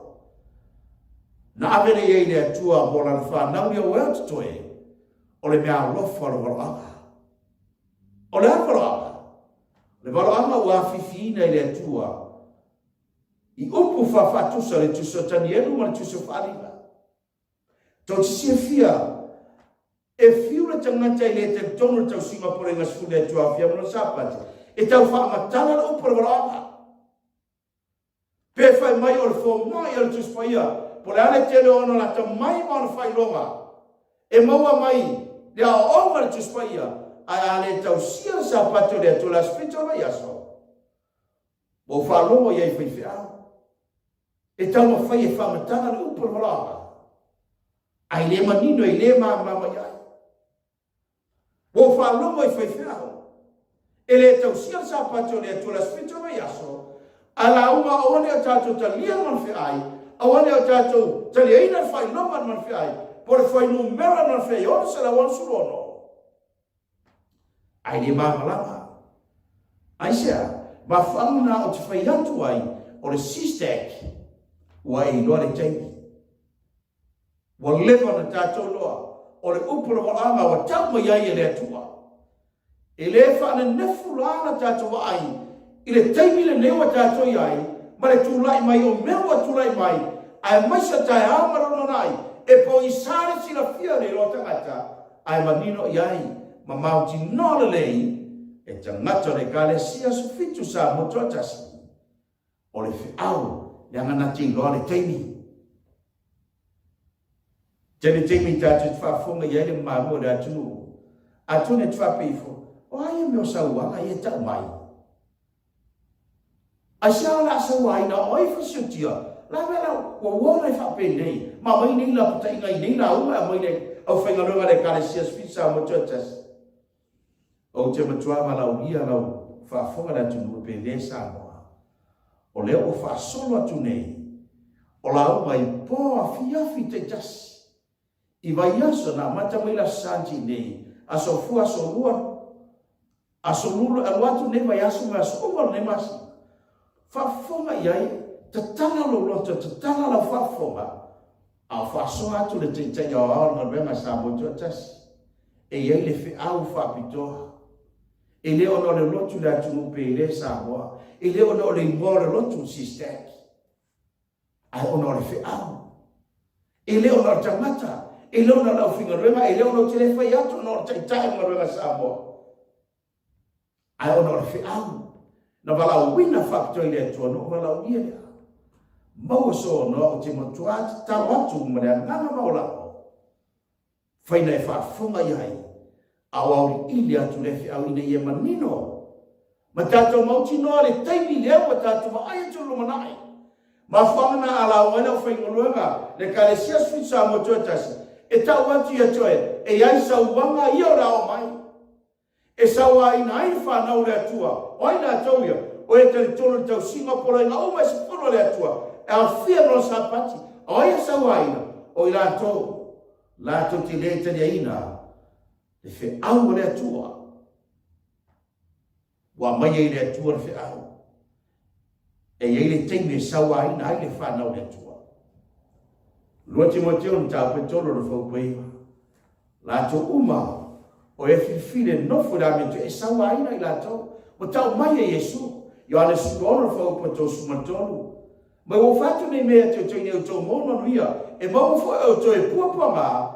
Na ave lea i ai le Atua mo Lana fanau ia ua e totoe, o le mea alofa o le valoaga. O le a le valoaga? O le valoaga ua afifiina i le Atua i upu faafaatusa le Tusi o Tanielu ma le Tusi o Faaaliga. Tou te silafia, e fiu le tagata e le talitonu i le tausiga o Poloaiga 10 le Atua aofia ma lona Sapati, e tau faamatala le upu o le valoaga. Pe fai mai o le fomai o le Tusi Paia, po o le a le tele o ona lata mai ma ona faailoga e maua mai le aoaoga i le Tusi Paia, ae a le tausia le Sapati o le Atua i le aso fitu o le vaiaso, ua ou faalogo i ai faifeau e taumafai e faamatala le upu o le valaauga, ae le manino, e le malamalama i ai. Ua ou faalogo i faifeau e le tausia le Sapati o le Atua i le aso fitu o le vaiaso, ae lauga aua ne i o tatou talia le manufeai, aua ne i o tatou taliaina le faailoga o le manufeai, po o le fuainumera o le manufeai 666. Ae le malamalama. Aisea? Mafuaaga lena ou te fai atu ai, o le SISTAC ua e iloa le taimi. Ua leva ona tatou iloa, o le upu o le valaauga ua tau mai ai e le Atua. E le faanenefu la la tatou vaai i le taimi lenei ua tatou i ai, ma le tulai mai o mea ua tulai mai, aemaise o taeao ma le lumanai, e pogisa le silafia o le iloa tagata, ae manino i ai ma mautinoa lelei e tagata o le Ekalesia Aso Fitu Samoa Tuatasi. O le feau, leaga na te iloa le taimi. Tele taimi tatou te faafofoga i ai le mamalu o le atunuu. Atonu e te faapea ifo, o a ia mea o sauaga ia e tau mai? Aisea o le a sauaina o ai fasiotia? La mea la ua ua ona e faapenei, ma aumai nei lapataiga i nei lauga e aumai le aufaigaluega a le Ekalesia Sweet Samoa Churches. Ou te matua valaaulia lau faafofoga le atunuu pe le Samoa. O lea ua faasolo atu nei o lauga i po afiafi taitasi. I vaiaso na amata mai le Aso Santi nei, aso fua, aso lua, aso lulu e alu atu nei vaiaso ma aso uma o lenei masina. Faafofoga i ai, tatala lou loto, tatala lau faafofoga, a o faasoa atu le Taitai Aoao o le Galuega a Samoa Tuatasi. E i ai le feau faapitoa. E le ona o le lotu le atunuu pe le Samoa. E le ona o le igoa o le lotu le SISTAC. Ae ona o le feau. E le ona o le tagata. E le ona o le aufaigaluega. E le ona ou te le fai atu ona o le Taitai o le Galuega a Samoa. Ae ona o le feau na valaauina faapitoa i le Atua, na ou valaaulia lea. Maua sou avanoa ou te matua tatalo atu ma le agaga maualalo, fai na e faafofoga i ai. A o auliili atu lea feau ina ia manino ma tatou mautinoa le taimi lea ua tatou vaai atu i le lumanai. Mafuaaga na a lauga ai le aufaigaluega le Ekalesia Sui Samoa Toetasi e tau atu ia te oe e i ai sauaga ia o le a oo mai. E sauaina ai le fanau o le Atua, o ai latou ia? O e talitonu i le tausiga o poloaiga uma e sefulu a le Atua, e aofia ma lona Sapati. O ai e sauaina? O i latou latou te le taliaina le feau a le Atua. Ua aumai ai e le Atua le feau. E i ai le taimi e sauaina ai le fanau a le Atua. 2 Timoteo mataupu e 3 o le fautuaina. Latou uma o e filifili e nofo i le amiotonu e sauaina i latou. Ua tau mai e Iesu, Ioane 16 le faupu e 33. Mai ua ou fai atu nei mea ia te outou ina ia outou maua manuia, e maua foi outou e puapuaga,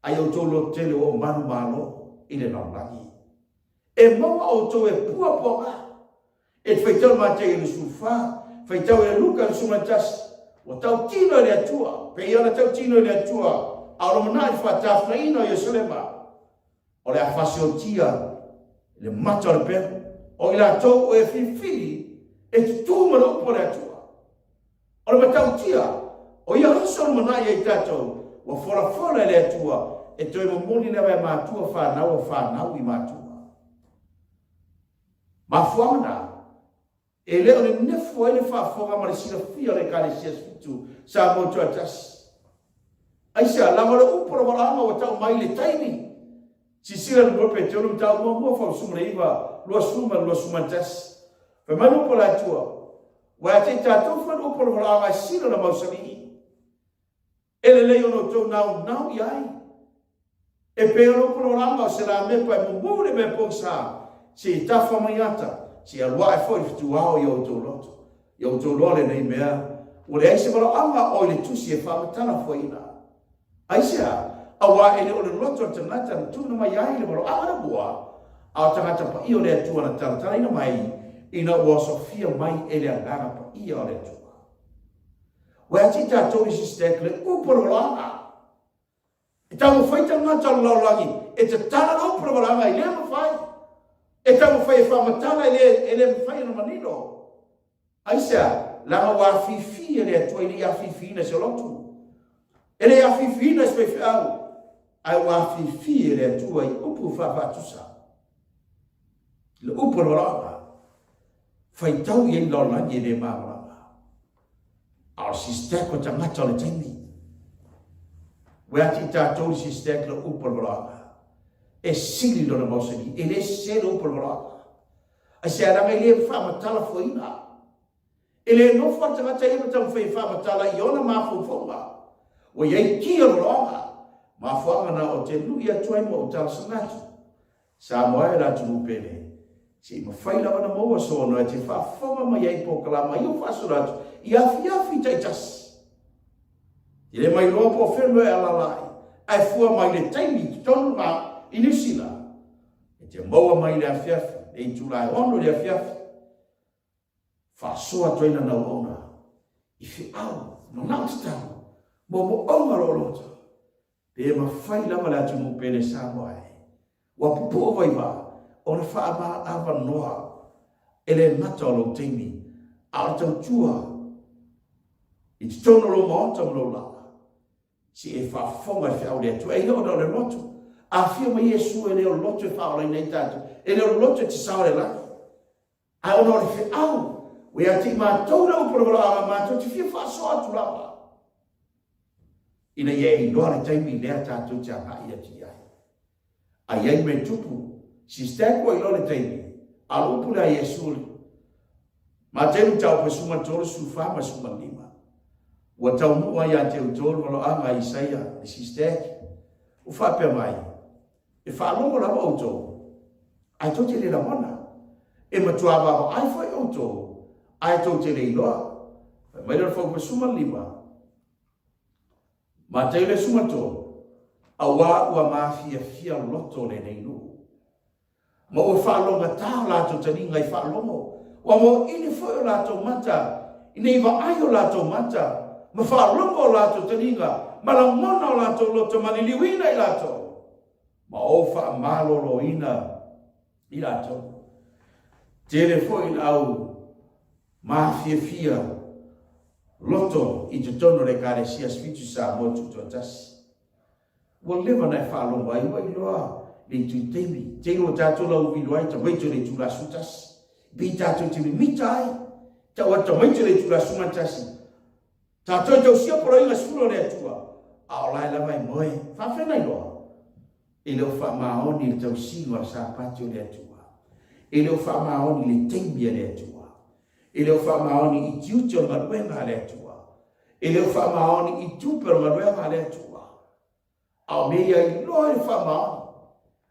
a ia outou lototele ua ou manumalo i le lalolagi. E maua outou e puapuaga. E te faitau le Mataio 24, faitau e Luka 21, ua tautino e le Atua, pei ona tautino e le Atua, a o lo manao i le faatafunaina o Ierusalema, o le a fasiotia le mata o le pelu, o i latou o e filifili e tutū ma le upu a le Atua. O le matautia, o ia aso o lumanai ai tatou, ua folafola e le Atua e toe momoli lava e matua fanau o fanau i matua. Mafuaaga na, e le o nenefu ai le faafofoga ma le silafia o le Ekalesia Fitu Samoa Tuatasi. Aisea, laga o le upu o le valaauga ua tau mai i le taimi. Silasila i le 2 Peteru mataupu muamua fausuma le 9, 20 ma le 21. Fai mai le upu a le Atua, Ua ia te i tatou foi le upu o le valaauga e sili ona mausali. E lelei ona outou naunau i ai. E pei o le upu o le valaauga o se lamepa e mumu i le mea pogisa, seia tafa mai ata, seia alu ae foi le fetuao i outou loto. Ia outou iloa lenei mea, ua leai se valaauga o i le tusi e faamatala fuaina. Aisea? Auā e le o le loto o le tagata na tuuina mai ai le valoaga le mua, a o tagata paia o le Atua na talatalaina mai ina ua osofia mai e le Agaga Paia o le Atua. Ua ia te i tatou isi stack le upu o le valoaga. E taumafai tagata o le lalolagi e tatala le upu o le valoaga, e le mafai. E taumafai e faamatala, e le mafai ona manino. Aisea? Leaga ua afifi e le Atua, e le i afifiina e se lotu, e le i afifiina e se faifeau, ae ua afifi e le Atua i upu faafaatusa. Le upu o le valaauga, faitau i ai lalolagi e le malamalama. A o le sisteke o tagata o le taimi. Ua ia te i tatou le sisteke le upu o le valaauga. E sili lona mausali, e le sese le upu o le valaauga. Aisea leaga e le faamatala fuaina. E le nofo a le tagata ia ma taumafai e faamatala i ona mafaufauga. Ua i ai ki o le valoaga. Mafuaaga na o te lui atu ai ma ou talosaga atu. Samoa e le atunuu pele. Se i mafai lava ona maua so ona e te faafofoga mai ai i polokalama ia ua faasolo atu i afiafi taitasi. E le mailoa po o fea mea e alaala ai, ae fua mai le taimi i totonu la i Niu Sila. E te maua mai i le afiafi, le itula e 6 i le afiafi, faasoa atu ai lana auauna i feau manao tatau moomooga loloto, pe mafai lava le atunuu pele Samoa e ua pupuu vaivaa ona faamaavanoa e le gata o lou taimi a o le tautua i totonu o lou maota ma lou lala. Se e faafofoga i le feau a le Atua, e le ona o le loto. A afio mai Iesu e le o le loto e faaolaina ai tatou, e le o le loto e te sao i le lagi, ae ona o le feau, ua ia te i matou le upu o le valaauga, matou te fia faasoa atu lava, ina ia e iloa le taimi lea tatou te agai atu i ai. A i ai mea tupu, sister ua iloa le taimi, a o le upu lea a Iesu, Mateu mataupu e 13, 14 ma 15. Ua taunuu ai ia te outou le valoaga a Isaia, le sister, ua faapea mai, E faalogo lava outou, ae tou te le lagona. E matua vaavaai foi outou, ae tou te le iloa. Fai mai lea o le faupu e 15, Mateu le 13, Auā ua mafiafia loto lenei nuu, ma ua faalogata o latou taliga i faalogo, ua mōili foi o latou mata, ina i vaai o latou mata, ma faalogo o latou taliga, ma lagona o latou loto, ma liliuina i latou. Ma ou faamaloloina i latou. Tele foi le au mafiafia loto i totonu o le Ekalesia Fitu Samoa Tutoatasi. Ua leva ona e faalogo ai, ua iloa le itu taimi, taimi ua tatou lauiloa ai tamaiti o le itula 11. Pei tatou te mimita ai, tau atu tamaiti o le itula 11. Tatou e tausia poloaiga 10 o le Atua, a o la e lava e moe. Faafeai na iloa? E le o faamaoni le tausiga o le Sapati o le Atua. E le o faamaoni le taimi a le Atua. E le o faamaoni i tiute o le galuega a le Atua. E le o faamaoni i tupe o le galuega a le Atua. A o mea ia iloa i le faamaoni.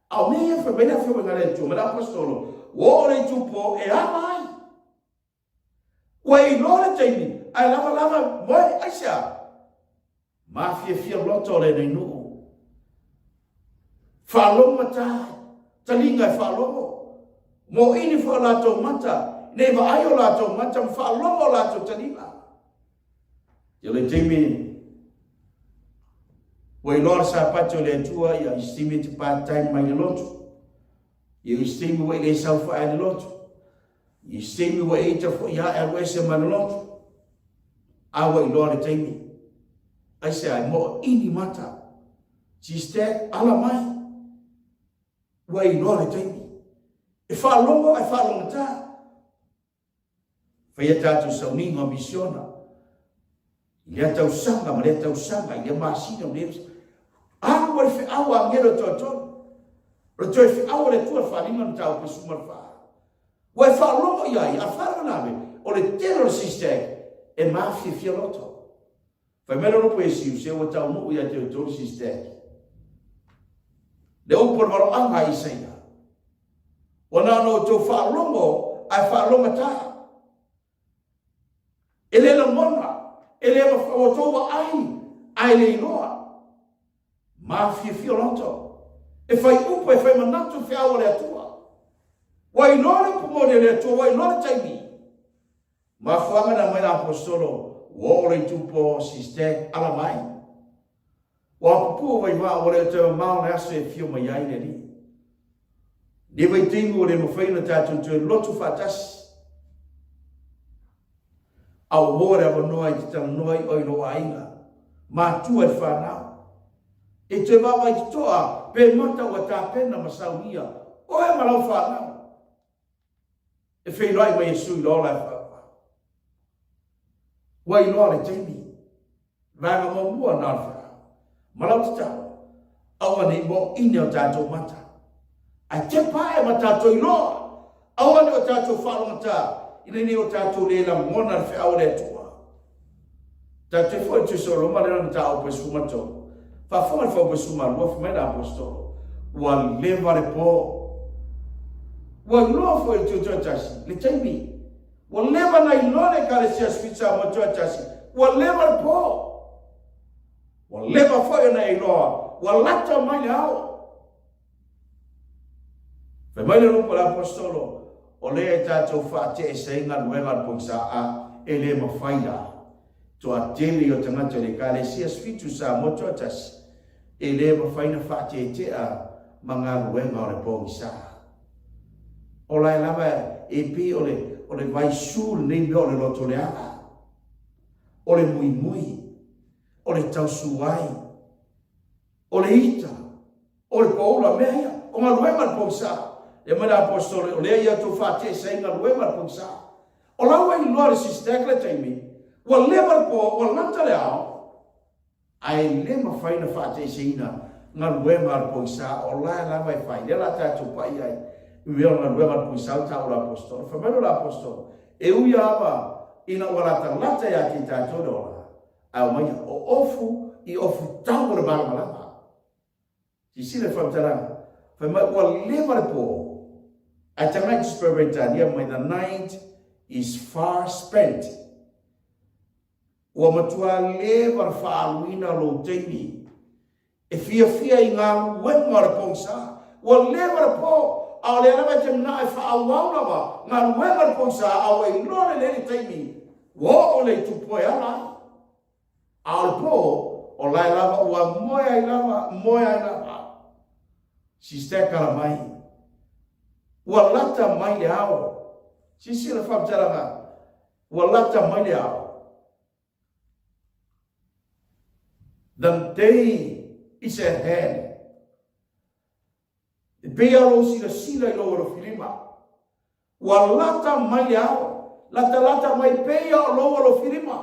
A o mea ia fai mai le afioga i le Atua ma le Aposetolo, ua oo le itupo e ala ai. Ua e iloa le taimi, ae lava lava moe, aisea? Mafiafia loto o lenei nuu. Faalogo mata, taliga e faalogo. Moini foi o latou mata, nei vaai o latou mata ma faalogo o latou taliga. Ia le taimi ua iloa le Sapati o le Atua, ia isi taimi e te part time mai le lotu. Ia isi taimi ua i le saofai le lotu. I se taimi ua e ita foi ae alu ese ma le lotu, a ua iloa le taimi. Aisea, e moʻoini mata. Sister, ala mai. Ua iloa le taimi. E faalogo ae faalogotā. Faia tatou sauniga o misiona. I lea tausaga ma lea tausaga, i lea masina ma lea masina. Alu ai feau a agelo e toatolu. O le toe feau a le Atua le faalima na tau pesu ma le faa. Ua e faalogo i ai, a faalavelave, o le tele o le sister e mafiafia loto. Fai mai le upu Iesu, se ua taunuu ia te outou le sister. Le upu o le valoaga a Isaia. Ua na ona outou faalogo ae faalogotā. E le lagona, e le ua outou vaai ae le iloa. Mafiafia loto. E fai upu, e fai manatu i feau a le Atua. Ua iloa le upu moni a le Atua, ua iloa le taimi. Mafuaaga na aumai le Aposetolo, ua oo le itupo sister, ala mai. Ua pupuu vaivaa, ua le o toe mamao le aso e afio mai ai le Alii. Nei vaitaimi ua le mafai ona tatou toe lotu faatasi. A ua maua le avanoa e te talanoa ai oe i lou aiga, matua i le fanau. E toe vaavaai totoa pe mata ua tapena ma saunia oe ma lau fanau. E feiloai ma Iesu i le ola e whaua. Ua iloa le taimi. Vaega muamua na o le whaau. Ma lau tatalo, aua ne i moʻoine o tatou mata. Ae tepa ae ma tatou iloa, aua ne i o tatou faalogotā, ina ne i o tatou le lagona le feau a le Atua. Tatou te foi i le Tusi o Roma lea na mataupu e 13. Faafofoga i le fuaiupu 12, fai mai le Aposetolo, Ua leva le po. Ua iloa foi e le Tutoatasi le taimi. Ua leva na iloa le Ekalesia Sui Samoa Tutoatasi, ua leva le po. Ua leva foi ona e iloa, ua lata mai le ao. Fai mai le lupe o le Aposetolo, o lea e tatou faateese ai galuega a le pogisa a e le mafai la. Toatele o tagata o le Ekalesia Fitu Samoa Tuatasi e le mafai na faateetea ma galuega o le pogisa. O lae lava e pei o le, o le vaisu lenei mea o le loto leaga, o le muimui, o le tausuai, o le ita, o le poula, mea ia, o galuega a le pogisa. Lea mai le Aposetolo, o lea ia outou faateesa ai galuega a le pogisa. O la ua iloa le sister le taimi, ua leva le po, ua lata le ao, ae le mafai ona faateesaina galuega a le pogisa, o la e lava e fai. Lea la tatou pai ai i mea o galuega a le pogisa o taua le Aposetolo. Fai mai le Aposetolo, e ui lava ina ua latalata ia te tatou le ola, Ae omai o ofu i ofu tau o le malamalama. Silasila i le faamatalaga, fai mai ua leva le po, ae tagai i Peretania mai the night is far spent. Ua matua leva le faaaluina lou taimi e fiafia i galuega o le pogisa. Ua leva le po, a o lea lava e te manao e faaauau lava galuega o le pogisa, a ua iloa lelei le taimi ua oo le itupo e ala ai. A o le po, o lae lava ua moe ai lava, moe ai lava. Sister kala mai. Ua lata mai le ao. Silasila le faamatalaga, ua lata mai le ao. The day is at hand. E pei lava o lou silasila i lou alofilima. Ua lata mai le ao. Latalata mai pei lava o lou alofilima.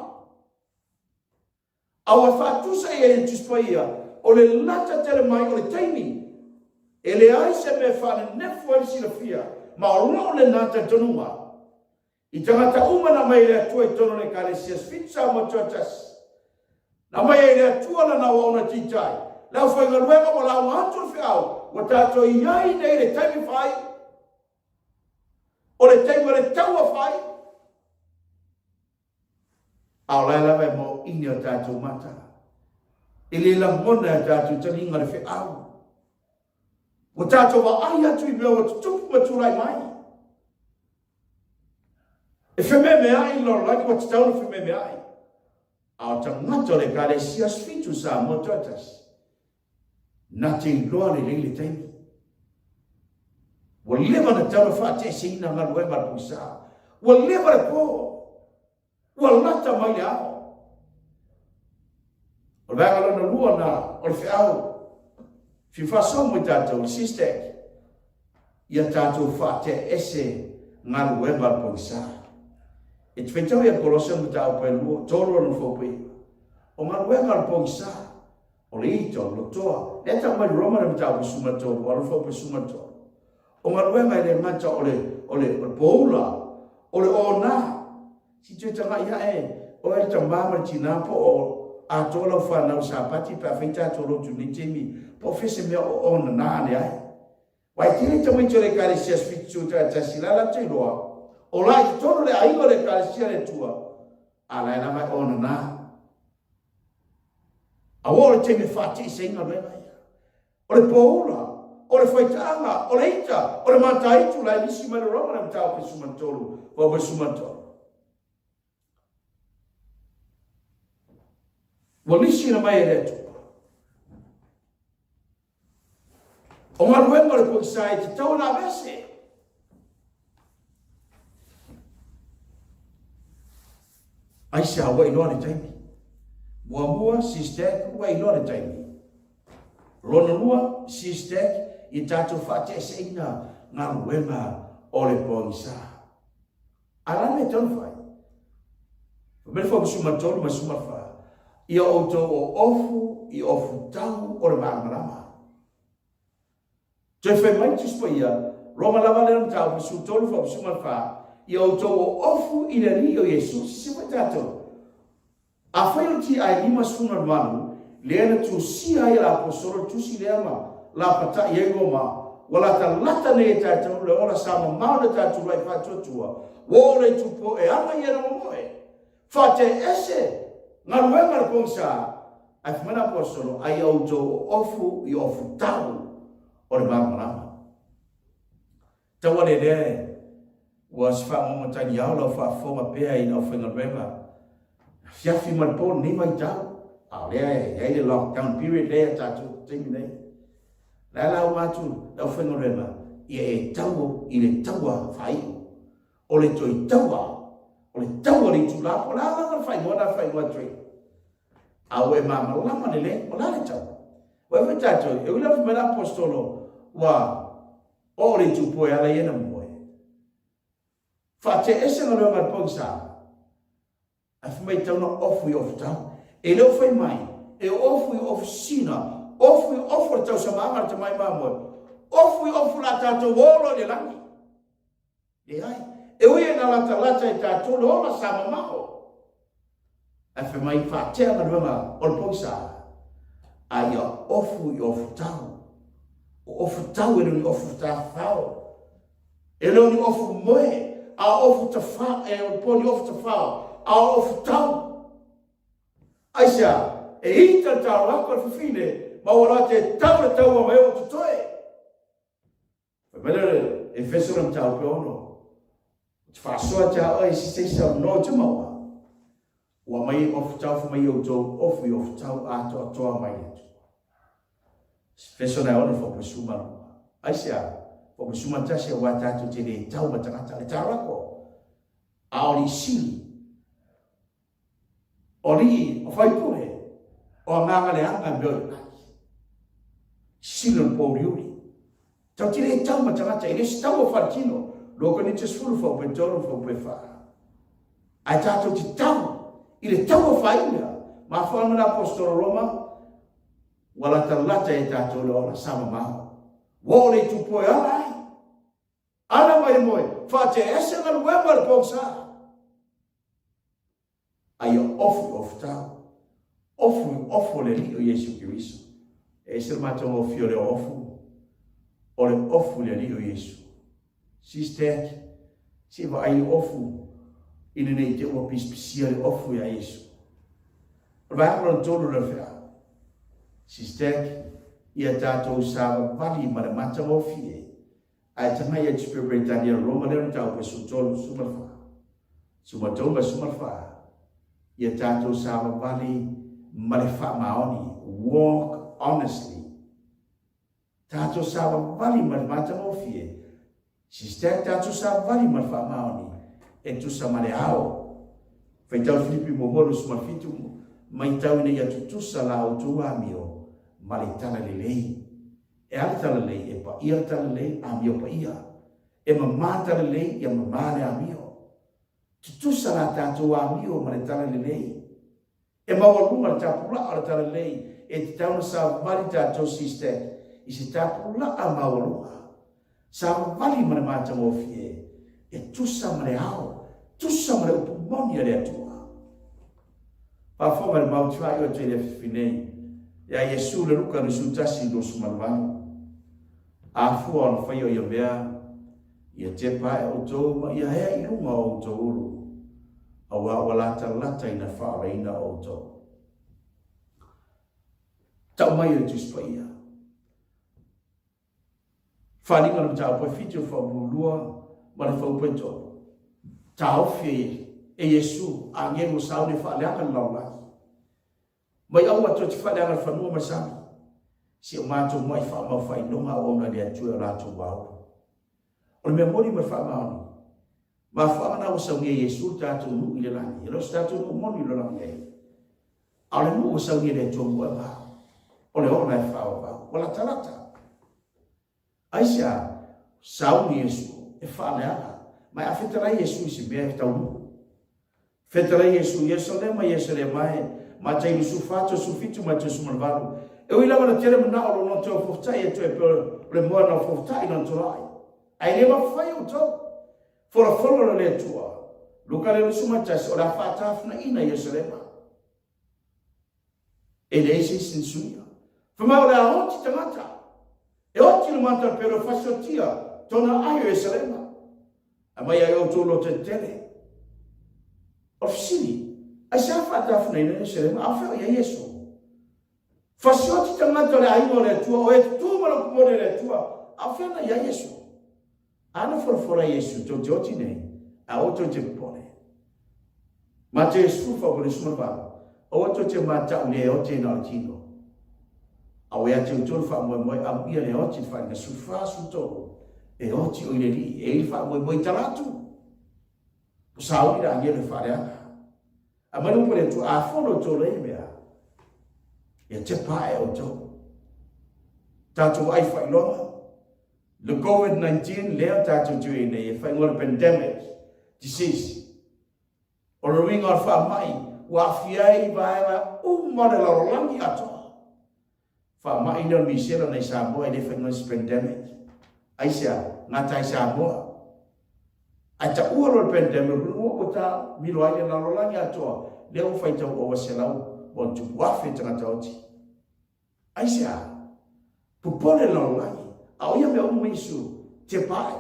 A ua faatusa i ai e Tusi Paia, o le lata tele mai o le taimi, e leai se mea e faanenefu ai le silafia, ma o lou lena talitonuga. I tagata uma na aumai e le Atua i totonu o le Ekalesia Sfitu Samoa Tuatasi, na aumai ai e le Atua lana auauna titai, le aufaigaluega ua lauga atu le feau, ua tatou i ai nei i le taimi faaiu, o le taimi o le taua faaiu. A o la e lava e maoʻini o tatou mata, e le lagona e a tatou taliga le feau. Ua tatou vaai atu i mea ua tutupu ma tulai mai. E fememeai le lalolagi ua tatau ona fememeai. A o tagata o le Ekalesia Aso Fitu Samoa Toatasi, na te iloa lelei le taimi. Ua leva ona tatau ona faateeseina galuega a le pogisa. Ua leva le po. Ua lata mai le ao. O le vaega lona lua na o le feau fia faasoa mo i tatou, le SISTEC, ia tatou faateaese galuega a le pogisa. E te faitau ia Kolosa mataupu e lua, tolu lona faupu e iva. O galuega a le pogisa, O le ita, o le lotoa. Lea e tau mai le Roma le mataupu 13, alofa upu 13. O galuega e le gata o le, o le, o le poula, o le ona. Si toe tagai ae, oe le tama ma le tina po o atoa lau fanau i Sapati pe a fai tatou lotu i lenei taimi, po o fea se mea o ona na ane ai. Aua e tele tamaiti o le Ekalesia 71 la latou iloa, o la i totonu o le aiga o le Ekalesia a le Atua, a la e lava e ona na. A ua oo le taimi e faatiise ai galuega ia. O le poula, o le faitaaga, o le ita, o le mataitu la e lisi mai le Roma le mataupu e 13, faamoe 13. Ua lisi na mai e le Atua. O galuega o le pogisa e tatau ona aveese. Aisea ua iloa le taimi? Muamua, SISTEC ua iloa le taimi. Lona lua, SISTEC ia tatou faateeseina galuega o le pogisa. A la le mea e tatau ona fai? Fai mai le Faupu 13 ma le 14, Ia outou oofu i ofutau o le malamalama. Toe fai mai le Tusi Paia, Roma lava lea mataupu 13 Faupu 14, Ia outou oofu i le Alii o Iesu. Silasila foi tatou, Afai o le TI 58, lea na tusia ai e le Aposolo le tusi lea ma lapatai ai Roma, ua latalata nei e tatou le ola sa mamao na tatou uluai faatuatua, ua oo le itupo e aga ia na momoe. Faateese galuega a le pogisa, ae fai mai le Aposolo, a ia outou oofu i ofutau o le malamalama. Tauale lea ua se faamomotagiao lau faafofoga pea i le aufaigaluega afiafi ma le po lenei vaitau, a o lea e i ai le lockdown period lea ia tatou i le taimi nei. O le a lauga atu le aufaigaluega, ia e tau i le taua faaiu, o le toe taua, o le taua o le itula, po o le a lava le faaigoa lena e faaigoa atu ai. A ua e malamalama lelei, o le a le taua? Ua e foi tatou, e ui lava fai mai le Aposetolo, ua Oo le itupo e ala ia na moe. Faateese galuega a le pogisa, ae fai mai tatau na ofu i ofutau. E le o fai mai, e ofu i ofu sina, ofu i ofu o le tausamaaga a le tamai mamoe, ofu i ofu o le a tatou o loa i le lagi. Leai. E ui ina latalata i tatou le ola sa mamao, ae fai mai faatea galuega o le pogisa, a ia ofu i ofutau. O ofutau e le o ni ofu tafao, e le o ni ofu moe, a o ofu tafao, e o po ni ofu tafao, a o ofutau. Aisea? E ita le taloaka o le fafine, ma ua loa te tau le taua mai o totoe. Fai mai lea o le Efeso lona mataupu e ono, Ou te faasoa atu ia oe i se seisa o no te maua, ua aumai ai ofutau fai mai outou ofu i ofutau atoatoa mai le Atua. Efeso na e ono faupu e suma lua. Aisea? Ua sumatasi aua tatou te le tau ma tagata le talako. A o lisili, o alii, o faipule, o agaga leaga e mea o i ai. Sili o le pōuliuli. Tau te le tau ma tagata, e le se tau o faletino. Lua Korinite 10 faupe 3 faupe 4. Ae tatou te tau i le tau o faaina. Mafuaaga ma le Aposetolo Roma, Ua latalata e tatou le ola sa mamao. Ua oo le itupo e ala ai. Ala mai moe, faatea ese galuega o le pogisa. A ia ofu i ofu tau. Ofu i ofu o le Alii o Iesu Keriso. E ese le matagofie o le ofu, o le ofu i le Alii o Iesu. Sister, se i vaai le ofu ina ne i te ua pisipisia le ofu iā Iesu. O le vaega lona tolu o le feau. Sister, ia tatou savavali ma le matagofie, ae tagai ia Tupe Peretania Roma lea na tau pe 13, 14. 13 ma 14. Ia tatou savavali ma le faamaoni, walk honestly. Tatou savavali ma le matagofie, Sister, tatou savavali ma le faamaoni e tusa ma le ao. Faitau le Filipi muamua 27, Matau ina ia tutusa la outou amio ma le talalelei. E a le talalelei? E paia le talalelei, amio paia. E mama le talalelei, ia mama le amio. Tutusa la tatou amio ma le talalelei. E maualuga le tapulaa o le talalelei e tatau ona savavali tatou sister i se tapulaa maualuga. Savavali ma le matagofie e tusa ma le ao, tusa ma le upu moni a le Atua. Faafofoga le mau tivaio atu i le afiafi nei, ia Iesu le Luka 21:28. Afua ona faia o ia mea, ia tepa ae outou ma ia hea i luga o outou ulu, auā ua latalata ina faaolaina outou. Tau mai e le Tusi Paia. Faaaliga o le mataupu e 7 o le faauluulua ma le faaupetolu. Taofi e Iesu agelu o sauni e faaleaga le lalolagi. Mai aua toe te faaleaga le fanua ma le sami, si o matou mai faamau faailoga auauna i le Atua e o latou aoga. O le mea moni ma le faamaoni, mafuaaga na ua saunia e Iesu le tatou nuu i le lagi, e le o se tatou nuu moni i le lagi nei, a o le nuu ua saunia e le Atua mua e vao, o le ola e faaauau, ua latalata. Aisea? Sauni Iesu e faaleaga. Ma e a fetalai Iesu i se mea e taunuu. Fetalai Iesu, Ierusalema, Ierusalema e, Matai 24, 37 ma 38. E ui lava na tele manao o lona toe ofofotai atu e pei o le moa na ofofotai lona tolai. Ae le mafai outou. Folafolo le Atua. Luka le 21, o le a faatafunaina Ierusalema. E leai se isi na suia. Fai mai o le a oti tagata. E oti le mata pele o fasiotia tona ai o Ierusalema. A mai ai outou loto tetele. O le fesili, aisea faatafunaina Ierusalema? A o fea o i ai Iesu? Fasioti tagata o le aiga o le Atua, o e tutū ma le upu moni a le Atua, a o fea na i ai Iesu? A na folafola Iesu, tou te oti nei, a aua tou te popole. Mateo 10:18, Aua tou te matau i le oti na o le tino. A ua ia te outou le faamoemoe amuia le oti le faaaliga 14, 13, e oti o i le Alii, e i le faamoemoe i talatu. O sauni le agelu e faaleaga. Aumai le upu a le Atua, a fono outou lea mea, ia tepa ae outou. Tatou ai faailoga, le COVID-19 lea tatou te i nei, e faaigoa le pandemic disease. O le uiga o le faamai, ua aafia ai vaega uma o le lalolagi atoa. Faamai lea o le misela nei Samoa e le faaigoa se pandemic. Aisea? Gata ai Samoa. Ae taua loa le pandemic, ua ua ta milo ai le lalolagi atoa, lea ua faitau ova 100,000 tagata oti. Aisea? Popole le lalolagi. A o ia mea uma Iesu, tepa ae.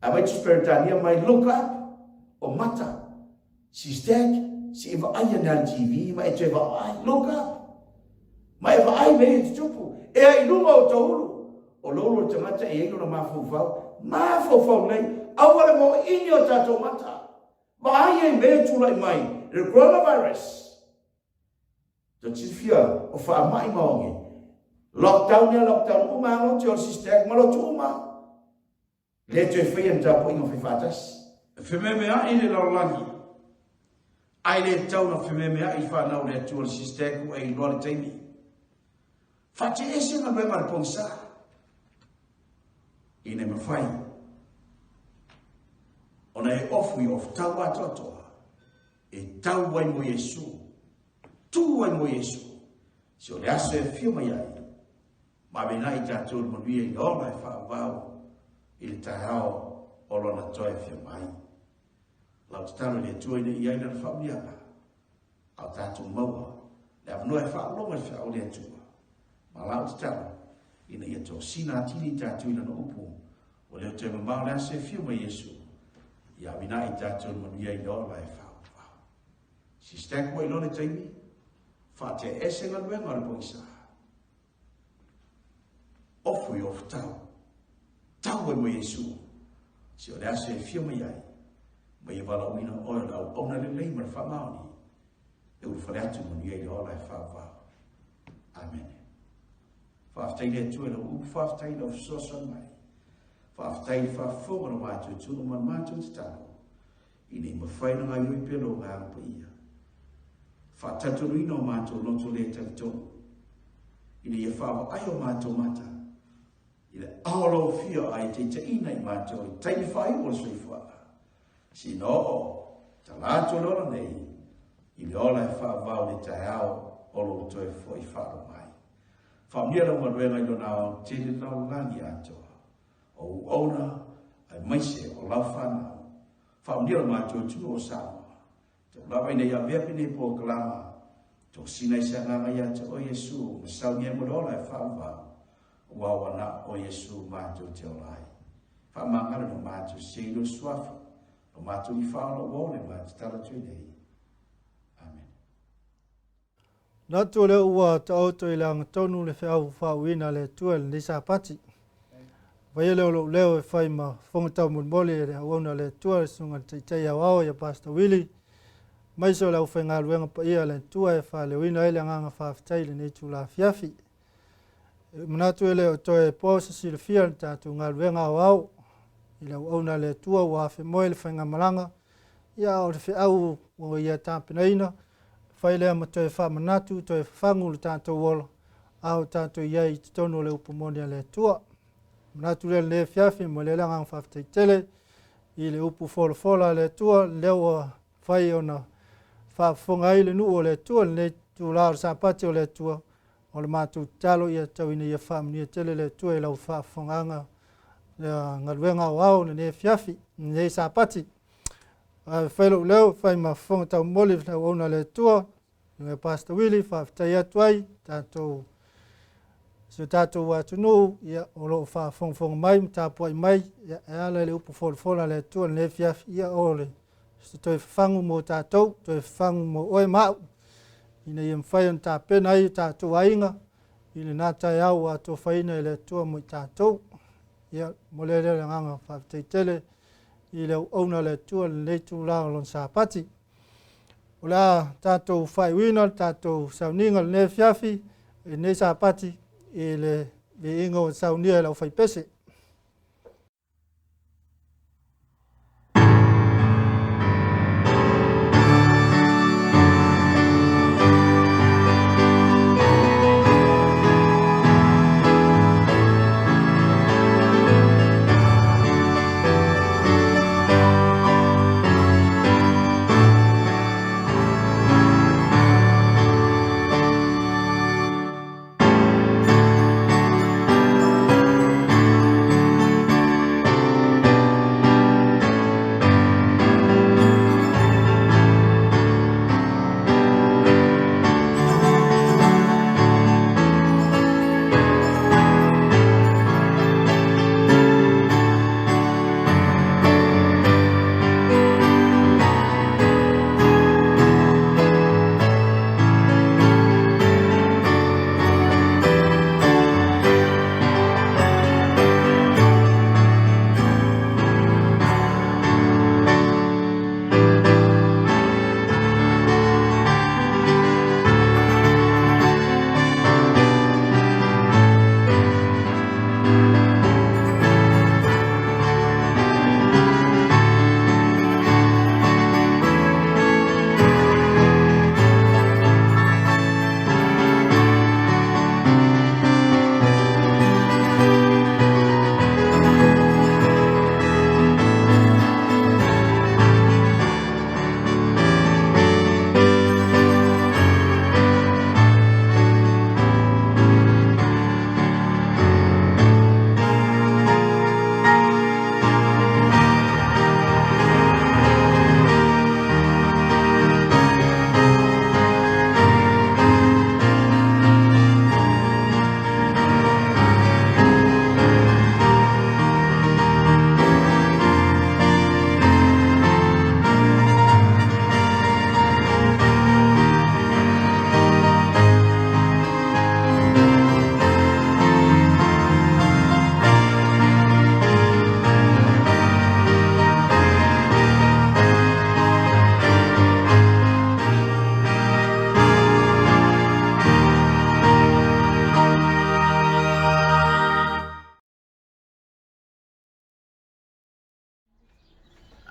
Ae mai Tusi Peretania mai, look up, o mata, she's dead, se i vaai ane a le TV ma e toe vaai, look up. Ma e vaai mea ia e tutupu, ea i luga o tou ulu. O lou ulu o le tagata e i ai lona mafaufau, mafaufau nei, aua le moini o tatou mata. Vaai ai mea e tulai mai, le coronavirus. Tou te silafia, o faamai ma oge. Lockdown ia lockdown uma lava lotu o le sister ma lotu uma. Le toe faia ni tapuaiga faifaatasi. Fememeai le lalolagi, ae le tatau ona fememeai le fanau a le Atua le sister ku e iloa le taimi. Faatiaese galuega a le pogisa ina ia mafai ona e ofu i ofu tau atoatoa e tau ai mo Iesu, tu ai mo Iesu, se o le aso e afio mai ai, ma ave i tatou le manuia i le ola e faavavau i le taeao o lona toe afio mai. Lau tatalo i le Atua ina ia i lana faauliaga, a o tatou maua le avanoa e faalogo i le feau a le Atua. Ma lau tatalo ina ia tosina atili i tatou i lana upu, ua le o toe mamao le aso e afio mai Iesu, ia avina i tatou le manuia i le ola e faavavau. Sister ua iloa le taimi, faatea ese galuega o le pogisa. Ofu i ofu tau. Tau ai mo Iesu. Se o le aso e fia mai ai. Ma ia valaauina oe o le auauna lelei ma le faamaoni. E ulufale atu manuia i le ola e faavavau. Amene. Faafetai le Atua i lau upu, faafetai i lau fesoasoani mai. Faafetai i le faafofoga o le matou tunu ma le matou tatalo. Ina ia mafai ona gaoioi pea lou Agaga Paia. Faatalitonuina o matou loto le talitonu, ina ia faavaai o matou mata i le ao laufia a e taitaiina i matou i taimi faaiu o le soifuaga. Sina oo, tala atu o le ola nei, i le ola e faavavau i le taeao o lou toe foi faalo mai. Faamanuia lau galuega i lona aotele lalolagi atoa, o auauna aemaise o lau fanau. Faamanuia lo matou atunuu o Samoa. Tau lava ina ia avea penei polokalama, tosina i se agaga ia te oe Iesu, ma saunia ai mo le ola e faavavau, aua ua na o Iesu matou te ola ai. Faamagalo lo matou se i lo suafa, lo matou ni whaola ua ole ma te tatalo atu ai nei. Amen. Manatu o lea ua taoto i le agatonu le feau faauuina a le Atua i lenei Sapati. Vaia lea o lou leo e fai ma fofoga taumolimoli e le auauna a le Atua le susuga i le Taitai Aoao ia Pastor Willie, aemaise o le aufaigaluega paia a le Atua e faaleoina ai le agaga faafetai i lenei itula afiafi. E manatu e le o toe po se silafia le tatou galuega aoao i le auauna a le Atua ua afemoe le faigamalaga, ia a o le feau ua ia tapenaina, fai lea ma toe faamanatu, toe fafagu le tatou ola, a o tatou i ai i totonu o le upu moni a le Atua. Manatu lea lenei afiafi, momoli ai le agaga faafetai tele i le upu folafola a le Atua, lea ua fai ona faafofoga ai le nuu o le Atua lenei itula o le Sapati o le Atua. O le matou tatalo ia tau ina ia faamanuia tele le Atua i lau faafofogaaga le galuega aoao lenei afiafi, lenei Sapati. Ae fai lou leo, fai ma fofoga taumoli le auauna a le Atua, le Pastor Willie, faafetai atu ai tatou si o tatou atunuu, ia, o lo o faafogafoga mai ma tapuai mai, ia, e ala i le upu folafola a le Atua lenei afiafi, ia, o le se toe fafagu mo tatou, toe fafagu mo oe ma au, ina ia mafai ona tapena ai o tatou aiga i lena taeao ua atofaina e le Atua mo i tatou. Ia, momoli ai lea le agaga faafetai tele i le auauna a le Atua i lenei itula o lona Sapati. O le a tatou faaiuina le tatou sauniga i lenei afiafi, i lenei Sapati, i le viiga ua saunia e le aufaipese.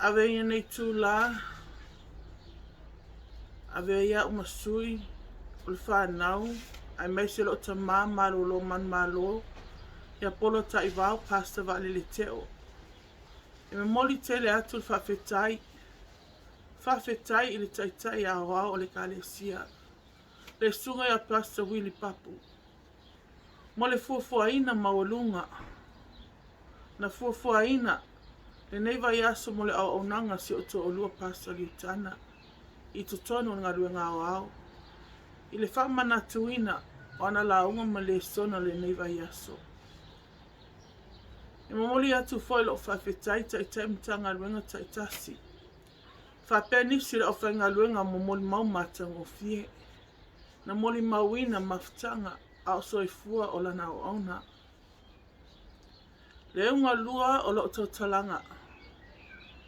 Ave ia nei tūlā, ave ai au ma sui o le whānau, ai mai se loo tamā malolo man malo, ia Polo Taivao, Pastor Vaalele Teo. E momoli tele atu le faafetai, faafetai i le taitai aoao o le Ekalesia, le susuga ia Pastor Willie Papu, mo le fuafuaina maualuga na fuafuaina lenei vaiaso mo le auaunaga a si ou toalua Pastor Liutana i totonu o le galuega aoao i le faamanatuina o ana lauga ma lesona o lenei vaiaso. E momoli atu foi lou faafetai i Taitai o Matagaluega taitasi, faapea nisi o le aufaigaluega mo molimau matagofie na molimauina mafutaga a o soifua o lana auauna. Le auga lua o lou tautalaga,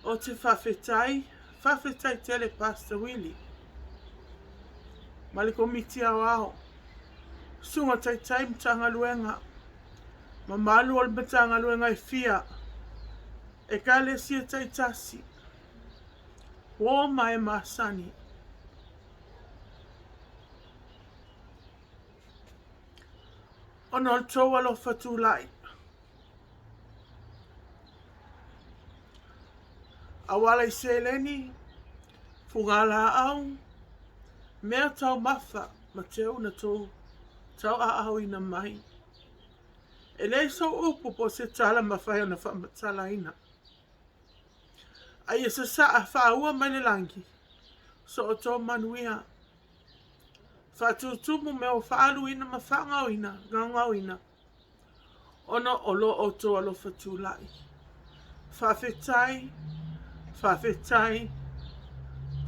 ou te faafetai, faafetai tele Pastor Willie ma le Komiti Aoao, Susuga Taitai Matagaluega, mamalu o le Matagaluega e fia, Ekalesia taitasi, uo ma e masani. Ona o le tou alofa tulai. Auala i seleni, fugalaau, mea taumafa ma teu na tou tauaaoina mai. E leai sou upu po o se tala mafai ona faamatalaina. A ia sasaa faaua mai le lagi so outou manuia. Faatutumu mea ua faaaluina ma faagaoina, gaogaoina, ona o lo outou alofa tulai. Faafetai, faafetai,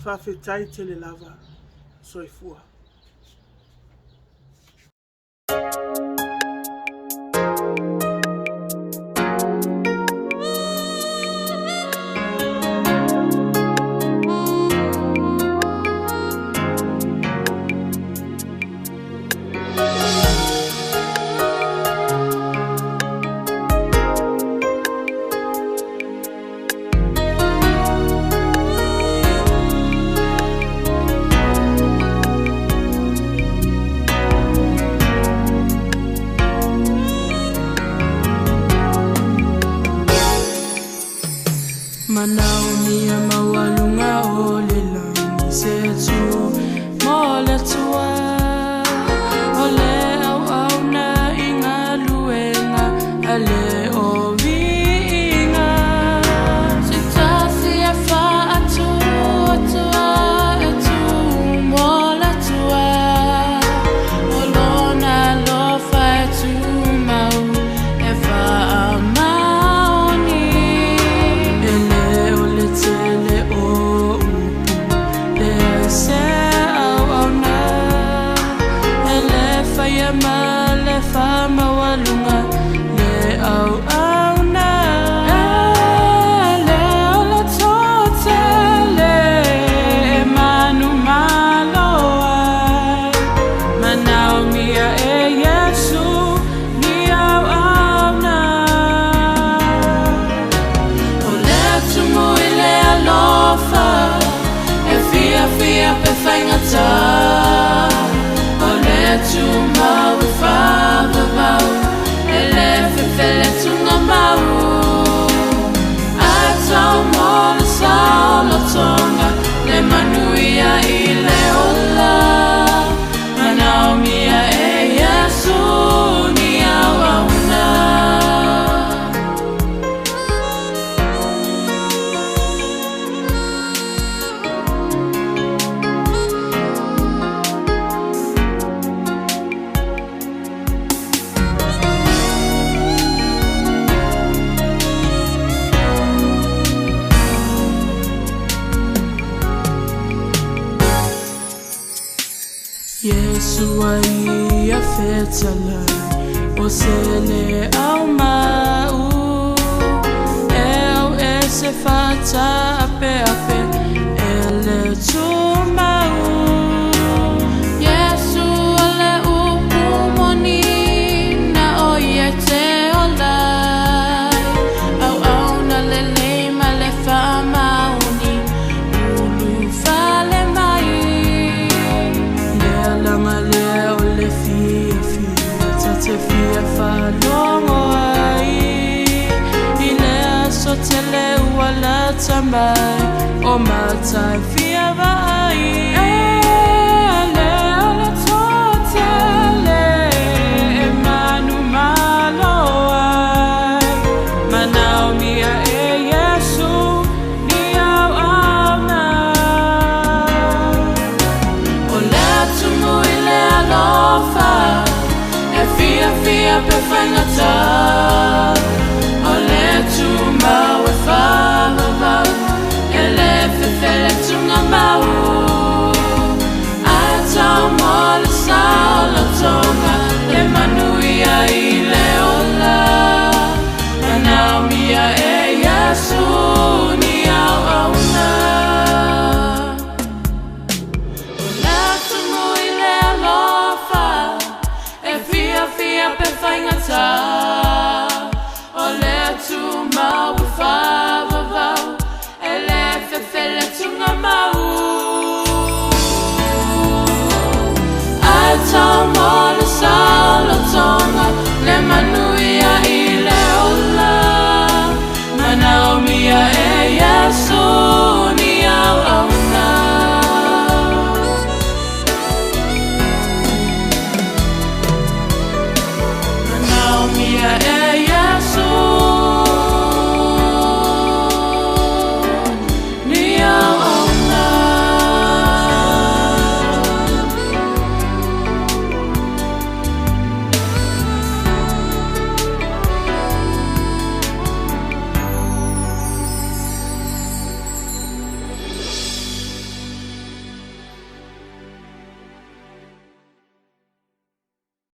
faafetai tele lava. Soifua. Manaomia maualuga o le lagi se tu mo le Atua, o le auauna i galuega a le o viiga. Se tasi e faatu atua e tu mo le Atua, o lona alofa e tumau e faamaoni. E le o le tele o upu, leai se auauna, e le faia ma le faamaualuga le auauna. E le o le toatele e manumalo ai, manaomia e Iesu ni auauna. O le tumu i le alofa, e fiafia pe faigata, o le tumau e faavavau, e le fefele tugamau. Atau mo le saolotoga, le manuia i le ola, manaomia e Iesu ni auauna. Iesu ai ia fetalai o se le au mau, e au e se faataapeape e le tumau. Iesu o le upu moni na o ia te ola ai, auauna lelei ma le faamaoni. Faalogo ai i le aso tele ua lata mai o mata e fia vaai. E le o le toatele e manumalo ai, manaomia e Iesu ni auauna. O le atumu i le alofa e fiafia pe faigata, o le tumau e faavavau e le fefele tugamau. Ae tau mo le saolotoga le manuia i le ola, manaomia e Iesu ni auauna. O le atumu i le alofa e fiafia pe faigata, o le tumau e faavavau e le fefele tugamau. Ae tau